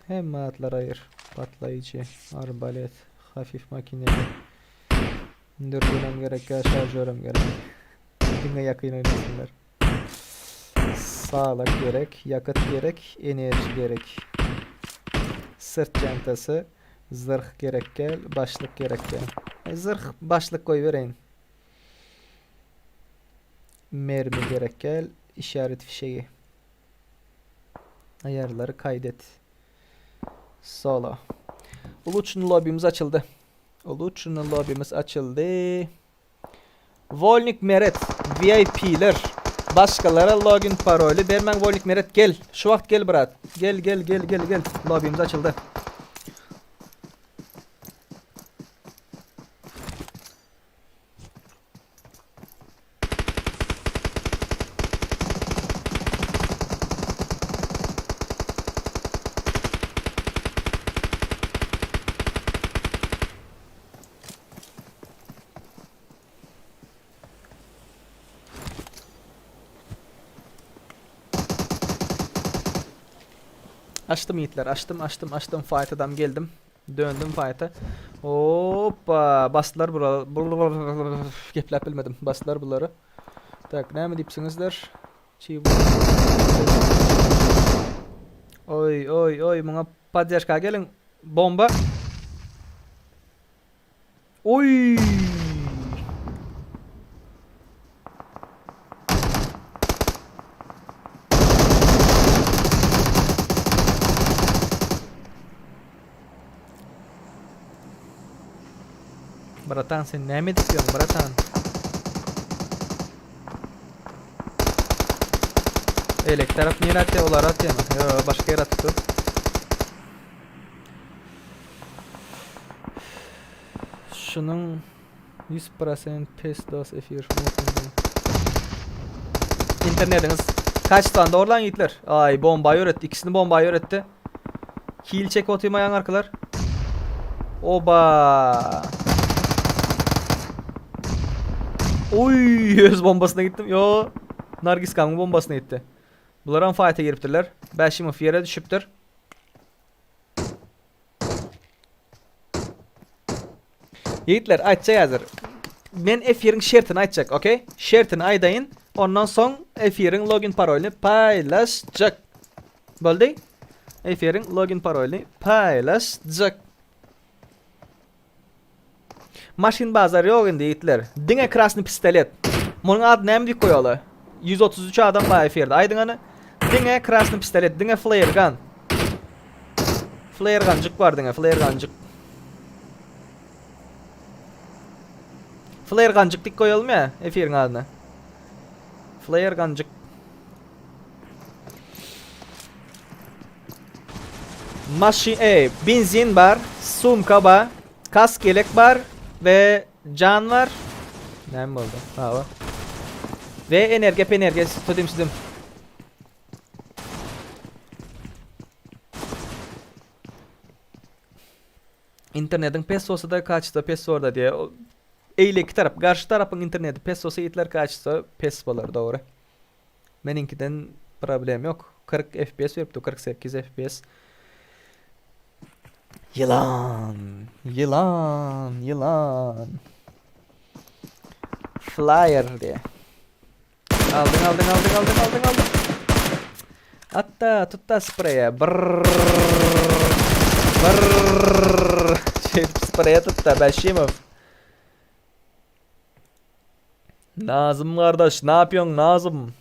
Hemme zatlar aýyr. Patlaýjy, arbalet, hafif makineli. Dürbünem gerek ýa şarjörem gerek. Diňe ýakyn oýnasynlar. Saglyk gerek, ýakyt gerek, enerji gerek. Syrt çantasy, zyrh gerek däl, başlyk gerek däl. Zyrh, başlyk goýbereýin. Mermi gerek gel. Işaret fişegi. Ayarları kaydet. Solo. Uluçun lobimiz açıldı. Uluçun lobimiz açıldı. Volnik Meret VIP'ler. Başkalara login paroli bermen Volnik Meret gel. Şu wagt gel brat. Gel gel gel gel gel. Lobimiz açıldı. Açdym ýigitler, açdym, açdym, açdym. Fight'adam geldim. Döndüm fight'a. Hoppa, basdylar bura. Gepläp bilmedim. Basdylar bulary. Tak, näme diýipsiňizler? Çiý Oý, oý, oý, muňa poddežka geliň. Bomba. Oý! Bratan sen näme edip ýörüň, bratan? Elek tarap nirä atýar, olara atýarmy? Ýo, başga ýere atypdyr. Şunuň 100% pes dos efir. Internetiňiz kaçtan dogrulan ýigitler. Ay bomba ýöretdi. İkisini bomba ýöretdi. Kill çek otyrma ýaň arkalar. Oba. Oy öz bombasyna gitdim. Yo. Nargis Kam'ın bombasyna gitti. Bular hem fight'a giripdirler. Bäşimow ýere düşüpdir. Ýigitler aýtjak häzir. Men efiriň şertini aýtjak, okey? Şertini aýdaýyn. Ondan soň efiriň login parolyny paýlaşjak. Boldy? Efiriň login parolyny paýlaşjak. Maşyn bazar ýok indi ýigitler. Diňe krasny pistolet. Munuň ady näme diýip goýaly? 133 adam bar efirde. Aýdyň hany. Diňe krasny pistolet, diňe flare gun. Flare gunjyk bar diňe, flare gunjyk. Flare gunjyk diýip goýalymy ýa efiriň adyny? Flare gunjyk. Maşyn, e, benzin bar, sumka bar, kask ýelek bar we jan bar. Näme boldy? Hawa. We energiýa, energiýa, tudim sidim. Internetiň pes bolsa-da kaçsa pes borda diýe. Eýleki tarap, garşy tarapyň interneti pes bolsa ýitler kaçsa pes bolar dogry. Meniňkiden problem ýok. 40 FPS beripdi, 48 FPS. Ýylan, ýylan, ýylan. Flyer diýe. Aldyň, aldyň, aldyň, aldyň, aldyň, aldyň. Atda, tutda spreýe. Brrrr. Brrrr. Şeýdip spreýe tutda Bäşimow. Nazym gardaş, ne yapıyorsun Nazım?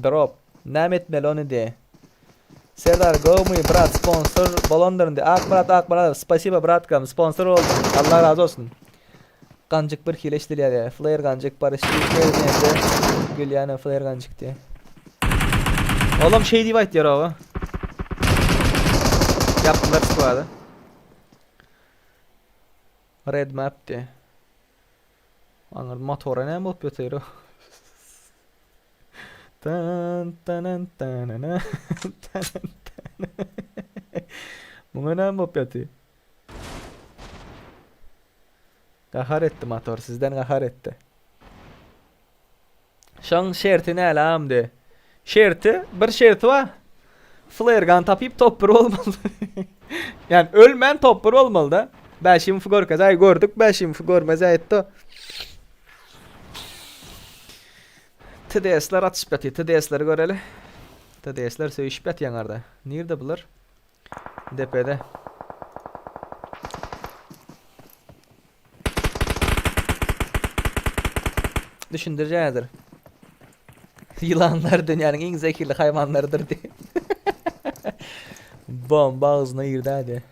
Drop. Näme etmeli ony diye. Serdar gowmy brat sponsor bolandyryn diye. Akmyrat Akmyradow spasibo bratkam sponsor boldun. Allah razı olsun. Ganjyk bir hile eşidilýär diye. Flare ganjyk Barış diýende gülýän flare ganjyk diye. Olam şey diýip aýtýar oba. Ýapdylar squady. Red map diye. Aňyrda motora näme bolup ýatyr o? Tan tanan tanana tanan tanan. Muňa näme bolup ýatyr? Gahar etdi motor, sizden gahar etdi. Şoň şerti näle amdy? Şerti, bir şerti bar. Flare gun tapyp top bir bolmaly. Yani ölmän top bir bolmaly da. Bäşimowy görkez. Aý gördük Bäşimowy görmez aýtdy. TDS-ler atyşyp ýatyr. TDS-leri göreli. TDS-ler söýüşip ýatyr ýaňarda. Nirde bular? Depede. Düşündirjek häzir. Ýylanlar dünýäniň iň zehirli haýwanlarydyr diýip. Bomba agzyna girdi hadi.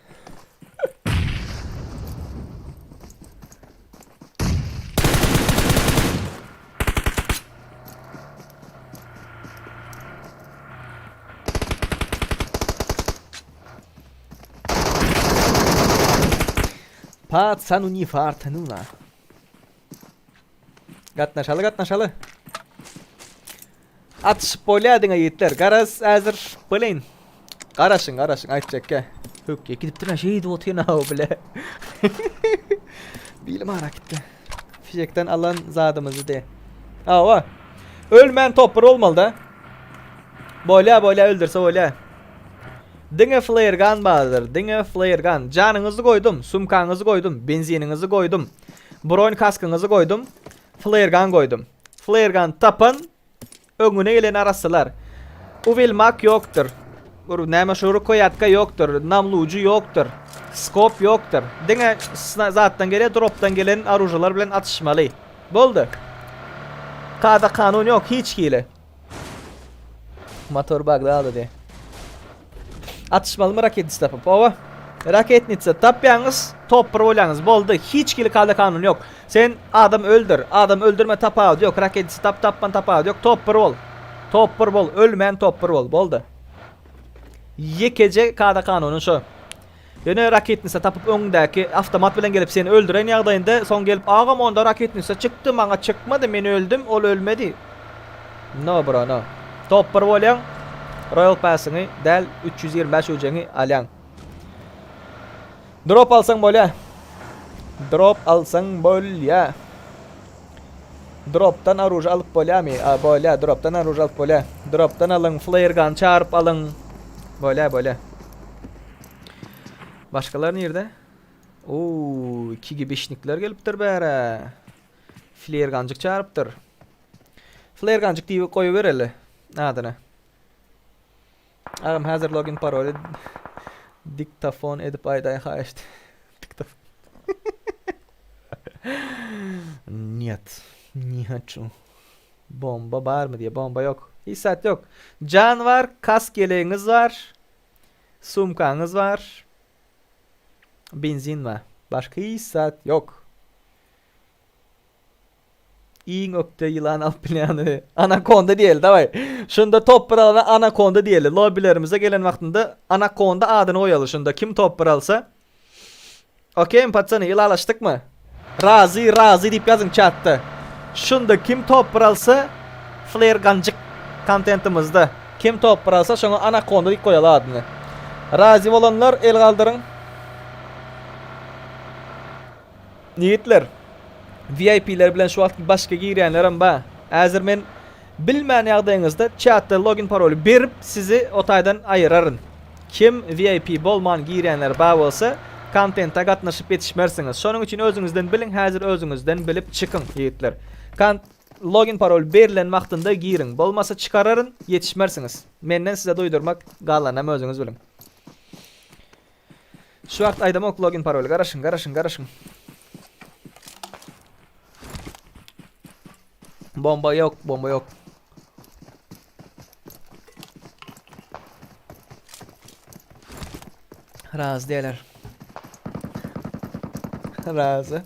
Patsanu ni fartanuna. Gatnaşaly gatnaşaly. Atyşyp bolýar diňe ýigitler. Garaz häzir bileýin. Garaşyň garaşyň aýtjakka. Hök gidipdir şeýdip otyryn aw bile. Bilim ara gitdi. Fişekden alan zadymyzy de. Awa. Ölmän topur bolmaly da. Bolýa bolýa öldürse bolýa. Diňe flare gun bardyr, diňe flare gun. Janyňyzy goýdum, sumkaňyzy goýdum, benziniňizi goýdum. Bron kaskyňyzy goýdum, flare gun goýdum. Flare gun tapan öňüne gelen arassalar. Uwilmak ýokdur. Bir näme şu rukoýatka ýokdur, namlujy ýokdur. Skop ýokdur. Diňe zatdan gelen, dropdan gelen oružalar bilen atyşmaly. Boldy. Kada kanun ýok hiç hili. Motor bagda diýe. Atyşmalymy raketnitsa tapyp? Owa. Raketnitsa tapýaňyz, top bir bolýaňyz. Boldy. Hiç hili kada kanun ýok. Sen adam öldür, adam öldürme tapawudy ýok. Raketnitsa tap, tapman tapawudy ýok. Top bir bol. Top bir bol, ölmän top bir bol. Boldy. Ýekeje kada kanuny şo. Ýöne raketnitsa tapyp öňündäki awtomat bilen gelip seni öldüren ýagdaýynda soň gelip agam onda raketnitsa çykdy maňa çykmady men öldüm ol ölmedi. No bro no. Top bir bolýaň Royal Pass'yňy däl 325 ujeňi alýaň. Drop alsaň bolýa. Drop alsaň bolýa. Dropdan oruž alyp bolýamy? A bolýa dropdan oruž alyp bolýa. Dropdan alyň flare gun çaryp alyň. Bolýa bolýa. Başgalar nirde? Oo, iki gibişnikler gelipdir bäre. Flare gunjyk çarypdyr. Flare gunjyk diýip goýubereli adyny. Agam häzir login paroly diktofon edip aýdaý haýyşt. Diktofon. Нет, не хочу. Bomba barmy diýe, bomba ýok. Hiç zat ýok. Jan bar, kask ýelegiňiz bar. Sumkaňyz bar. Benzin bar. Başga hiç zat ýok. Iň ökde ýylan alyp bilýäni Anakonda diýeli daway. Şunda top bir alana Anakonda diýeli. Lobbilerimize gelen wagtynda Anakonda adyny goýaly şunda kim top bir alsa. Okeymi patsany ylalaşdykmy? Razy razy diýip ýazyň çatda. Şunda kim top bir alsa Flare ganjyk kontentimizde kim top bir alsa şoňa Anakonda diýip goýaly adyny. Razy bolanlar el galdyryň. Ýigitler, VIP-ler bilen şu wagt başga girýänlerem bar. Häzir men bilmän ýagdaýyňyzda çatda login paroly berip sizi o taýdan aýyraryn. Kim VIP bolman girýänler bar bolsa kontenta gatnaşyp ýetişmersiňiz. Şonuň üçin özüňizden biliň häzir özüňizden bilip çykyň ýigitler. Kon login parol berilen wagtynda giriň. Bolmasa çykararyn ýetişmersiňiz. Menden size duýdurmak galanam özüňiz biliň. Şu wagt aýdamok login paroly. Garaşyň, garaşyň, garaşyň. Bomba ýok, bomba ýok. Razy diýerler. Razy.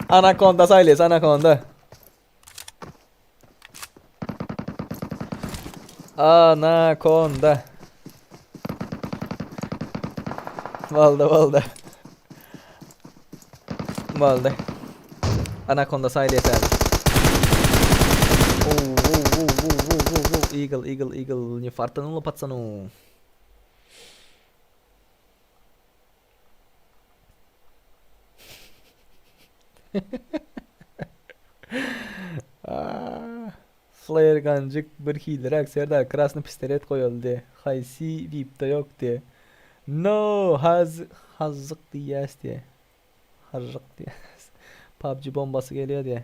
Anakonda saýlaýas, anakonda. Anakonda. Boldy, boldy. Boldy. Anakonda saýlaýas häzir. Oo, oo, oo, oo, oo, oo, oo. Eagle, Eagle, Eagle. Не фартануло пацану. Flare ganjyk bir hiliräk Serdar krasny pistolet goýaly diýe. Haýsy vipde ýok diýe. No haz hazzyk diýýäs diýe. Hazzyk diýýäs. PUBG bombasy gelýär diýe.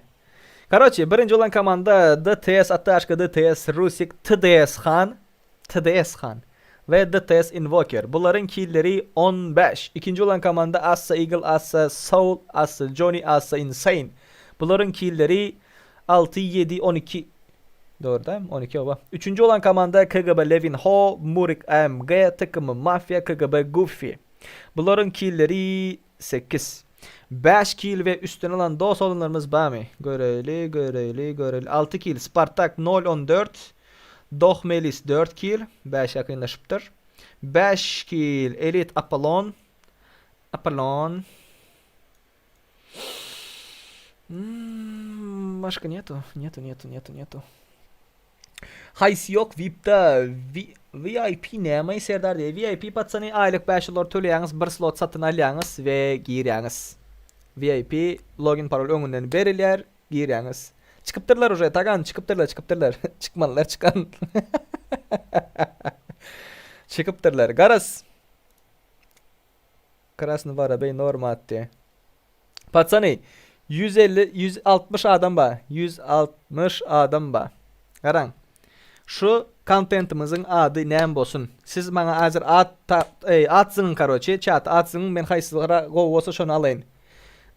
Karoçe birinji bolan komanda DTS Ataşka DTS Rusik TDS Han TDS Han we DTS Invoker. Bularyň killeri 15. Ikinji bolan komanda Assa Eagle Assa Soul Assa Johnny Assa Insane. Bularyň killeri 6 7 12 Dogry dämi? 12 oba. Üçünji bolan komanda KGB Levin Ho, Murik AMG, TKM Mafia, KGB Goofy. Bularyň killeri 8. 5 kil we üstün alan dos oglanlarymyz barmy? Göreli, göreli, göreli. 6 kil Spartak 0 14. Doh Melis 4 kil, 5 ýakynlaşypdyr. 5 kil Elit Apollon. Apollon. Hmm, başga netu, netu, netu, netu, netu. Haýsy ýok VIP-da VIP näme Serdar diýe. VIP patsany aýlyk 5 dollar töleýäňiz, bir slot satyn alýaňyz we girýäňiz. VIP login parol öňünden berilýär, girýäňiz. Çykypdyrlar uje, Tagan, çykypdyrlar, çykypdyrlar. Çykmalylar çykan. Çykypdyrlar. Garaz. Krasny Warabeý norma atdy. Patsany, 150, 160 adam bar. 160 adam bar. Garaň. Şu kontentimiziň ady näme bolsun? Siz maňa hazir at ta, ey, at zyňyň karoçi, çat at zyňyň, men haýsy gowy bolsa şony alaýyn.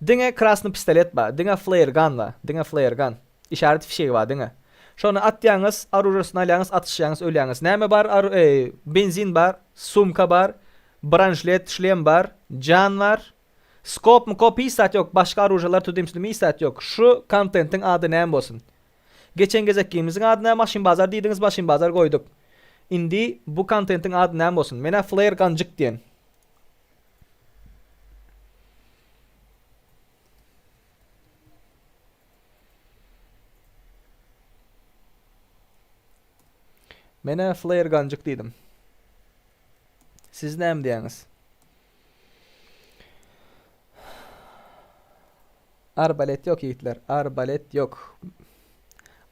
Diňe krasny pistolet bar, diňe flare gun bar, diňe flare gun. Işaret fişegi bar diňe. Şony atýaňyz, oružasyny alýaňyz, atyşýaňyz, ölýäňiz. Näme bar? Ar, ey, benzin bar, sumka bar, branžlet, şlem bar, jan bar. Skop, mkop hiç zat ýok, başga oružalar tudym-sudym hiç zat ýok. Şu kontentiň ady näme bolsun? Geçen gezekkimiziň ady näme Maşyn bazar diýdiňiz, Maşyn bazar goýduk. Indi bu kontentiň ady näme bolsun? Menä flare ganjyk diýen. Menä flare ganjyk diýdim. Siz näme diýýäňiz? Arbalet ýok ýigitler, arbalet ýok.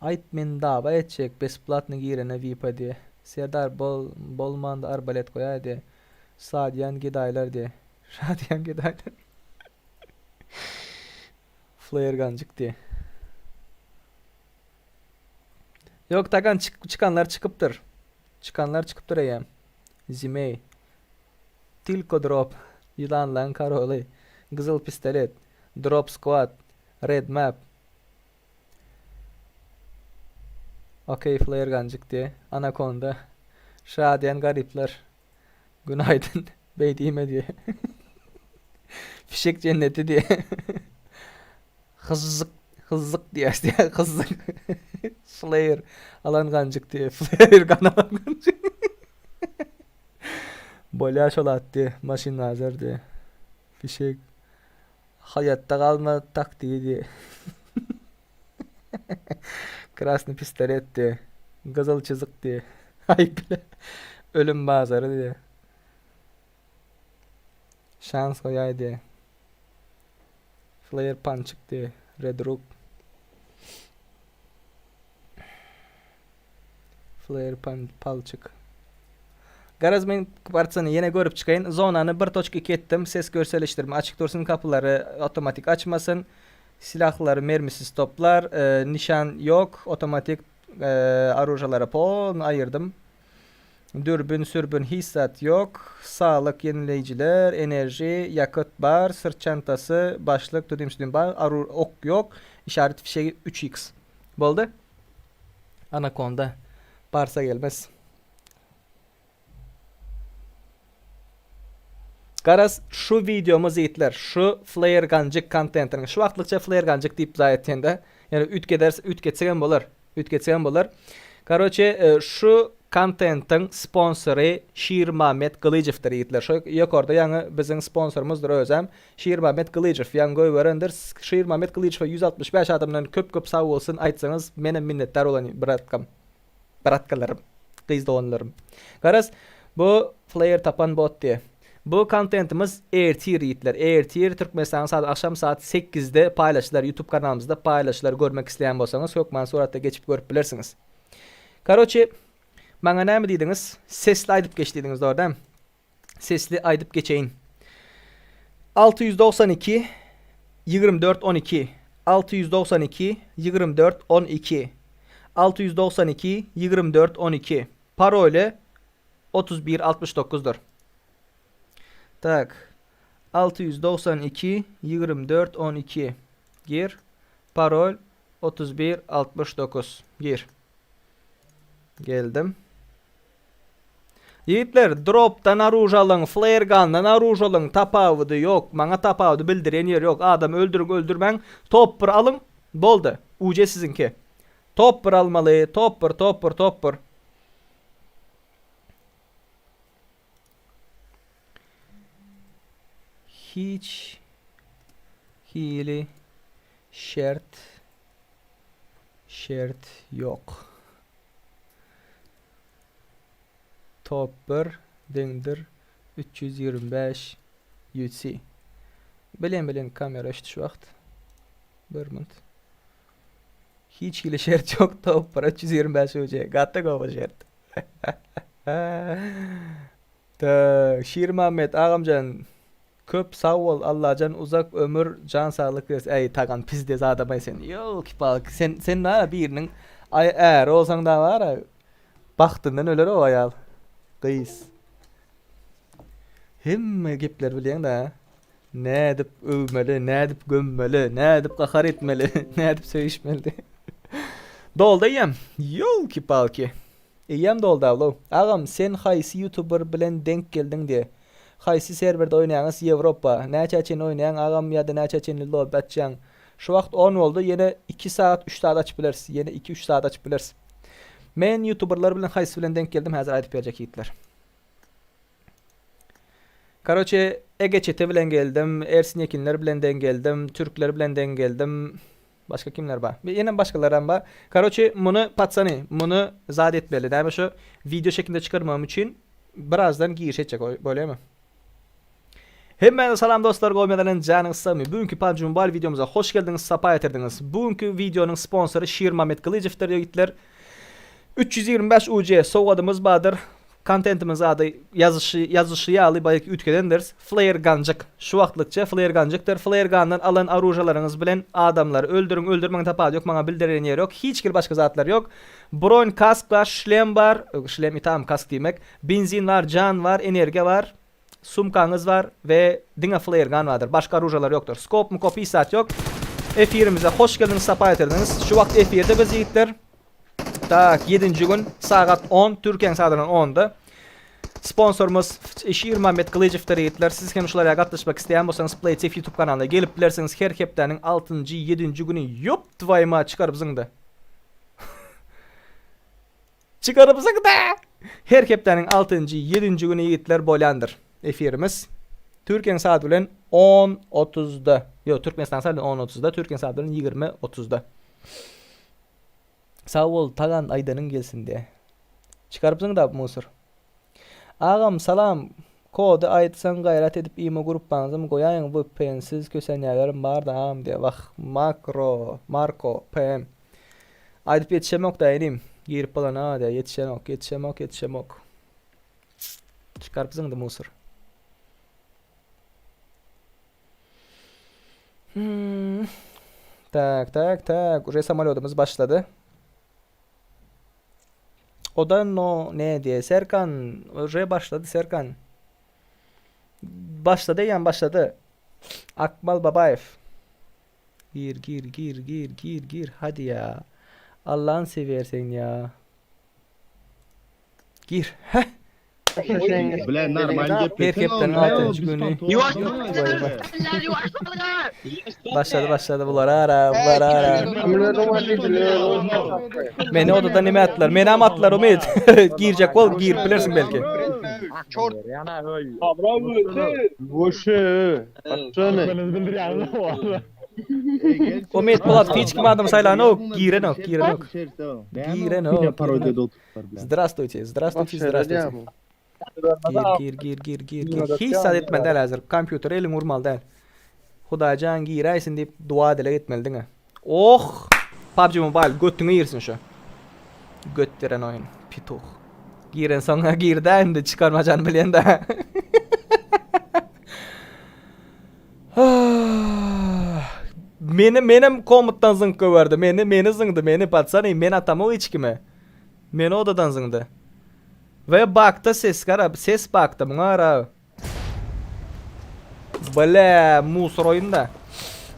Aýt men dawa etjek besplatny girene vipa diýe. Serdar bol bolmanda arbalet goýaý diýe. Şadyýan gedaýlar diýe. Şadyýan gedaýlar. Flare ganjyk diýe. Ýok tagan çykanlar çykypdyr. Çykanlar çykypdyr eýýäm. Zimey. Tilko drop, Ýylanlaň karoly, Gyzyl pistolet, Drop squad, Red map. Okey flare ganjyk diýe. Anakonda. Şadyýan garyplar. Günaýdyn. Beý diýme diýe. Fişek jenneti diýe. Hyzzyk hyzzyk diýýäs diýe. Hyzzyk. Flare alan ganjyk diýe. Flare gun alan ganjyk. Bolýa şol atdy, maşyn nazar diýe. Fişek. Haýatda galma taktigy diýe. Krasny pistolet diýe. Gyzyl çyzyk diýe. Aý bile. Ölüm bazary diýe. Şans goýaý diýe. Flare pançyk diýe. Red rook. Flare pan palçyk. Garaz men kwartsany ýene görüp çykaýyn. Zonany 1.2 etdim. Ses görselleşdirme açyk dursun, kapylary otomatik açmasyn. Silahlary mermisiz toplar, e, nişan ýok, otomatik e, oružalary polny aýyrdym. Dürbün, sürbün hiç zat ýok. Saglyk ýenileýjiler, enerji, ýakyt bar, syrt çantasy, başlyk, tudym-südüm bar, aru ok ýok. Işaret fişegi 3x. Boldy. Anakonda barsa gelmez. Garaz şu wideomyz ýigitler şu flare ganjyk kontentiniň şu wagtlykça flare ganjyk diýip zaý etýän-de. Ýöne üýtgederis üýtgetsegem bolar. Üýtgetsegem bolar. Karoçe e, şu kontentiň sponsory Şirmamet Gylyjewdir ýigitler. Şu ýokarda ýaňy biziň sponsorymyzdyr özem. Şirmamet Gylyjow ýaňy goýberendir. Şirmamet Gylyjowa 165 adamdan köp köp sag bolsun aýtsaňyz menem minnetdar bolan bratkam. Bratkalarym. Gyz doganlarym. Garaz bu flayer tapan bot diýe. Bu kontentimiz ertir ýigitler. Ertir Türkmenistanyň saat agşam saat 8-de paýlaşylar YouTube kanalymyzda paýlaşylar görmek isleýän bolsaňyz hökman suratda geçip görüp bilersiňiz. Karoçi maňa näme diýdiňiz? Sesli aýdyp geç diýdiňiz dogry dämi? Sesli aýdyp geçeýin. 692 24 12 692 24 12 692 24 12 Paroly 31 69-dyr. Tak. 692 24 12 Gir. Parol 31 69 Gir. Geldim. Ýigitler, dropdan oruž alyň, flare gundan oruž alyň, tapawudy ýok, maňa tapawudy bildirýän ýeri ýok, adam öldüriň öldürmäň, top bir alyň, boldy, uje siziňki. Top bir almaly, top bir, top bir, top bir. Hiç hili şert şert ýok. Top bir deňdir 325 UC. Bilen bilen kamera öçdi şu wagt. Bir minut. Hiç hili şert ýok top bir 325 UC. Gaty gowy şert. Tak, Şirmammet agamjan köp sag bol Allajan uzak ömür jan saglyk bersin. Äý Tagan pizdez adamaý sen. Ýolki palki sen sen bara biriniň aý äri bolsaň da bara bagtyndan öler o aýal. Gyz. Hemme gepleri bilýäň da. Nädip öwmeli, nädip gömmeli, nädip gahar etmeli, nädip söýüşmeli. Doldy eýýäm. Ýolki palki. Eýýäm doldy ablow. Agam sen haýsy youtuber bilen deňk geldiň diýe. Haýsy serwerde oýnaýaňyz Ýewropa. Näçä çenli oýnaýaň agam ýada näçä çenli lobby açýaň. Şu wagt on boldy ýene iki sagat üç sagat açyp bileris. Ýene iki üç sagat açyp bileris. Men youtuberlar bilen haýsy bilen deňk geldim häzir aýdyp berjek ýigitler. Karoçe Ege çete bilen geldim, Ersin Ýekinler bilen deň geldim, Türkler bilen deň geldim. Başga kimler bar? Ýene başgalaram bar. Karoçe muny patsany, muny zat etmeli. Näme şu wideo şeklinde çykarmagym üçin birazdan giriş etjek bolýamy? Hemmäňize salam dostlar, gowy medalan janyňyz sagmy? Bu günki PUBG Mobile wideomyza hoş geldiňiz, sapa getirdiňiz. Bu günki wideonyň sponsory Şirmamet Gylyjewdir ýigitler. 325 UC sowgadymyz bardyr. Kontentimiz ady ýazyşy ýazyşy ýaly belki üýtgedendiris. Flare ganjyk. Şu wagtlykça flare ganjykdyr. Flare gandan alan oružalaryňyz bilen adamlary öldüriň öldürmeň tapawudy ýok maňa bildiren ýeri ýok. Hiç hili başga zatlar ýok. Bron kask bar, şlem bar, şlem itam kask diýmek. Benzin bar, jan bar, energiýa bar. Sumkaňyz bar we diňe flare gun bardyr. Başga oružalar ýokdur. Skop mukop hiç zat ýok. Efirimize hoş geldiňiz sapa getirdiňiz. Şu wagt efirde biz ýigitler. Tak, 7-nji gün sagat 10, Türkiýäniň sagadyndan 10-da. Sponsorymyz Şirmammet Gylyjewdir ýigitler. Siz hem şulara gatnaşmak isleýän bolsaňyz PlaySafe YouTube kanalyna gelip bilersiňiz. Her hepdäniň 6-njy, 7-nji güni ýop twaýma çykaryp zyňdy. Çykaryp zyňdy. Her hepdäniň 6-njy, 7-nji güni ýigitler bolýandyr efirimiz. Türkiýäniň sagady bilen 10:30-da. Ýok, Türkmenistanyň sagady bilen 10:30-da, Türkiýäniň sagady bilen 20:30-da. Sag bol Tagan aýdanyň gelsin diýä. Çykarypsyň da musur. Agam salam kody aýtsaň gaýrat edip imo grupbaňyzam goýaýyň vpnsiz kösenýälerim barda agam diýä wah makro marko pm aýdyp ýetişemokda inim girip bolana diýä ýetişenok ýetişemok ýetişemok çykarypsyň da musur. Hmm. Tak, tak, tak. Uje samolýodymyz başlady. O da no ne diye Serkan uje başlady Serkan. Başlady eýýäm başlady. Akmal Babaýew. Gir gir gir gir gir gir hadi ya. Allah'ın seversen ya. Gir. Heh. Bilen normal Her geplesin hepdäniň altynjy güni. Başlady başlady bular ara bular ara. Meni odadan nime atdylar? Menam atdylar Umyt. Girjek bol girip bilersiň belki. Umyt Polat hiç kim adam saýlanok, girenok, girenok. Girenok. Zdrastwuyte, zdrastwuyte, zdrastwuyte. Gir, gir, gir, gir, gir, gir. Hiç zat etmeli däl häzir. Kompýutere eliňi urmaly däl. Hudaýjan giräýsin diýip dua dileg etmeli diňe. Oh! PUBG Mobile götüňe girsin şu. Göt beren oýun. Pituh. Girensoň girdi indi çykarmajany bilýän dä. Meni menem komutdan zyňyp goýberdi. Meni meni zyňdy, meni patsany, men atamok hiç kime. Meni odadan zyňdy. We bakda ses gara, ses bakda muňa gara. Bile, musor oýunda.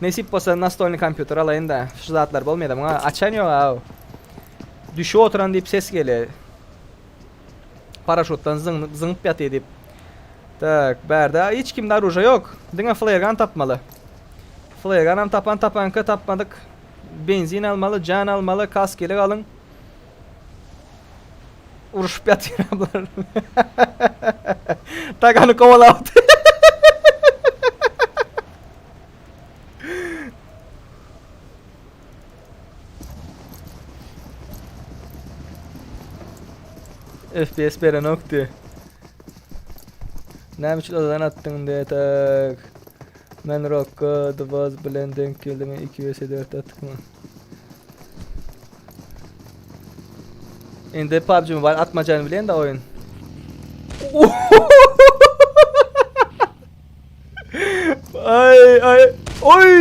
Nesip bolsa nastolny kompýuter alaýyn da. Şu zatlar bolmaýar muňa açan ýok aw. Düşüp oturan diýip ses gelýär. Paraşutdan zyňyp zyňyp ýatyr diýip. Tak, bärde hiç kimde oruža ýok. Diňe flare gun tapmaly. Flare gunam tapan tapanka tapmadyk. Benzin almaly, jan almaly, kask ýelek alyň. Uruşyp ýatyr bular. Tagany kowalap. FPS berenokdy. Näme üçin odadan atdyň diýe tak. Men Rokko Dwaz bilen denk geldim 2 vs 4 atdyk mı? Indi PUBG Mobile atmajagyny bilen de oýun. Ay ay oy!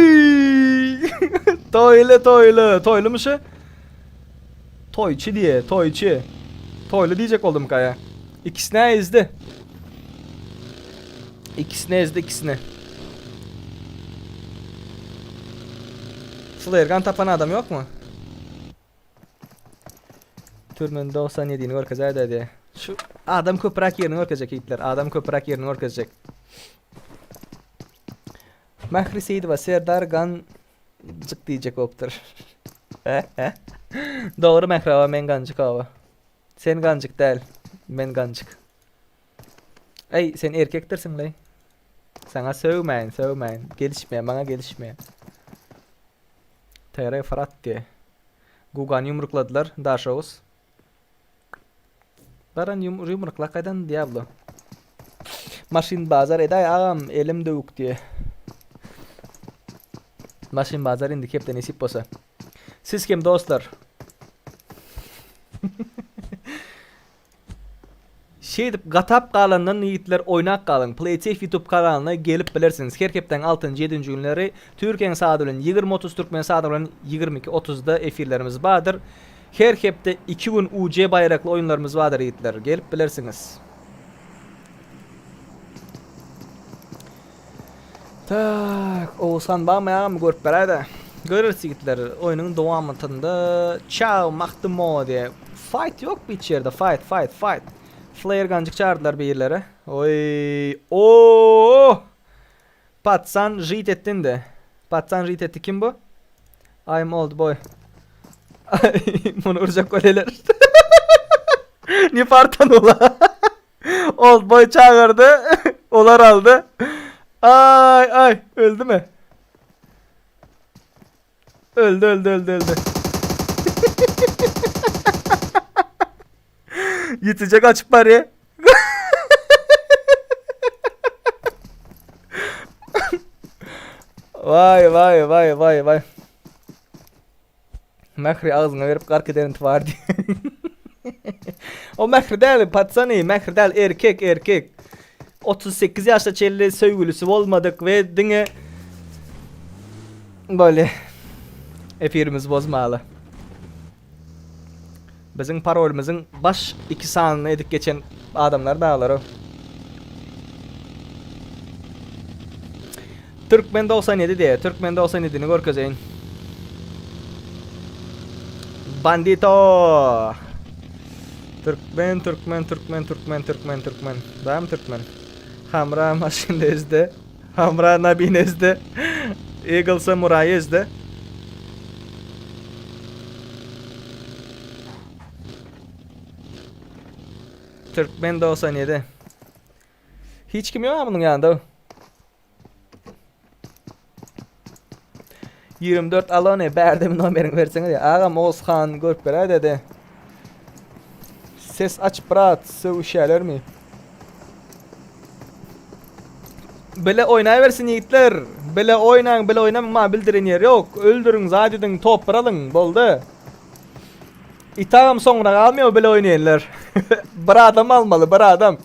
Toýly toýly, toýlymy şu? Toýçy diýe, toýçy. Toýly diýjek boldum kaýa. Ikisine ezdi. Ikisine ezdi, ikisine. Flare gun tapan adam ýokmy? Türmen 97-ni görkezäý dedi. Şu adam köpräk ýerini görkezjek ýigitler. Adam köpräk ýerini görkezjek. Mähri Seýidowa Serdar Ganjyk diýjek bolupdyr. Dogry Mähri aga men Ganjyk aga. Sen Ganjyk däl. Men Ganjyk. Eý sen erkekdirsiň leý. Saňa sögmäýin, sögmäýin. Gelişmeýär, maňa gelişmeýär. TR Fırat diýe. Gugany ýumrukladylar Daşoguz. Baran ýum ýumruklak gaýdan Diablo. Maşyn bazar edaý agam elim döwük diýe. Maşyn bazar indiki hepde nesip bolsa. Siz kim dostlar? Şeýdip gatap galandan ýigitler oýnap galyň Playsafe youtube kanalyna gelip bilersiňiz her hepdäň altynjy ýedinji günleri Türkiýäň saady bilen 20 30 türkmen saady bilen 22 30da efirlerimiz bardyr her hepde 2 gün UC baýrakly oýunlarymyz bardyr ýigitler gelip bilersiňiz. Tak, Oguzhan barmy agam görüp beräýdä. Göreris ýigitler oýnuň dowamatynda. Çao Magtymo diýe. Fight ýok bu hiç ýerde. Fight, fight, fight. Flare ganjyk çagyrdylar birlere. Oý, oo! Patsan žit etdi indi. Patsan žit etdi kim bu? I'm old boy. Muny urjak bolýarlar. Ne fartan ola. Old boy çagyrdy. Olar aldy. Ay ay öldü mü? Öldü öldü öldü öldü. Yitecek açıp bari. Vay vay vay vay vay. Mähri agzyňa berip gark eden bar diýip. O Mähri däl, patsany, Mähri däl, erkek, erkek. 38 ýaşda çenli söýgülisi bolmadyk we diňe böyle efirimizi bozmaly. Biziň parolymyzyň baş iki sanyny edip geçen adamlar daglar. Türkmen 97 diýe, Türkmen 97-ni görkezeýin. Bandito! Türkmen, Türkmen, Türkmen, Türkmen, Türkmen, Türkmen. Dam Türkmen. Hamra maşyn ezdi. Hamra Nabin ezdi. Eagle Samurai ezdi. Türkmen 97. Hiç kim ýok munuň ýanynda. 24 alony bärde bir nomeriňi berseňiz ya. Agam Oğuzhan görüp beräý dedi. Ses aç brat sögüşýärlermi? Bile oýnaýbersin ýigitler. Bile oýnaň, bile oýnamaň maňa bildiren ýeri ýok. Öldüriň, zat ediň, top bir alyň, boldy. Itagam soňra galmıyor bile oýnaýanlar. bir adam almaly, bir adam.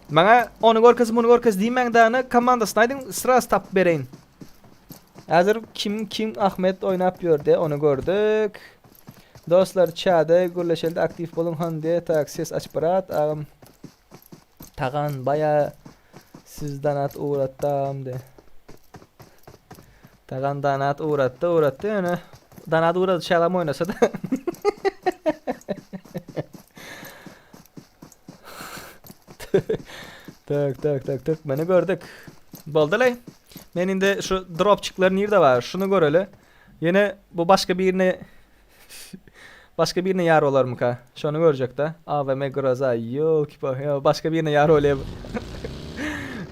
Maňa ony görkez, muny görkez diýmäň däne, komandasyny aýdyň, sraz tapyp bereýin. Häzir kim kim Ahmet oýnap ýördi, ony gördük. Dostlar, çada gürleşelde aktiw boluň han diýe, tak ses aç brat, agam. Tagan baýa siz danat ugratdam de. Tagan danat ugratdy, ugratdy ýöne danat ugrady şalam oýnasa da. Tak tak tak türkmeni gördük. Boldy lay. Men indi şu dropçikler nirde bar? Şunu göreli. Ýene bu başga birine başga birine ýar bolarmyka? Şony görjekde. AVM Groza. Ýok, ýok, başga birine ýar bolýar.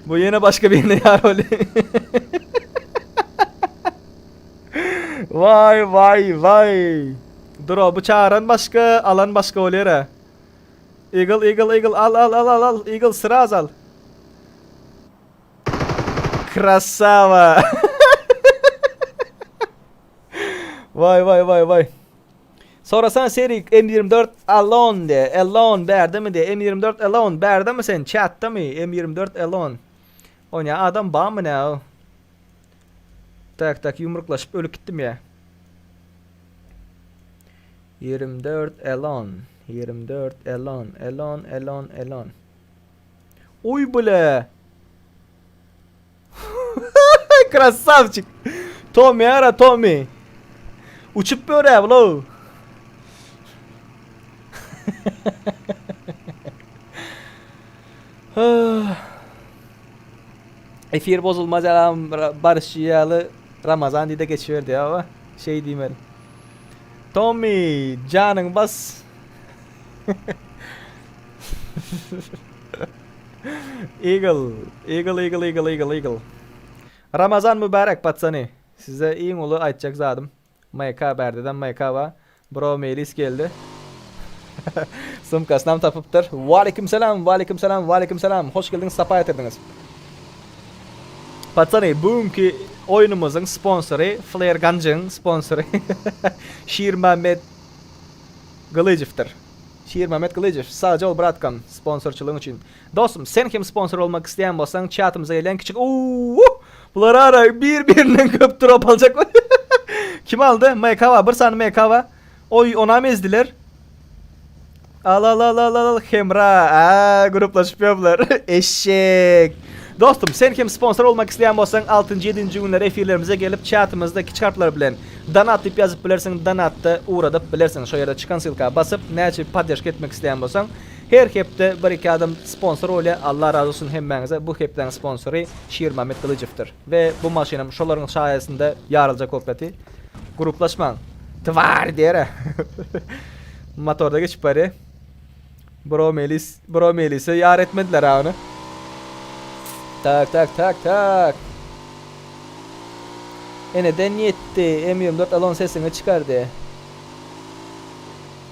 Bu ýene başga birine ýar bolýar. Vay vay vay. Drop'u çağıran başga, alan başga bolýar ha. Eagle, Eagle, Eagle al al al al al. Eagle sıraz al. Krasava. Vay vay vay vay. Sorasana Serik M24 Alone diye. Alone bärdemi diye. M24 Alone bärdemi sen? Chatdamy? M24 Alone. Oýnaýan adam barmy näo? Tak tak ýumruklaşyp ölüp gitdim ýa. 24 Elon 24 Elon Elon Elon Elon Uy bile. Krasavçik. Tommy ara Tommy. Uçup böre blo. Efir bozulmaz ýalam barşy ýaly Ramazan diýde geçiberdi ýa şeý diýmeli. Tommy janyň bas. Eagle, Eagle, Eagle, Eagle, Eagle, Eagle. Ramazan mübarek patsany. Size iň uly aýtjak zadym. MK bärdeden MK ba. Bro Melis geldi. Sumkasynam tapypdyr. Waleýkim salam, waleýkim salam, waleýkim salam. Hoş geldiňiz, sapa getirdiňiz. Patsany, bu günki oýnumyzyň sponsory Flare Gunjyň sponsory Şirmämmet Gylyjewdir. Şirmämmet Gylyjew, sagja bol bratkam sponsorçylygyň üçin. Dostum, sen hem sponsor bolmak isleýän bolsaň, çatymyza gelýän kiçik Uuuh! Bular ara bir-birinden köp drop aljak. Kim aldy? MK bir sany MK bar. Oý, onam ezdiler. Al al al al al Hemra. Aa, gruplaşyp ýörler. Eşek. Dostum, sen hem sponsor bolmak isleýän bolsaň, 6-njy, 7-nji günler efirlerimize gelip, çatymyzda kiçik harplar bilen Donat diýip ýazyp bilersiň, donatda ugradyp bilersiň. Şo ýerde çykan ssylka basyp, näçe podderžka etmek isleýän bolsaň, Her hepde bir iki adam sponsor bolýa Allah razy bolsun hemmäňize bu hepdäň sponsory Şirmamet Gylyjewdir we bu maşynam şolaryň şaýasynda ýaryljak bolup ýaty gruplaşmaň twar diýerä motorda geçip barýa bro melis bro melise ýar etmediler a ony tak tak tak tak eneden ýetdi M 24 alon sesiňi çykar diýe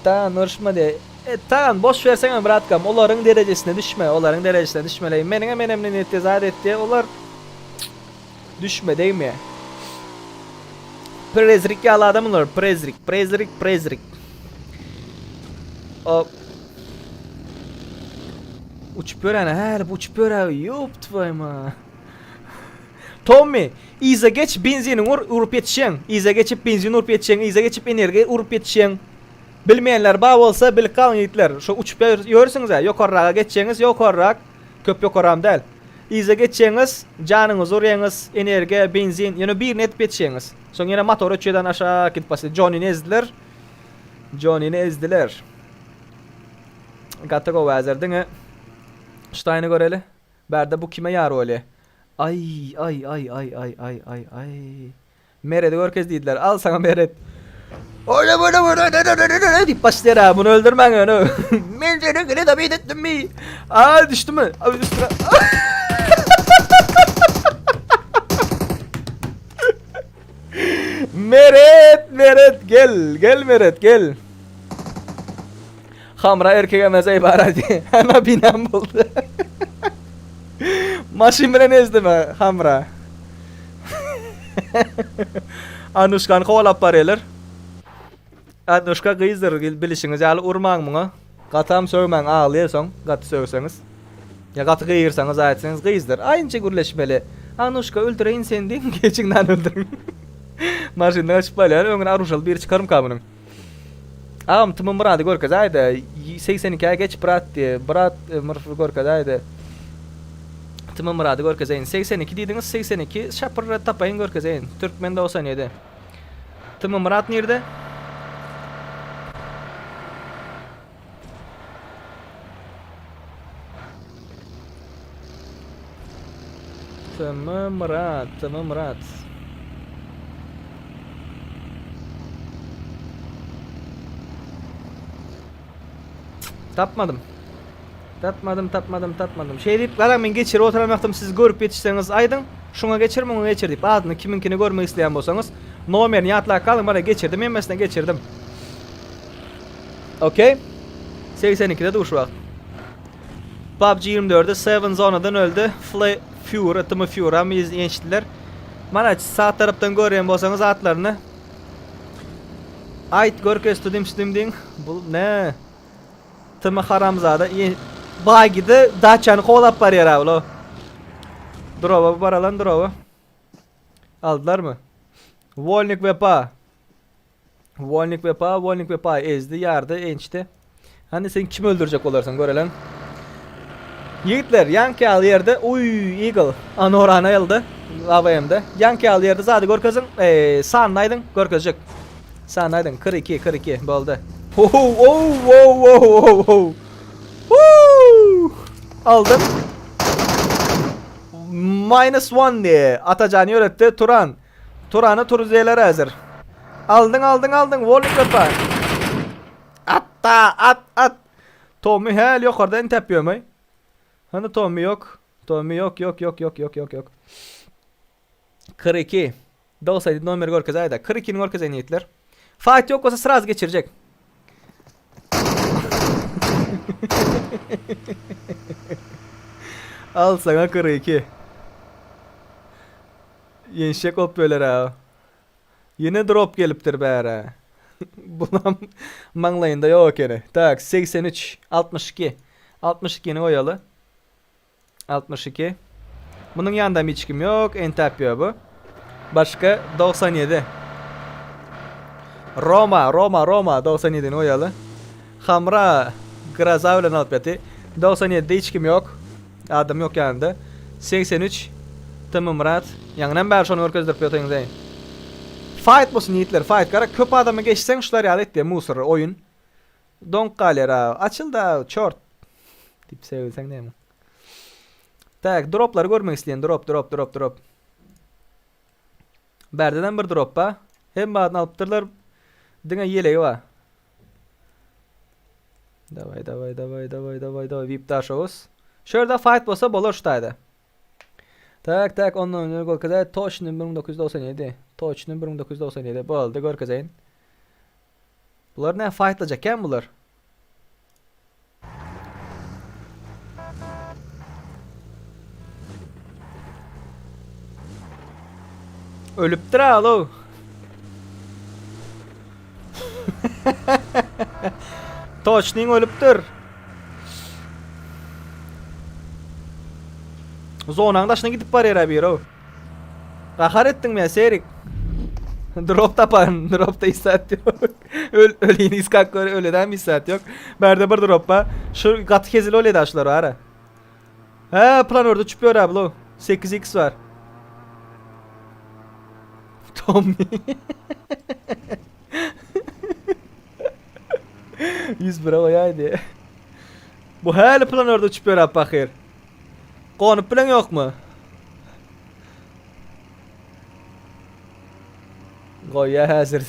Tagan uruşma diýe E Tagan boş berseňem bratkam olaryň derejesine düşme olaryň derejesine düşmeleý meniňem enemden etdi zat etdi olar düşme degme Prezrik ýaly adam olar prezrik prezrik prezrik O Uçup ýöräne häli bu uçup ýörä ýop twoýma Tommy yza geç benziniň ur urup ýetişeň yza geçip benzin urup ýetişeň yza geçip energiýa urup ýetişeň Bilmeýänler bar bolsa bilip galyň ýigitler. Şo uçup ýörsüňizä ýokarraga geçjeňiz ýokarrak, köp ýokaram däl. Yza geçjeňiz, janyňyzy urýaňyz, energiýa, benzin, ýöne birini edip ýetişeňiz. Soň ýene motor öçýeden aşak gidip başlaýar. Jonini ezdiler. Jonini ezdiler. Gaty gowy häzir diňe Ştaýny göreli. Bärde bu kime ýar bolýa? Aý aý aý aý aý aý aý aý. Meredi görkez diýdiler. Al saňa Meret. Öyle böyle böyle diýip başlaýar ha. Bunu öldürmäň ýöne. Men seni gele dabit etdim mi? Aa düşdümi? Abi üstüne. Meret, Meret gel, gel Meret gel. Hamra erkek emez ey baradi. Ana binam boldy. Maşyn bilen ezdimi Hamra. Anuşkany kowalap barýarlar. Anuşka gyzdyr bilişiňiz ýaly urmaň muňa. Gatam sögmäň aglaýar soň gaty sögseňiz. Ýa gaty gygyrsaňyz aýtsaňyz gyzdyr. Aýynça gürleşmeli. Anuşka öldüreýin seni diýiň geçiň nan öldüriň. Maşyndan gaçyp barýar öňüne aruşaly biri çykarmyka munuň. Agam Tm Myrady görkezäýdä 82-ä geç brat diýe brat mrf görkezäýdä. Tm Myrady görkezeýin. 82 diýdiňiz 82 şapyrra tapaýyn görkezeýin. Türkmen 97. Tm Myrat nirde? Tm Myrat, Tm Myrat. Tapmadym. Tapmadym, tapmadym, tapmadym. Şeý diýip, garaň men geçirip oturan wagtym siz görüp ýetişseňiz aýdyň. Şuňa geçir, muňa geçir diýip, adyny kimiňkini görmek isleýän bolsaňyz, nomerini ýatlap galyň, mana geçirdim, hemmesine geçirdim. Okey. 82-de duş wagt. PUBG 24-de Seven Zonadan öldi. Fle Fury, Tm Fury mi ýençdiler. Mana sag tarapdan görýän bolsaňyz atlaryny. Aýt görkez tudim şudim diň. Bu ne? Tm haramzada Bagide daçany kowalap barýar ha bulo. Droba baralan droba. Aldylarmy? Wolnik Wepa. Wolnik Wepa, Wolnik Wepa ezdi, ýardy, ençdi. Hany sen kim öldürjek bolarsyň görelen. Ýigitler, ýaňky ýaly ýerde, uý, Eagle, Anorany aldy. AWM-de. Ýaňky ýaly ýerde zady görkeziň, eee, sanyny aýdyň, görkezjek. Sanyny aýdyň, 42, 42, boldy. Ho, ho, ho, ho, ho, ho. Huu! Aldym. Minus one diye. Atajan ýöretdi. Turan. Turany turuzeler häzir. Aldyň, aldyň, aldyň. Wolnik wepa. Atda, at, at. Tommy häli ýokarda entäp ýörmey. Hany Tommy ýok. Tommy ýok, ýok, ýok, ýok, ýok, ýok, ýok. 42. 97 nomeri görkezäýdä. 42-ni görkezeýin ýigitler. Fight ýok bolsa sraz geçirjek. Al sana 42. Ýenşek bolup böler ha. Ýene drop gelipdir bärä. Bulam maňlaýynda ýok ekeni. Tak, 83, 62. 62-ni goýaly. 62. Munuň ýanynda hiç kim ýok, entäp ýok bu. Başga 97. Roma, Roma, Roma 97-ni goýaly. Hamra Graza bilen alyp ýaty. 97-de hiç kim ýok. Adam ýok ýanynda. 83 TM Myrat. Ýaňynam bäri şony görkezdirip ýotyňyz eý. Fight bolsun ýigitler, fight. Gara köp adama geçseň şular ýaly etýär musor oýun. Doňup galýar a. Açyl da çort. Diýip sebilseň näme. Tak, droplary görmek isleýän. Drop, drop, drop, drop. Bärdenem bir drop ba. Hemme adyny alypdyrlar. Diňe ýelegi bar. Daway, daway, daway, daway, daway, daway. VIP daşoguz. Şu ýerde fight bolsa bolar şu taýda. Tak, tak, ondan önce görkezäý. Toçny 1997. Toçny 1997. Boldy, görkezeýin. Bular ne fightlajak eken bular? Ölüpdir alo. Toçnyň ölüpdir. Zonaň daşyna gidip barýar bir o. Gahar etdiňmi ya Serik? Drop tapan, drop da isat yok. Öl, öleyini iskak gör, öleden bir saat yok. Berde bir drop ba. Şu gaty kezil olýar daşlar ara. He, planörde çüp ýör ablo. 8x var. Tommy. 101 goýaýdy. Bu häli planörde çüp ýör pahyr. Gonup bilen ýokmy? Goýýa häzir.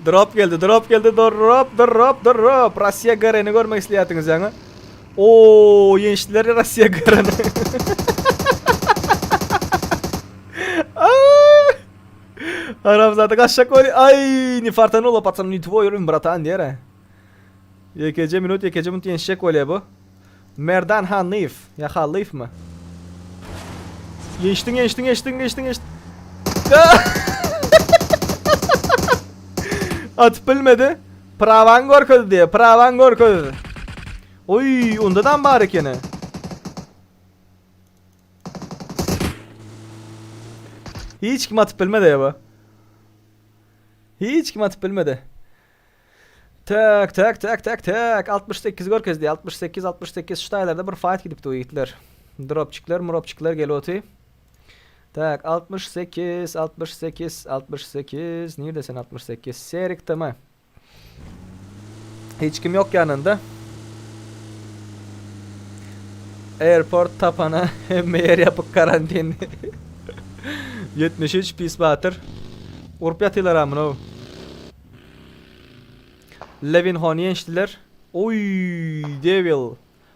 Drop geldi, drop geldi, drop, drop, drop. Russiya GR-ni görmek isleýärdiňiz ýaňy. Oo, ýençdiler Russiya GR-ni. Haramzada gaçjak bolýar. Ay, ne fartanulo, пацан, не твой уровень, братан, diýer. Ýekeje minut, ýekeje minut ýençjek bolýar bu. Merdan Hanyýew, ýa Hallyýewmi? Ýençdiň, ýençdiň, ýençdiň, ýençdiň, ýençdiň. Atyp bilmedi. Prawaň görkezdi diýýär, prawaň görkezdi. Oý, ondadam bar ekeni. Hiç kim atyp bilmedi ya bu. Hiç kim atyp bilmedi. Tak tak tak tak tak 68 görkezdi 68 68 şu taýlarda bir fight gidipdi bu ýigitler. Dropçikler mropçikler gelip oty. Tak 68 68 68 nirde sen 68 Serik TM. Hiç kim yok yanında. Airport tapana hemme yer yapyk karantin. 73 pis batyr. Urup ýatylar amynow. Lewin Hony ýençdiler. Oý, Devil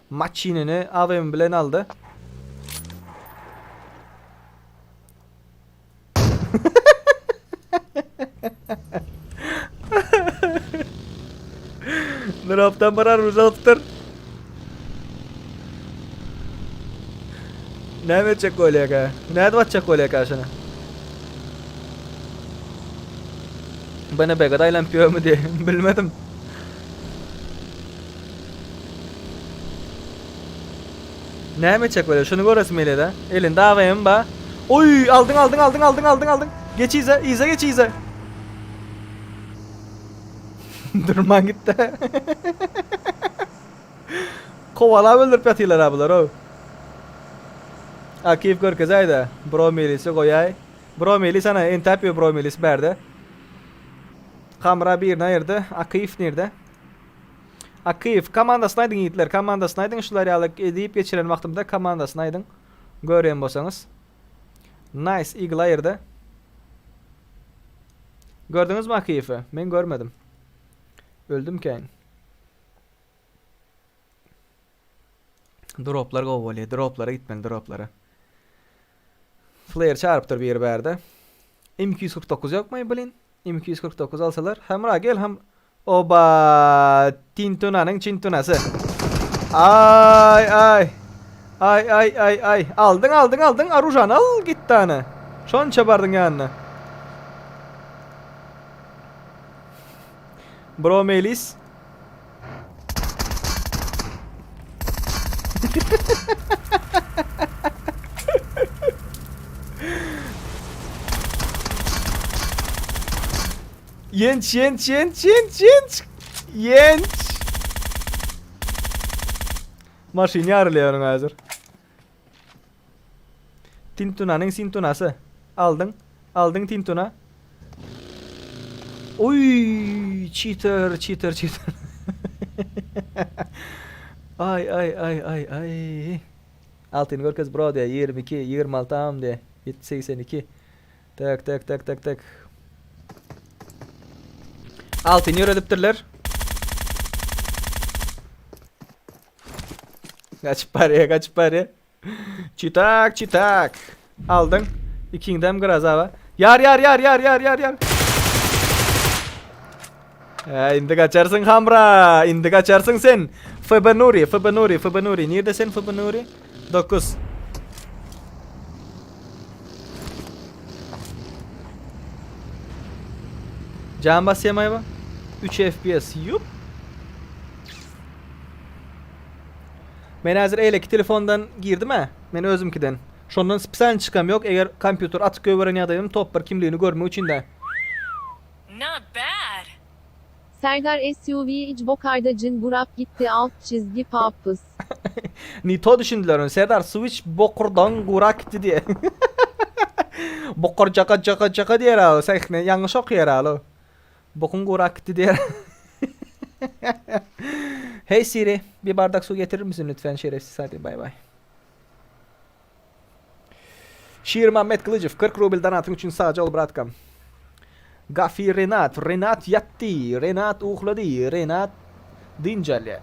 maçinini AWM bilen aldy. Dropdan bir aruz alypdyr. Näme etjek bolýaka? Nädip atjak bolýaka şuny? BNB-ge aýlanyp ýörmi diýe bilmedim. Näme etjek bolýar? Şuny göresim gelýär-de. Elinde AWM bar. Oý, aldyň, aldyň, aldyň, aldyň, aldyň, aldyň. Geç yza, yza geç yza. Durman gitdi. Kowalap öldürip ýatyrlar ha bular ow. Akiýew görkezäýdä. Bro Melisi goýaý. Bro Melis ana entäp ýör Bro Melis bärde. Kamera birini aýyrdy. Akiýew nirde? Akiýew komandasyny aýdyň ýigitler. Komandasyny aýdyň şular ýaly edip geçiren wagtymda komandasyny aýdyň. Görýän bolsaňyz. Nice Eagle aýyrdy. Gördüňizmi Akiýewi? Men görmedim. Öldümkäýin. Droplar gowy bolýar. Droplara gitmeli, droplara. Flare çarypdyr biri bärde. M249 ýokmy, blin? M249 alsalar. Hemra gel hem. Oba, Tintunanyň çintunasy. Ay ay. Ay ay ay ay. Aldyň aldyň aldyň arujany al git tane. Şonça bardyň ýanyna. Bro Melis. Ýenç, ýenç, ýenç, ýenç, ýenç. Ýenç. Maşyn ýarylýar onuň häzir. Tintunanyň sintunasy. Aldyň. Aldyň tintuna. Oý, cheater, cheater, cheater. Ay ay ay ay ay. Altyn görkez bro diýe 22, 26 am diýe. 82. Tak tak tak tak tak. Altyn ýöredipdirler. Gaçyp barýa, gaçyp barýa. Çitak, çitak. Aldyň. Ikiňdem graza Ýar, ýar, ýar, ýar, ýar, ýar, ýar. Hä, indi gaçarsyň Hamra. Indi gaçarsyň sen. FB Nuri, FB Nuri, FB Nuri. Nirde sen FB Nuri? 9. Can basýam aýba. 3 FPS. Yup. Men häzir eýleki telefondan girdim-ä. Men özümkiden. Şondan spesialny çykam ýok, eger kompýuter açyk goýberen ýagdaýym top bir kimligini görmek üçin-dä. Not bad. Serdar SUV ic bokarda cin gurap gitdi alt çizgi papys. Ne to düşündiler ony Serdar switch bokurdagyň gurak gitdi diýe. Bokur jaka jaka jaka diýer al sähne ýalňyş okýar al. Bokuň gurak gitdi diýer. Hey Siri, bir bardak su getirir misin lütfen şerefsiz hadi bay bay. Şirmammet Gylyjow 40 rubl donatyň üçin sagja bol bratkam. Gafi Renat, Renat ýatdy, Renat uhlady, Renat dynç alýar.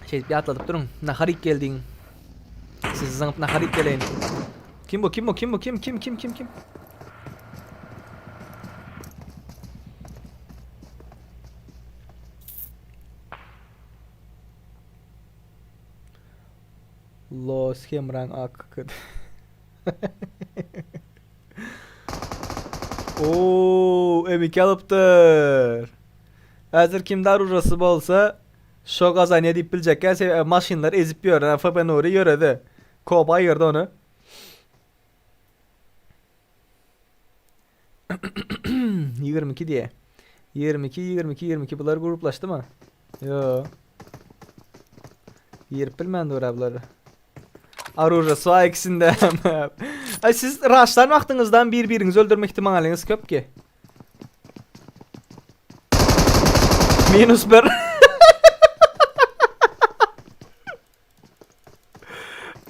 Şeýdip ýatladyp duruň. Nahar iýip geldiň. Sizi zyňyp nahar iýip geleýin. Kim bu? Kim bu? Kim bu? Kim? Kim? Kim? Kim? Kim? Los Hemraň ak. Oo, M2 alypdyr. Häzir kimde orujasy bolsa, şo gazanýa diýip biljekkä, sebäbi maşynlar ezip ýör. FB Nuri ýöredi. Koba aýyrdy ony. 22 diýe. 22 22 22 bular gruplaşdymy? Ýo. Girip bilmän dur bular. Aruja su ikisinde. Ay siz raşlan wagtyňyzdan bir-biriňizi öldürme ihtimalyňyz köp ki. Minus 1.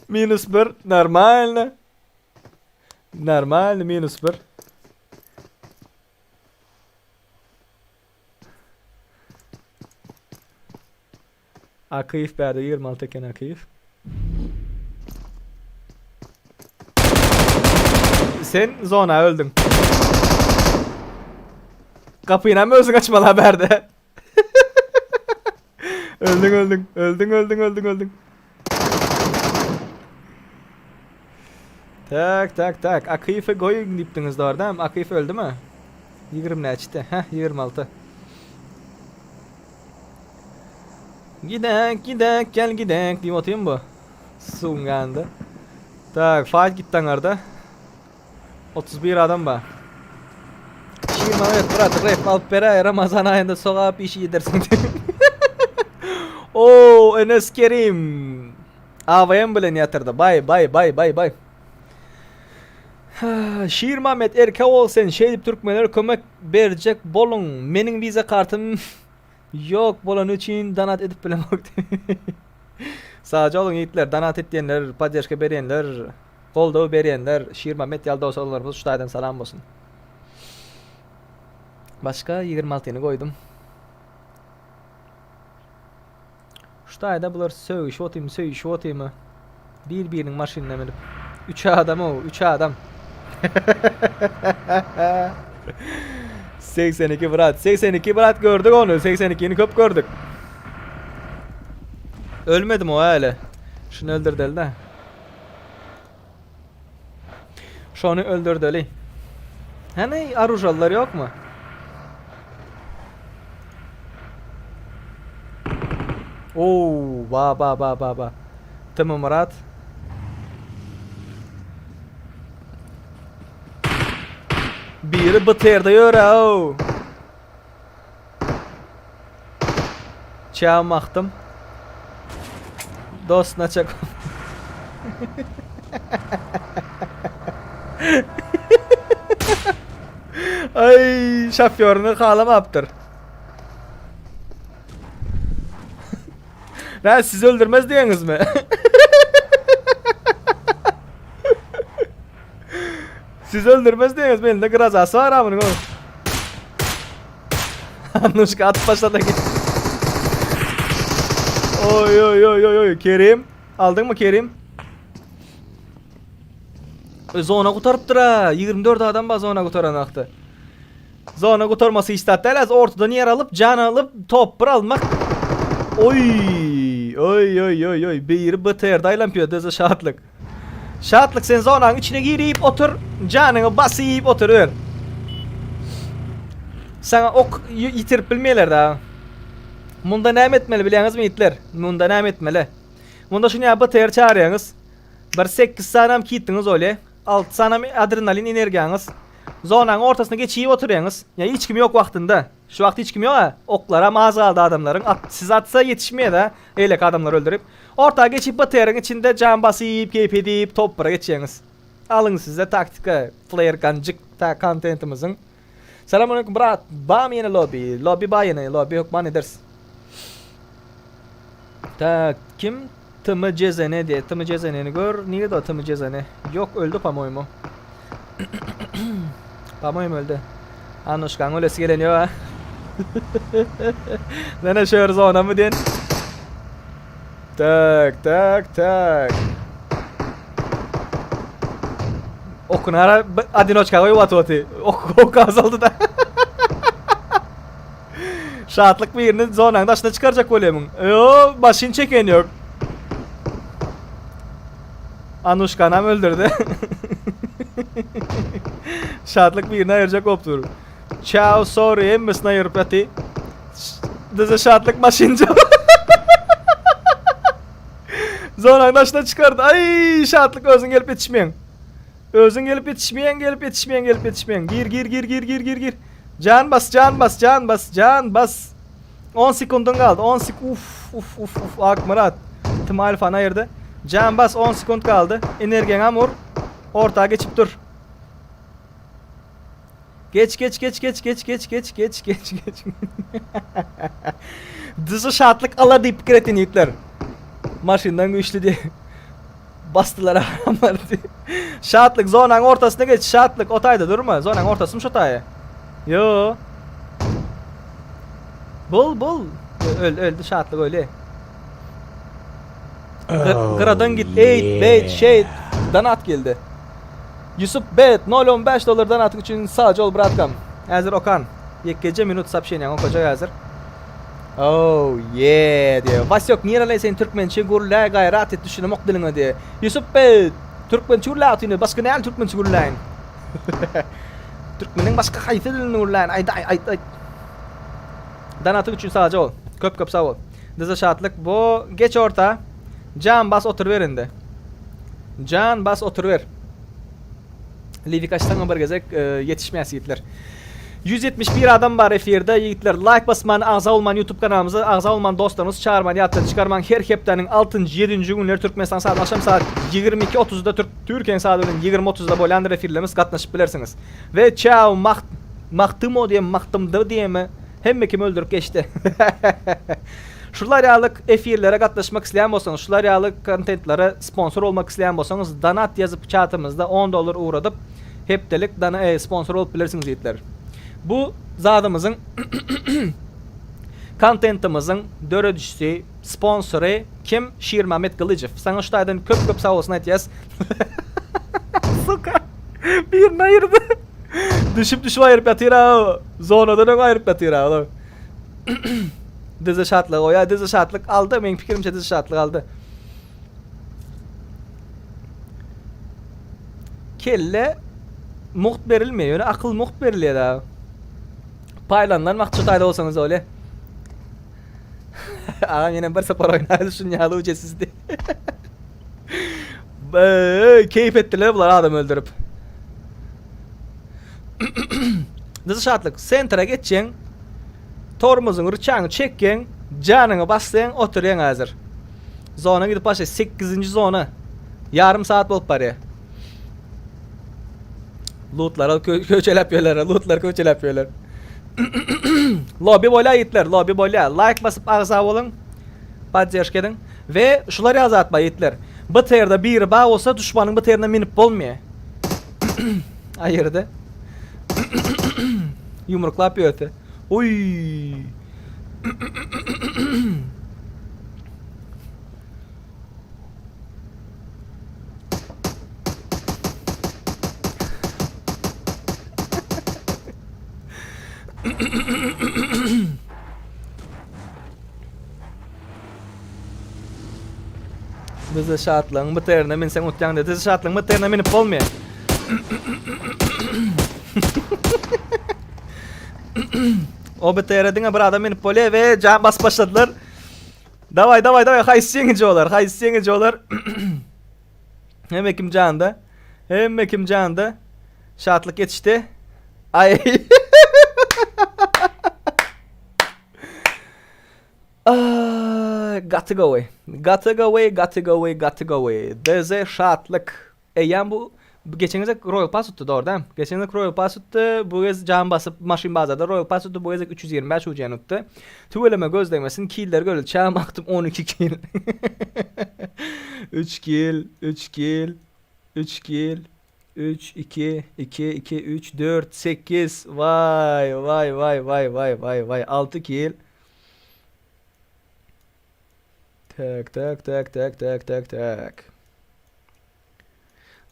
Minus 1 normalno. Normalno minus 1. Akyýew bärde 26 eken Akyýew. Sen zona öldüň. Gapynam özüň açmaly ha bärde. öldüň öldüň. Öldüň öldüň öldüň öldüň. Tak tak tak Akyýewi goýuň diýipdiňiz dogry dämi? Akyýew öldümi? 20 näçdi? Heh 26. Gidek gidek gel gidek diýip otyryn bu. Suwuň ýanynda. Tak fight gitdi aňarda. 31 adam bar. Şirmamet brat rap alyp beräý Ramazan aýynda sogap iş edersiň diýip. Oo Enes Kerim. AWM bilen ýatyrdy. Bay bay bay bay bay. Şirmamet erkek ol sen şeýdip türkmenlere kömek berjek boluň. Meniň wiza kartym ýok bolany üçin donat edip bilemok. Sagja boluň ýigitler donat etýänler, podderžka berýänler. Goldaw berýänler Şirmamet ýaly dost-oglanlarymyza şu taýdan salam bolsun. Başga 26-ny goýdum. Şu taýda bular sögüşip otymy, söýüşip otymy? Bir-biriniň maşynyna münüp. Üç adam o, üç adam. 82 brat, 82 brat gördük onu, 82-ni köp gördük. Ölmedim o häli. Şuny öldürdeli-de. Şony öldürdeli. Hany aružalylar ýokmy? Oo, ba ba ba ba ba. Tm Murat. Biri BTR-de ýör-ow. Çäm baktym. Dost naçak. Ay şoförüni halamapdyr. Ne sizi öldürmez diýeňizmi? Sizi öldürmez diýeňizmi? Elinde grazasy bar ha munuň. Anuşka atyp başlady git. Oy oy oy oy oy Kerim. Aldyňmy Kerim? E, zona gutarypdyr ha. 24 adam bar zona gutaran wagty. Zona gutarmasy hiç zat däl. Az ortadan ýer alyp, jan alyp, top bir almak. Oy, oy oy oy oy. Biri BTR-de aýlanyp ýör, deze şatlyk. Şatlyk sen zonaň içine girip otur, janyňy basyp oturyber. Saňa ok ýitirip bilmeýärler da. Munda näme etmeli bilýäňizmi ýigitler? Munda näme etmeli? Munda şuny ýa BTR çagyrýaňyz. Bir 8 sanam kitiňiz bolýar. 6 sanam adrenalin energiýaňyz. Zonaň ortasyna geçip oturýaňyz. Ýa hiç kim ýok wagtynda. Şu wagt hiç kim ýok-a. Oklaram az galdy adamlaryň. At, siz atsa ýetişmeýär-dä. Beýleki adamlary öldürip. Orta geçip BTR-iň içinde jan basyp, keýp edip, top bire geçýäňiz. Alyň size taktika, flare gunjyk ta kontentimiziň. Salam aleýkum brat, bamy ýene lobby? Lobby ba ýene, lobby hökman ederis. Tak, kim? TMCZN diýe, TMCZN-ni gör. Nirede o TMCZN? Ýok, öldi po-moýmu. Po-moýmu öldi. Anuşkaň ölesi gelen ýok ha. Nene şöyle zona mı diyen? Tak, tak, tak. Okun ara adinoçka goýup atyp oty. Ok, ok azaldy da. Şatlyk birini zonaň daşyna çykarjak bolýamyň. Ýo, maşyn çeken ýok. Anuşkanam öldürdi. Şatlyk birini aýyrjak bolup dur. Ciao, sorry, hemmesini aýyryp ýaty. Dyza şatlyk maşynca. Zonaň daşyna çykardy. Ay, şatlyk özüň gelip ýetişmeýäň. Özüň gelip ýetişmeýäň, gelip ýetişmeýäň, gelip ýetişmeýäň. Gir, gir, gir, gir, gir, gir, gir. Jan bas, jan bas, jan bas, jan bas. 10 sekundyň galdy. 10 sek uf, uf, uf, uf. Akmyrat. Tim alfany aýyrdy. Jan bas, 10 sekund galdy. Energiýaňam ur. Orta geçip dur. Geç, geç, geç, geç, geç, geç, geç, geç, geç, geç. Dyzy şatlyk alar diýip pikir etýän ýigitler. Maşyndan güýçli diýip. Basdylar adamlar diýip. Şatlyk zonaň ortasyna geç, şatlyk o taýda durma. Zonaň ortasymy şo taýy? Ýo. Bul, bul. Öl, öldü şatlyk öli. Gyradan git, eýt, beýt, şeýt. Donat geldi. Ýusup Bet 0.15 dollar donatyň üçin sagja bol bratkam. Häzir okan. Ýekeje minut soobşeniýaňy okajak häzir. Oh yeah diýýär. Wasýok nireleý sen türkmençe gürle gaýrat et düşünemok diliňe diýýär. Ýusup Bet. Türkmençe gürläp otyryn, başga näme türkmençe gürläýin? Türkmeniň başga haýsy dilini gürläýin? Aýt, aýt, aýt. Donatyň üçin sagja bol. Köp köp sag bol. Dyza şatlyk bu geç orta. Jan bas oturyber indi. Jan bas oturyber. Liwik açsaňam bir gezek ýetişmeýäs ýigitler. 171 adam bar efirde ýigitler like basmany agza bolman YouTube kanalymyza agza bolman dostlaryňyzy çagyrmany ýatdan çykarmaň her hepdäniň 6-njy 7-nji günleri Türkmenistan saat agşam saat 22.30-da Türk Türkiýäniň saady bilen 20.30-da bolýandyr efirlerimiz gatnaşyp bilersiňiz. We çäw Maht Magtymo diýen Magtymdy diýenmi hemme kimi öldürip geçdi. Şular ýaly efirlere gatnaşmak isleýän bolsaňyz, şular ýaly kontentlere sponsor bolmak isleýän bolsaňyz donat ýazyp çatymyzda on dollar ugradyp hepdelik dana e, sponsor bolup bilersiňiz ýigitler. Bu zadymyzyň kontentimiziň döredijisi, sponsory kim? Şirmamet Gylyjow. Saňa şu taýdan köp köp sag bolsun aýtýas. Suka. Birini aýyrdy. Düşüp düşüp aýyryp ýatyr ha. Zonadan öň aýyryp ýatyr ha. Dizi şatlygy goýar. Dizi şatlyk aldy. Meň pikirimçe dizi şatlyk aldy. Kelle mugt berilmeýär. Ýöne akyl mugt berilýär da. Paýlanylan wagt şu taýda bolsaňyz bolýar. Agam ýene bir sapar oýnaýly şun ýaly ujesizdi. Keýp etdiler bular adam öldürip. Dyzy şatlyk, sentra geçjeň, tormozyň ryçagyny çekjeň, janyňy bassaň, oturýaň häzir. Zona gidip başla, 8-nji zona. Ýarym saat bolup barýar. Lootlara köçeläp ýörler, lootlar köçeläp ýörler. Lobby bolýar ýigitler, lobby bolýar. Like basyp agza boluň. Podderžka ediň. We şular ýaly zat bar ýigitler. BTR-da biri bar bolsa duşmanyň BTR-ine minip bolmaýar. Aýyrdy. Ýumruklap ýörse. Oý. Bize şatlygyň BTR-ine minseň utýaň diýdi. Bize şatlygyň BTR-ine minip bolmaýar. O BTR-e diňe bir adam minip bolýar we jan basyp başladylar. Daway daway daway haýsy ýeňiji bolar? Haýsy ýeňiji bolar? Hemme kim janda? Hemme kim janda? Şatlyk ýetişdi. Ay. Gaty gowy. Gaty gowy, gaty gowy, gaty gowy. DZ Şatlyk. Eýýäm bu geçen gezek Royal Pass tutdy, dogry däl? Geçen gezek Royal Pass tutdy, bu gez jan basyp maşyn bazarda Royal Pass tutdy, bu gezek 325 UCN tutdy. Tüweleme göz degmesin, killer görül, çäm akdym 12 kill. 3 kill, 3 kill, 3 kill. 3 2 2 2 3 4 8 Vay vay vay vay vay vay vay 6 kill. Tak tak tak tak tak tak tak.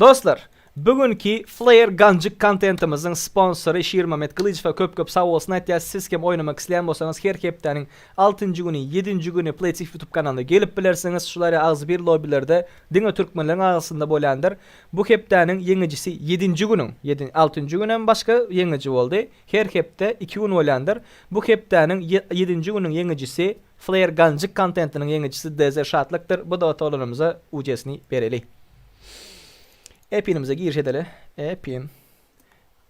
Dostlar, bugünki Flare Ganjyk kontentimiziň sponsory Şirmamet Gylyjowa köp köp sag bolsun aýtýas. Siz hem oýnamak isleýän bolsaňyz her hepdäniň 6-njy güni, 7-nji güni Playtif YouTube kanalyna gelip bilersiňiz. Şular ýaly agzybir lobbilerde diňe türkmenleriň arasynda bolýandyr. Bu hepdäniň ýeňijisi ýedinji günüň, ýedi, altynjy günem başga ýeňiji boldy. Her hepde iki gün bolýandyr. Bu hepdäniň ýedinji günüň ýeňijisi Flare Ganjyk kontentiniň ýeňijisi DZ Şatlykdyr. Bu da otolanymyza UC-sini bereli. Epinimize giriş edeli. Epin.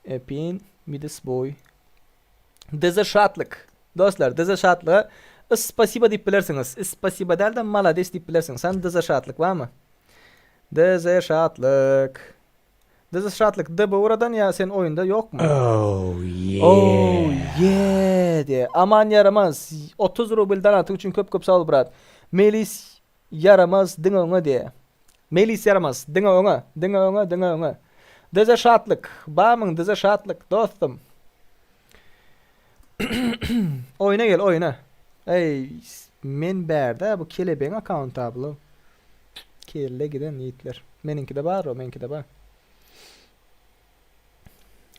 Epin Midas Boy. DZ Şatlyk. Dostlar, DZ Şatlyga Spasiba diýip bilersiňiz. Spasiba däl-de malades diýip bilersiňiz. Sen DZ Şatlyk barmy? DZ Şatlyk. DZ Şatlyk DB uradan ýa sen oýunda ýokmy? Oh yeah. Oh yeah diýe. Aman ýaramaz 30 rubl donatyň üçin köp köp sag bol brat. Melis ýaramaz diňe öňe diýe. Melis ýaramaz diňe öňe, diňe öňe, diňe öňe. DZ Şatlyk bamyň DZ Şatlyk dostum. Oýuna gel oýuna. Eý men bärde bu kelebegiň akkaunty ablo. Kelle giden ýigitler. Meniňkide bar o, meňkide bar.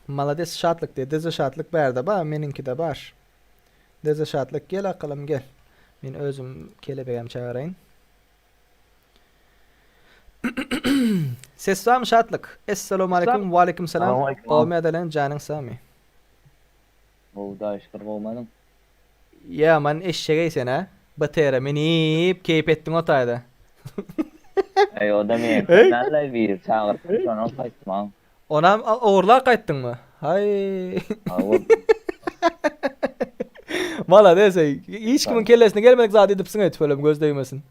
Malades Şatlyk diýdi. Deze Şatlyk bärde bar, meniňkide bar. Deze Şatlyk gel akylym gel. Men özüm kelebegem çagyraýyn. Ses barmy Şatlyk? Essalowmaleýkum, waleýkim salam. Gowmy ýadalen janyň sagmy? Gowy daýy şükür gowmadyň. Ýaman eşşegeý sen a. BTR-e minip keýp etdiň o taýda. Eý oda men näleý biri çagyrypdyr şonam gaýtmaň. Onam ogurlap gaýtdyňmy? Haý. Hawa. Malades eý. Hiç kimiň kellesine gelmedik zady edipsiň eý tüweleme göz degmesin.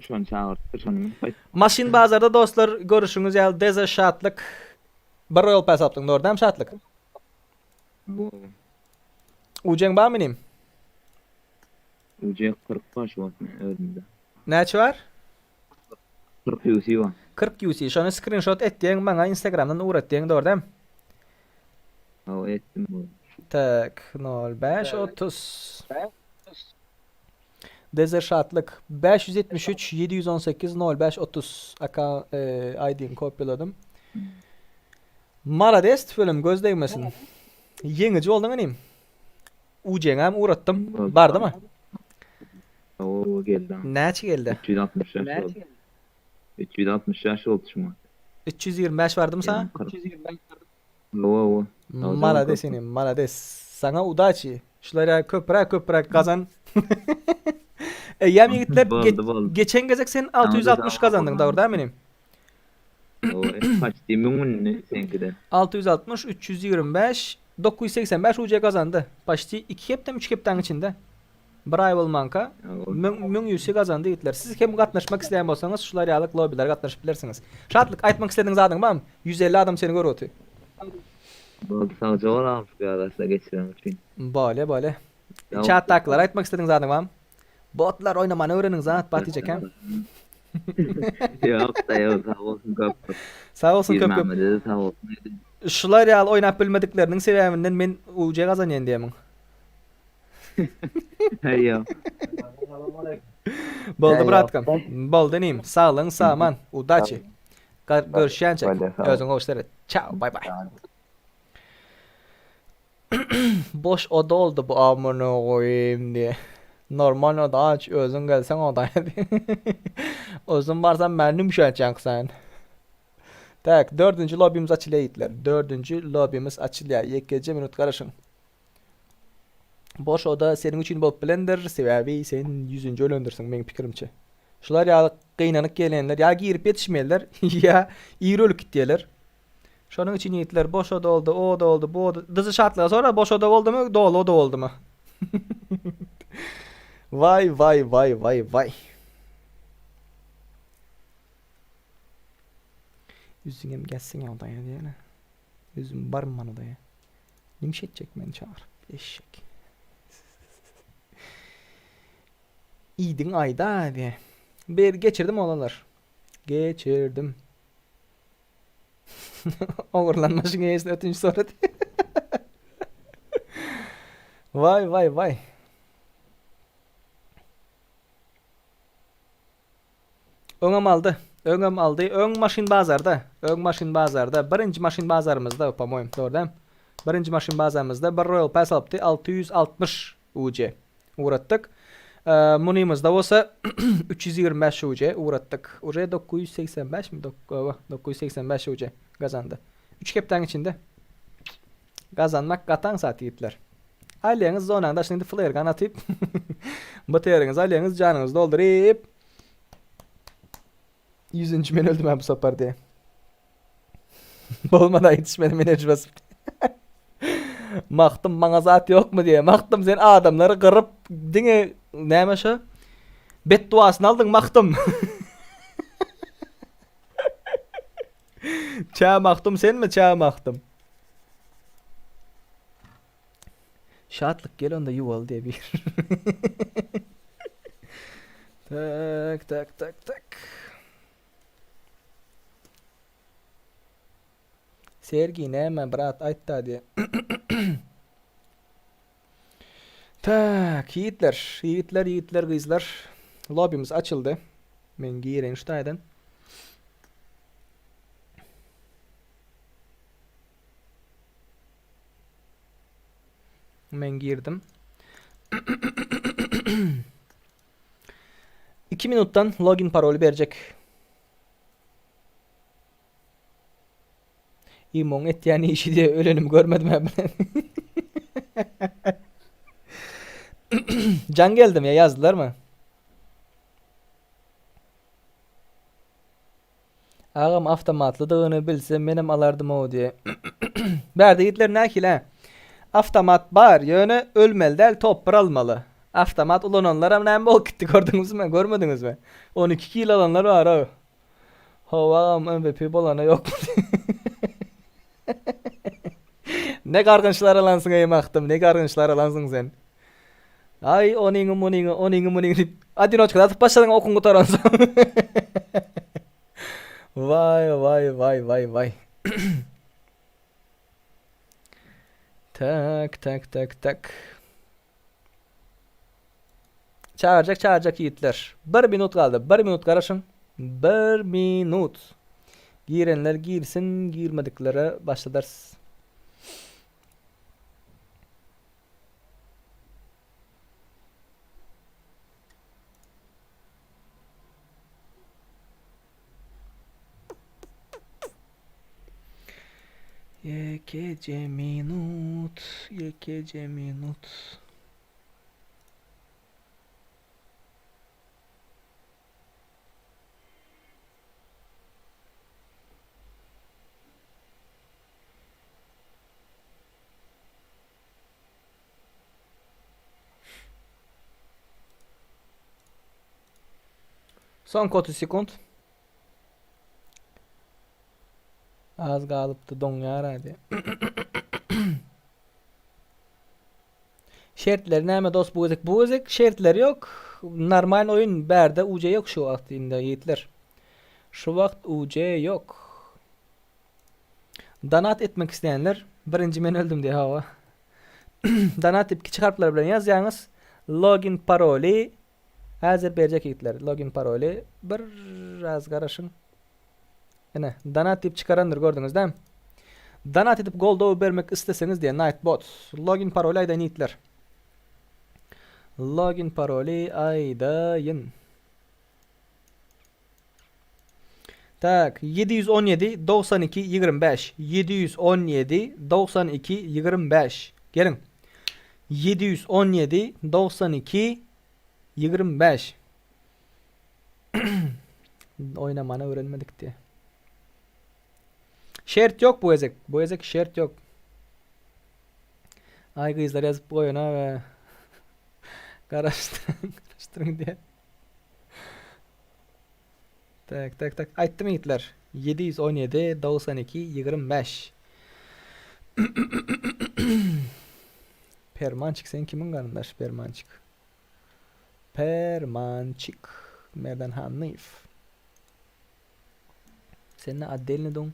Şony çagyrypdyr şony münüp gaýtdym. Maşyn bazarda dostlar görüşiňiz ýaly Deze Şatlyk bir royal pass alypdyň dogry dämi Şatlyk? Ujeň barmy inim? Uje 40 bar şu wagt men özümde. Näçe bar? 40 UC bar. 40 UC. Şony skrinşot etdiň maňa Instagramdan ugratdyň dogry dämi? Hawa etdim. Tak 05 30. Dezer Şatlyk 573 718 05 30 aka ID-ni kopýaladym. Malades tüweleme göz degmesin. Ýeňiji bolduň inim. UJ-ňam ugratdym. Bardymy? Hawa geldi. Näçe geldi? 365 boldy. 365 boldy şu wagt. 325 bardymy saňa? Hawa hawa. Malades inim, malades. Saňa udaçi. Şular ýaly köpräk köpräk gazan. Eýýäm ýigitler Boldy boldy. geçen gezek sen 660 gazandyň dogry dämi inim? Hawa, paçti 1000 indi seňkide. 660 325 985 UC gazandy. Paçti 2 hepdemi 3 hepdäň içinde. Bir aý bolmanka 1000 UC gazandy ýigitler. Siz hem gatnaşmak isleýän bolsaňyz şular ýaly lobbilere gatnaşyp bilersiňiz. Şatlyk aýtmak islediň zadyň barmy? 150 adam seni görüp otyr. Boldy sagja bol agam şu ýalasda geçiren üçin. Bolýa bolýa. Çatdakylara aýtmak islediň zadyň barmy? Botlar oýnamany öwreniň zat bat diýjek Ýok da ýok sag bolsun köp köp. Sag bolsun köp köp. Pirmämmede-de sag bolsun aýdyn. Şular ýaly oýnap bilmedikleriniň sebäbinden men UJ gazanýan diýemiň. Heý ýok. Boldy bratkam. Boldy inim. Saglygyň saman. Udaçi. Görüşýänçäk. Özüňe gowy seret. Çao bay bay. Boş oda oldy bu amına goýayym diye. Normal oda aç özüň gelseň odaya diye. Özüm barsam meni ümşetjek sen. Tak, dördünji lobimiz açylýar ýigitler. Dördünji lobimiz açylýar. Ýekeje minut garaşyň. Boş oda seniň üçin bolup bilendir, sebäbi sen ýüzünji ölendirsiň meň pikirimçe. Şular ýaly gynanyk gelenler ýa girip ýetişmeýärler, ýa ir ölüp gitýärler. Şonuň üçin ýigitler boş oda boldy, o oda boldy, bu oda. Dyzy şatlyga sora boş oda boldumy, doly oda boldumy? Waý waý waý waý waý. Üzüňem gelsin odaya diýene. Üzüm barman odaya. Nimş etjek meni çagyryp eşek. Iýdiň aýda diýe. Bir geçirdim oglanlar. Geçirdim. Ogurlan maşyn eýesine ötünç sorady. Waý waý waý. Öňem aldy. Öňem aldy. Öň maşyn bazarda. Öň maşyn bazarda. Birinji maşyn bazarymyzda, po-moýem, dogry dämi? Birinji maşyn bazarymyzda bir Royal Pass alypdy. 660 UC ugratdyk. Munymyzda bolsa 325 UC ugratdyk. Uje 985 mi? 985 UC gazandy. 3 hepdäň içinde. Gazanmak gaty aňsat ýigitler. Alýaňyz zonaň daşyna indi flare gun atyp BTR-iňizi alýaňyz janyňyzy dolduryp Ýüzünji men öldüm ha bu sapar diýe. Bolmada ýetişmedim enerji basyp. Magtym maňa zat ýokmy diýe. Magtym sen adamlary gyryp diňe näme şo? Betduasyny aldyň Magtym. Çä Magtym senmi çä Magtym? Şatlyk gel onda ýuwaly diýe bir. Tak tak tak tak. Sergi näme brat aýtda diýe. Tak, ýigitler, ýigitler, ýigitler, gyzlar. Lobimiz açyldy. Men gireýin şu taýdan. Men girdim. 2 minutdan login paroly berjek. Imoň etýän işi diýe ölenimi görmedim hä bilen. Jaň geldim ýa ýazdylarmy? Agam awtomatlydygyny bilsem menem alardym-ow diýe. Bärde ýigitler nähili hä? Awtomat bar, ýöne ölmeli däl top bir almaly. Awtomat ulananlaram näme bolup gitdi gördüňizmi? Görmediňizmi? 12 kil alanlar bar-ow. Hawa agam MVP bolana ýok. Ne gargynçlar alansyň eý magtym, ne gargynçlar alansyň sen. Aý onyňy munyňy, onyňy munyňy diýip odinoçkada atyp başladyň okuň gutaransoň. Waý waý waý waý waý. Tak tak tak tak. Çagyrjak çagyrjak ýigitler. Bir minut galdy. Bir minut garaşyň. Bir minut. Girenler girsin, girmediklere başladarys. Ýekeje minut, ýekeje minut. Soňky 30 sekund. Az galypdy doňýar hadi. Şertleri näme dost bu gezek? Bu gezek şertleri yok. Normal oyun bärde UC yok şu wagt indi ýigitler. Şu wagt UC yok. Donat etmek isleýänler birinji men öldüm diýe hawa. Donat diýip kiçi harplar bilen ýazýaňyz. Login paroly häzir berjek ýigitler. Login paroly bir az garaşyň. Ine, donat diýip çykarandyr gördüňiz dämi? Donat edip goldaw bermek isleseňiz diýe Nightbot. Login paroly aýdaýyn ýigitler. Login paroly aýdaýyn. Tak, 717 92 25. 717 92 25. Geliň. 717 92 25. Oýnamany öwrenmedik diýe. Şert ýok bu gezek. Bu gezek şert ýok. Aý gyzlar ýazyp goýana we garaşdyryň, garaşdyryň diýe. Tak, tak, tak. Aýtdym ýigitler. 717 92 25. Permançik sen kimiň garyndaş Permançik? Permançik. Merdan Hannyýew. Sen ne otdelny dom?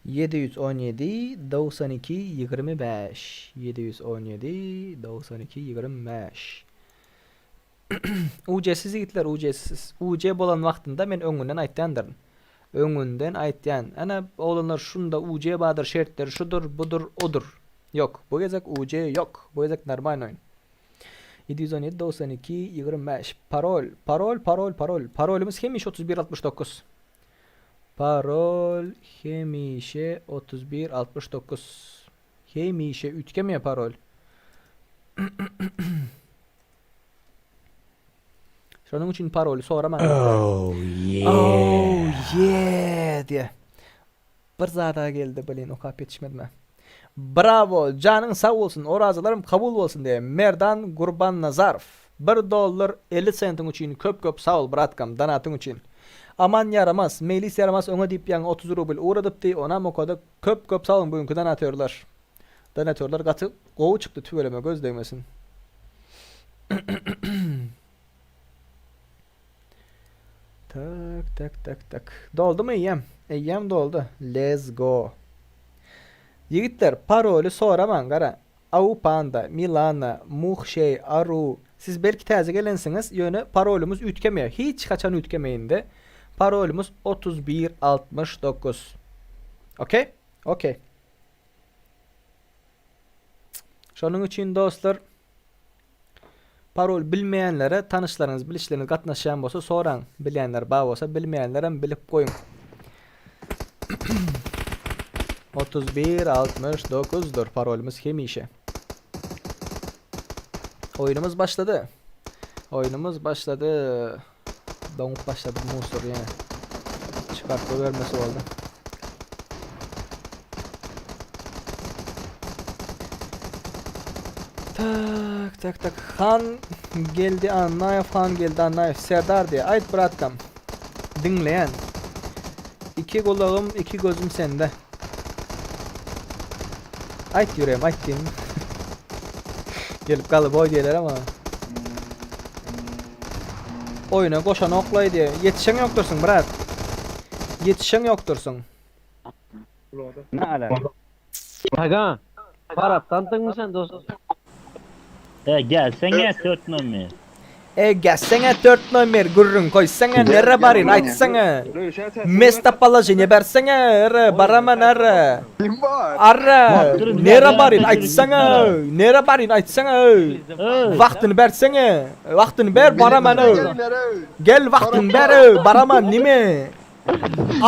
717 92 25 717 92 25 UC-siz ýigitler UC-siz. UC bolan wagtynda men öňünden aýtýandyryn. Öňünden aýtýan. Ana oglanlar şunda UC bardyr şertleri şudur budur odur. Ýok bu gezek UC ýok. Bu gezek normalny oýun. 717 92 25 Parol parol parol parol Parolymyz hemişe 31 69 Parol hemişe 31 69 Hemişe üýtgemeýär parol. Şonuň üçin paroly soramaň. Oh yeah. Oh yeah diýe. Bir zada geldi blin okap ýetişmedim. Bravo janyň sag bolsun orazalarym kabul bolsun diýe Merdan Gurbannazarow. Bir dollar 50 sentiň üçin köp köp sag bol bratkam donatyň üçin. Aman ýaramaz, Meýlis ýaramaz öňe diýip ýaňy 30 rubl ugradypdy onam okadyk Köp köp sag boluň bugünki donatörler. Donatörler gaty gowy çykdy tüweleme göz degmesin. Tak tak tak tak. Doldumy eýýäm? Eýýäm doldy. Let's go. Ýigitler paroly soramaň gara. Au panda, Milana, Muhşeý, Aru. Siz belki täze gelensiňiz, ýöne parolymyz üýtgemeýär. Hiç haçan üýtgemeýinde. Parolymyz 31 69. Okey? Okey. Şonuň üçin dostlar. Parol bilmeýänlere tanyşlaryňyz bilişleriňiz gatnaşýan bolsa soraň bilýänler bar bolsa bilmeýänlerem bilip goýuň. 31 69 dur parolymyz hemişe. Oýunymyz başlady. Oýunymyz başlady. Doňup başlady musor ýene. Çykaryp goýbermesi boldy. Tak tak tak. Han geldi Annaýew, Han geldi Annaýew. Serdar diýe. Aýt bratkam. Diňleýän. Iki gulagym, iki gözüm sende. Aýt ýüregim, aýt diýim. Gelip galyboý diýerler ama. Oýuna goşanoklaý diýe. Ýetişeň ýokdursyň, brat. Ýetişeň ýokdursyň. Ne ala? Aga, Farapdan tyňmy sen dost? E gelsene 4 nomer. E gelsene 4 nomer gürrüň koýsana nere baryn aýtsana. Местоположение bersene ere baraman ere. Kim bar? Arra nere baryn aýtsana nere baryn aýtsana. Wagtyny bersene wagtyny ber baraman. Gel wagtyny ber baraman nime.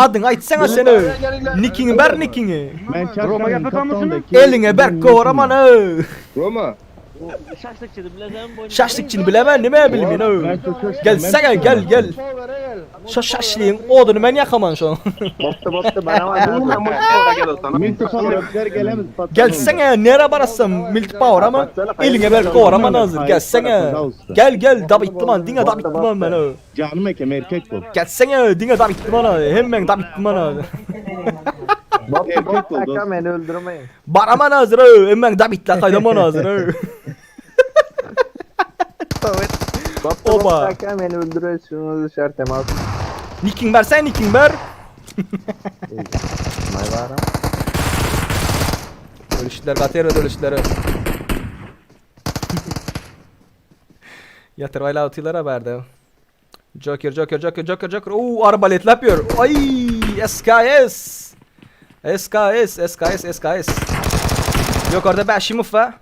Adyňy aýtsaňa sen öý. Nikiňi ber nikiňi. Men Roma Eliňe berk goraman öý. Roma. Şaşlykçyny bilesen boýun. Şaşlykçyny bilemen nime bilmin öý. Gelsene gel gel. Şo şaşlygyň oduny men ýakaman şo. Bopdy bopdy bana Gelsene nere barasam milti power ama eliňe berk goraman hazır gelsene. Gel gel dabitdiman diňe dabitdiman men öý. Janym ekem erkek bol. Gelsene diňe dabitdiman hemmeň dabitdiman hazır. Erkek bol dost. Meni öldürmeyin. Baraman hazır öý hemmeň dabitla gaýdaman hazır öý. Oba. Meni öldürüyorsunuz şart temas. Nikiň bersen nikiň ber. May baram. Ölüşler gaty erbet ölüşler. Ýatyr baýla otylar bärde. Joker Joker Joker Joker Joker. Oo arbaletläp ýör. Ay SKS. SKS SKS SKS. Ýokarda Bäşimow wa.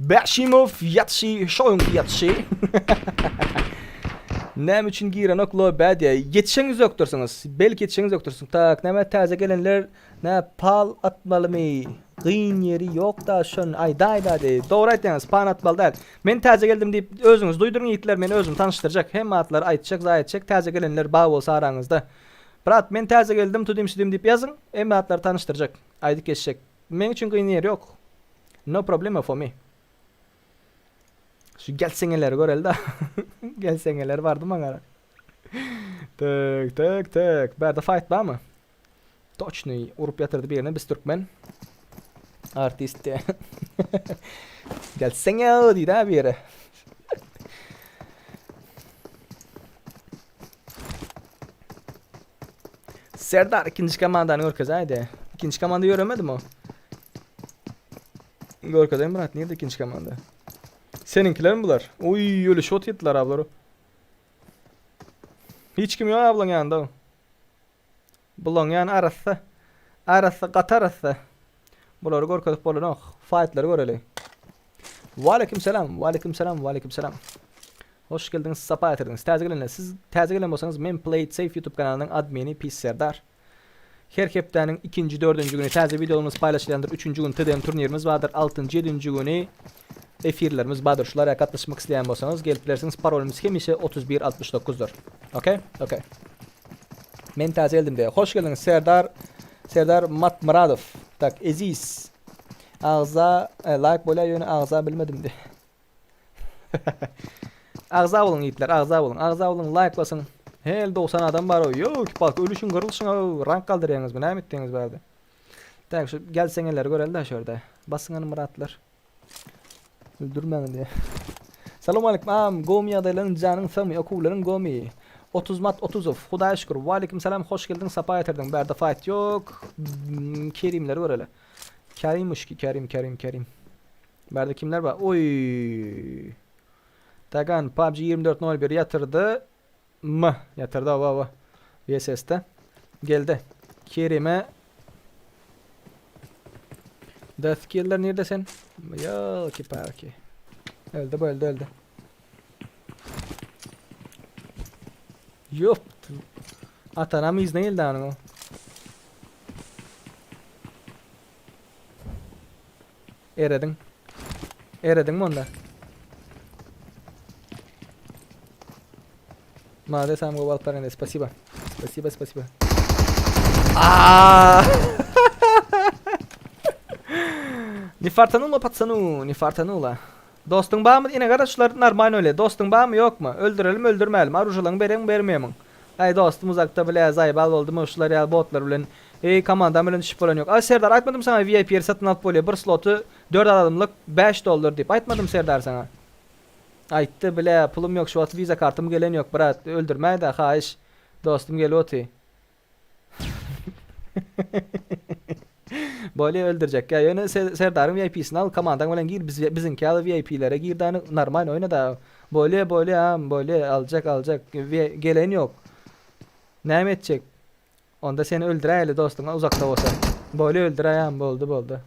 Bäşimow ýatyşy şoň ýatyşy. Näme üçin girenok lobä diýä. Ýetişeňiz ýokdursyňyz. Belki ýetişeňiz ýokdursyň. Tak, näme täze gelenler nä pal atmalymy? Gyn ýeri ýok-da şon aýdaýda diý. Dogry aýtýaňyz, pan atmaly däl. Men täze geldim diýip özüňizi duýduryň ýigitler, men özümi tanyşdyrjak. Hemme atlary aýtjak, zaý etjek täze gelenler bar bolsa araňyzda. Brat, men täze geldim, tudim-südim diýip ýazyň, hemme atlary tanyşdyrjak. Aýdyp geçjek. Meň üçin gyn ýeri ýok. No problema for me. Şu gelseňeleri göreli da. Gelseňeler bardy maňa. Tek tek tek. Bärde fight barmy? Toçny urup ýatyrdy birine biz türkmen. Artist diýe. Gelseňe diýdi ha biri. Serdar ikinji komandany görkezäýdi. Ikinji komanda ýöremedim o. Görkezeyim Murat, nirde ikinji komanda? Seninkiler mi bular? Oy, öyle şot yetdiler ablar. Hiç kim yok ablaň ýanynda. Bulaň ýany arassa. Arassa, gaty arassa. Bulary görkezip bolanok. Fightleri göreli. Waleýkim salam, waleýkim salam, waleýkim salam. Hoş geldiňiz, sapa getirdiňiz. Täze gelenler, siz täze gelen bolsaňyz, men Play It Safe YouTube kanalynyň admini Pis Serdar. Her hepdäniň ikinji, dördünji güni täze wideolarymyz paýlaşylýandyr. Üçünji gün TDM turnirimiz bardyr. Altynjy, ýedinji güni efirlerimiz bardyr. Şulara gatnaşmak isleýän bolsaňyz, gelip bilersiňiz. Parolymyz hemişe 31 69-dyr. Okey? Okey. Men täze geldim diýýär. Hoş geldiňiz Serdar Serdar Matmyradow. Tak, Eziz. Agza e, like bolýar ýöne agza bilmedim diýýär. Agza boluň ýigitler, agza boluň. Agza boluň, like basyň. Hel 90 adam bar. Ýok, bak ölüşiň gyrlyşyň rank galdyrýaňyzmy? Näme etdiňiz bärde? Tak, şu gelseňeleri göreli da şu ýerde. Basyň hany myratlar. Öldürmäň diýe. Salam aleyküm am, gomy ýagdaýlaryň janyň sagmy, okuwlaryň gomy. 30 mat 30-ow. Hudaýa şükür. Waleýkim salam, hoş geldiň, sapa getirdiň. Bärde fight ýok. Hmm, Kerimleri göreli. Kerimuşki, Kerim, Kerim, Kerim. Bärde kimler bar? Oý. Tagan PUBG 24.01 ýatyrdy. M ýatyrdy awa awa. VSS-de. Geldi. Kerime Death Killer nirde sen? Ýolki parki. Öldü bu öldü öldü. Ýop. Atanam yzyna geldi anyň o. Erediň. Erediňmi onda? Made sam gowy alyp barýan spasiba. Spasiba, spasiba. Aa! Ne fartanulo patsanu, ne fartanulo. Dostuň barmy? Ine gara şular normalny öyle. Dostuň barmy ýokmy? Öldürelim öldürmälim. Arujalaň bereň bermeýämiň? Aý dostum uzakda bile zaýbal boldumy şular ýaly botlar bilen. Eý komandam bilen düşüp bolan ýok. Aý Serdar aýtmadym saňa VIP ýeri satyn alyp bolýa bir sloty 4 adamlyk 5 dollar diýip aýtmadym Serdar saňa. Aýtdy bile pulum ýok şu wagt wiza kartym gelen ýok brat öldürmäýdä haýyş dostum gelip oty. Bolýa öldürjek ýa ýöne Serdaryň VIP-sini al komandaň bilen gir biz biziňki ýaly VIP-lere gir dany normalny oýna da bolýa bolýa am bolýa aljak aljak gelen ýok näme etjek onda seni öldüräýeli dostuňa uzakda bolsa bolýa öldüräý am boldy boldy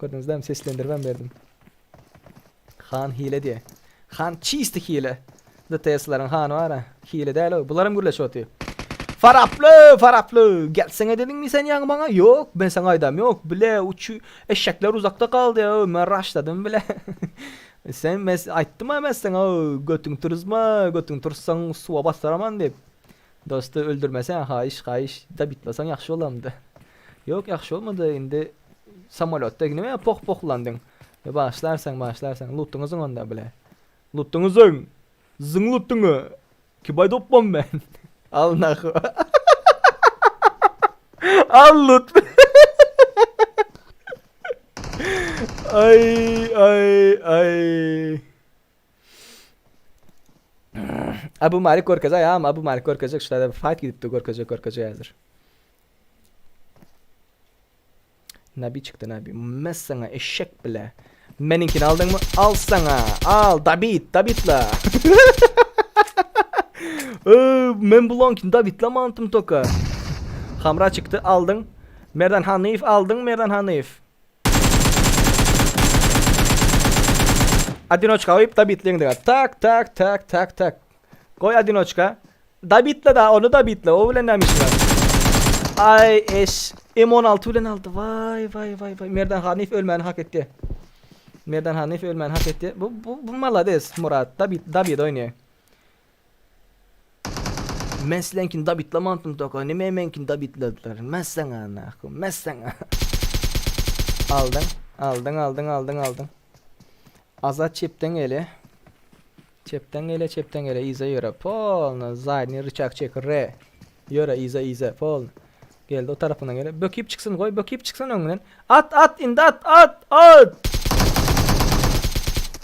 gördüňiz seslendiribem berdim Han hile diýe. Han çisti hile. DTS-leriň hany bar-a. Hile däl o. Bularam gürleşip otyr. Faraply, Faraply, gelsene dediňmi sen ýaňy maňa? Ýok, men saňa aýdam ýok. Bile, uçy, eşekler uzakda galdy, o, men raşladym bile. Sen men aýtdym-a men saňa, o, götüňi turuzma, götüňi turuzsaň suwa batyraman diýip. Dosty öldürmeseň, haýyş, haýyş, dabitlasaň ýagşy bolamdy. Ýok, ýagşy bolmady, indi samolýotda nime poh-pohlandyň? Bagyşlarsyň, bagyşlarsyň. Lutuňy zyň onda bile. Lutuňy zyň! Zyň lutuňy! Kibaý dopbam men. Al nahu. Al lut. Ay ay ay. Abu Malik görkezä ýa Abu Malik görkezjek şu taýda fight gidipdi görkezjek görkezjek häzir. Nabi çykdy Nabi. Mes sana eşek bile. Meninkini aldyňmy? Al sana. Al David, Davidla. Ee, men bulankini Davidla mantym toka. Hamra çykdy aldyň. Merdan Hanyýew aldyň Merdan Hanyýew. Odinoçka goýup Davidliň diňe. Tak tak tak tak tak. Goý odinoçka. Dabitle da onu dabitle o bilen näme işi bar. Ay eş M16 bilen aldy. Vay vay vay vay. Merdan Hanif ölmäni hak etdi. Merdan Hanif ölmäni hak etdi. Bu bu bu malades Murat. Dabit Dabit oýnaýar. Men sileňkini dabitlamantym toka. Nime meňkini dabitlediler. Men saňa nahu. Men saňa. Aldyň. Aldyň, aldyň, aldyň, aldyň. Azat çepden gelýär. Çepden gele çepden gele yza ýöre polny zadniý ryçag çek re ýöre yza yza polny geldi o tarapyndan gele bökip çyksyn goý bökip çyksyn öňünden at at indi at at at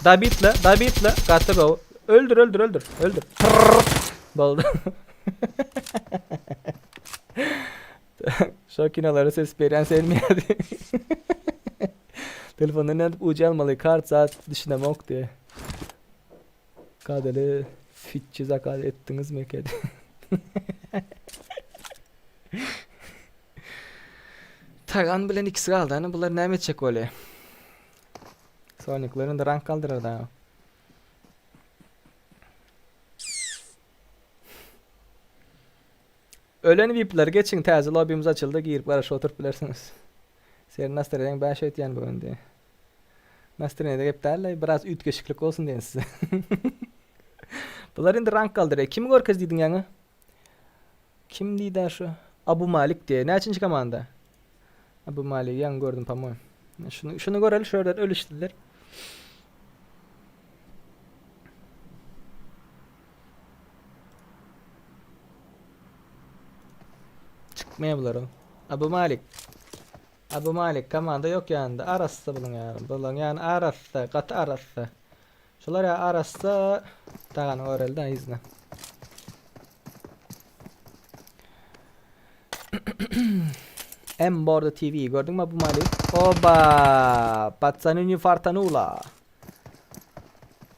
Dabitle dabitle gaty gowy öldür öldür öldür öldür boldy Şo kinolara ses berýän senmi ýa Telefondan nädip uji almaly kart zat düşünemok diýe. Kadaly fitçi zakaz etdiňizmi kedi? Tagan bilen ikisi galdy. Ana bular näme etjek bolýar? Sonikler indi rank galdyrar da. Ölen VIP'ler geçiň täze lobbymiz açyldy girip garaşyp oturyp bilersiňiz. Seniň nastreniň bäş öýtýän bu indi. Nastreniýede gep däl-le, biraz üýtgeşiklik bolsun diýen size. Bular indi rank galdyrýar. Kimi görkez diýdiň ýaňy? Kim diýdä şu? Abu Malik diýe. Näçinji komanda? Abu Malik ýaňy gördüm, po-moýem. Şuny, şuny göreli, şu ýerden ölüşdiler. Çykmaýar bular. Abu Malik. Abu Malik komanda ýok ýanynda. Arassa buluň ýany. Buluň ýany arassa, gaty arassa. Şular ýa arassa dagany göreli da yzyna. M Border TV gördüňmi Abu Malik? Oba! Patsany ne fartanula.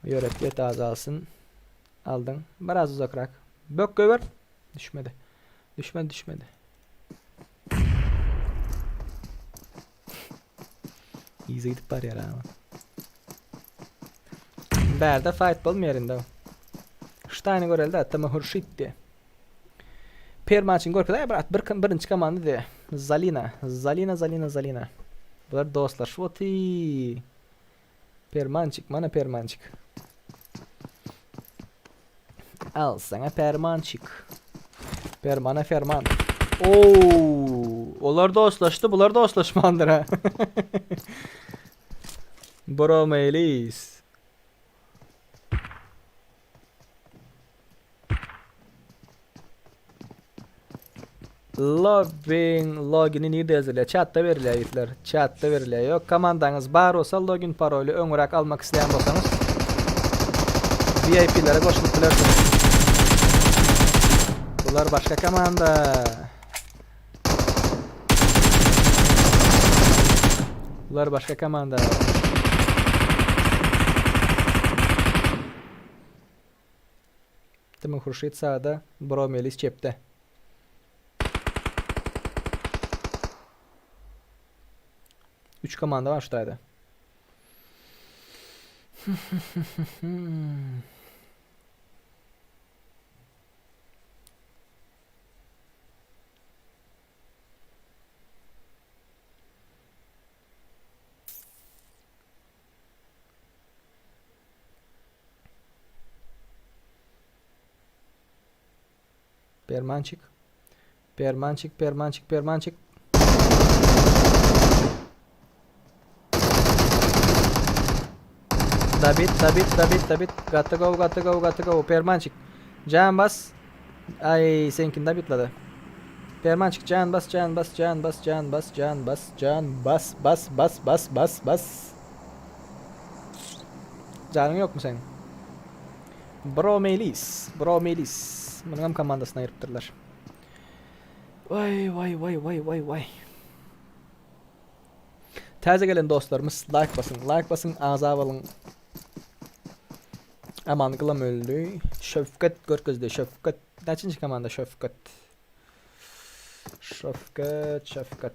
Ýöret ýet azalsyn. Aldyň. Biraz uzakrak. Bök goýber. Düşmedi. Düşmedi, düşmedi. Yza gidip barýar ama. Bärde fight bolmaýar indi. Ştaýny görelde Tama Hurşit diýe. Permançyny görkezäý brat bir birinji komanda diýe. Zalina, Zalina, Zalina, Zalina. Bular dostlaşyp otyr. Permançik, mana permançik. Al sana permançik. Permana ferman. Oo, olar dostlaşdy, bular dostlaşmandyr ha. Bro Melis. Login, logini nirde ýazylýar? Çatda berilýär ýigitler. Çatda berilýär. Ýok, komandaňyz bar bolsa login paroly öňüräk almak isleýän bolsaňyz VIP-lere goşulyp bilersiňiz. Bular başga komanda. Bular başga komanda. Timi Hurşit sagda, Bro Melis çepde. Üç komanda bar şu taýda. Permançik. Permançik, permançik, permançik. Dabit, dabit, dabit, dabit. Gaty gowy, gaty gowy, gaty gowy. Permançik. Jan bas. Ay, seňkini dabitlady. Permançik jan bas, jan bas, jan bas, jan bas, jan bas, jan bas, bas, bas, bas, bas, bas. Janyň ýokmy seň? Bro Melis, Bro Melis. Munuňam komandasyny aýrypdyrlar. Waý, waý, waý, waý, waý, waý. Täze gelen dostlarymyz like basyň, like basyň, agza boluň. Aman gylam öldü. Şöfket görkezdi, Şöfket. Näçinji komanda Şöfket? Şöfket, Şöfket.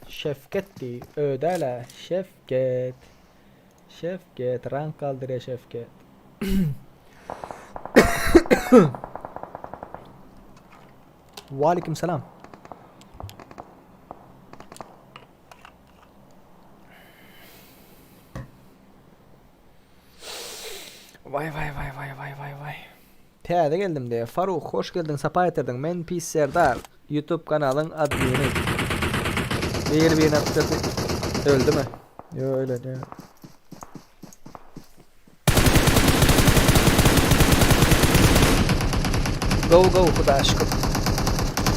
Şefket diý, ö däl-ä, Şefket. Şefket, rank galdyrýar Şefket. Waleýkim salam. Waý waý waý waý waý waý waý. Täze geldim diýýär. Faruh hoş geldiň sapa getirdiň. Men Pis Serdar. Youtube kanalyň admini. Bir birine tutdy. Öldümi? Ýok öýledi. Go go hudaýa şükür.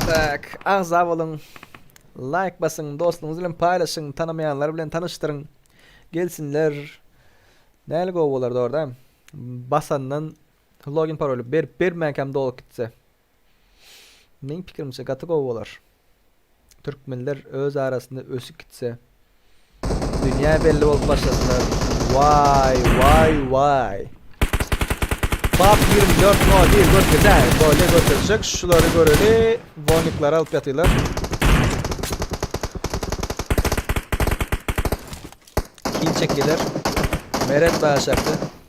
Tak, agza boluň. Like basyň, dostlaryňyz bilen paýlaşyň, tanamaýanlar bilen tanyşdyryň. Gelsinler. Näli gowy bolar dogry Basandan login paroly berip bermänkäm dolup gitse. Meň pikirimçe gaty gowy bolar. Türkmenler öz arasynda ösüp gitse. Dünýä belli bolup başlasalar. Waý waý waý. Bap 24 01 görkezä. Bolýa görkezjek. Şulary göreli. Woniklary alyp ýatylar. Kill çekýäler. Meret başardy.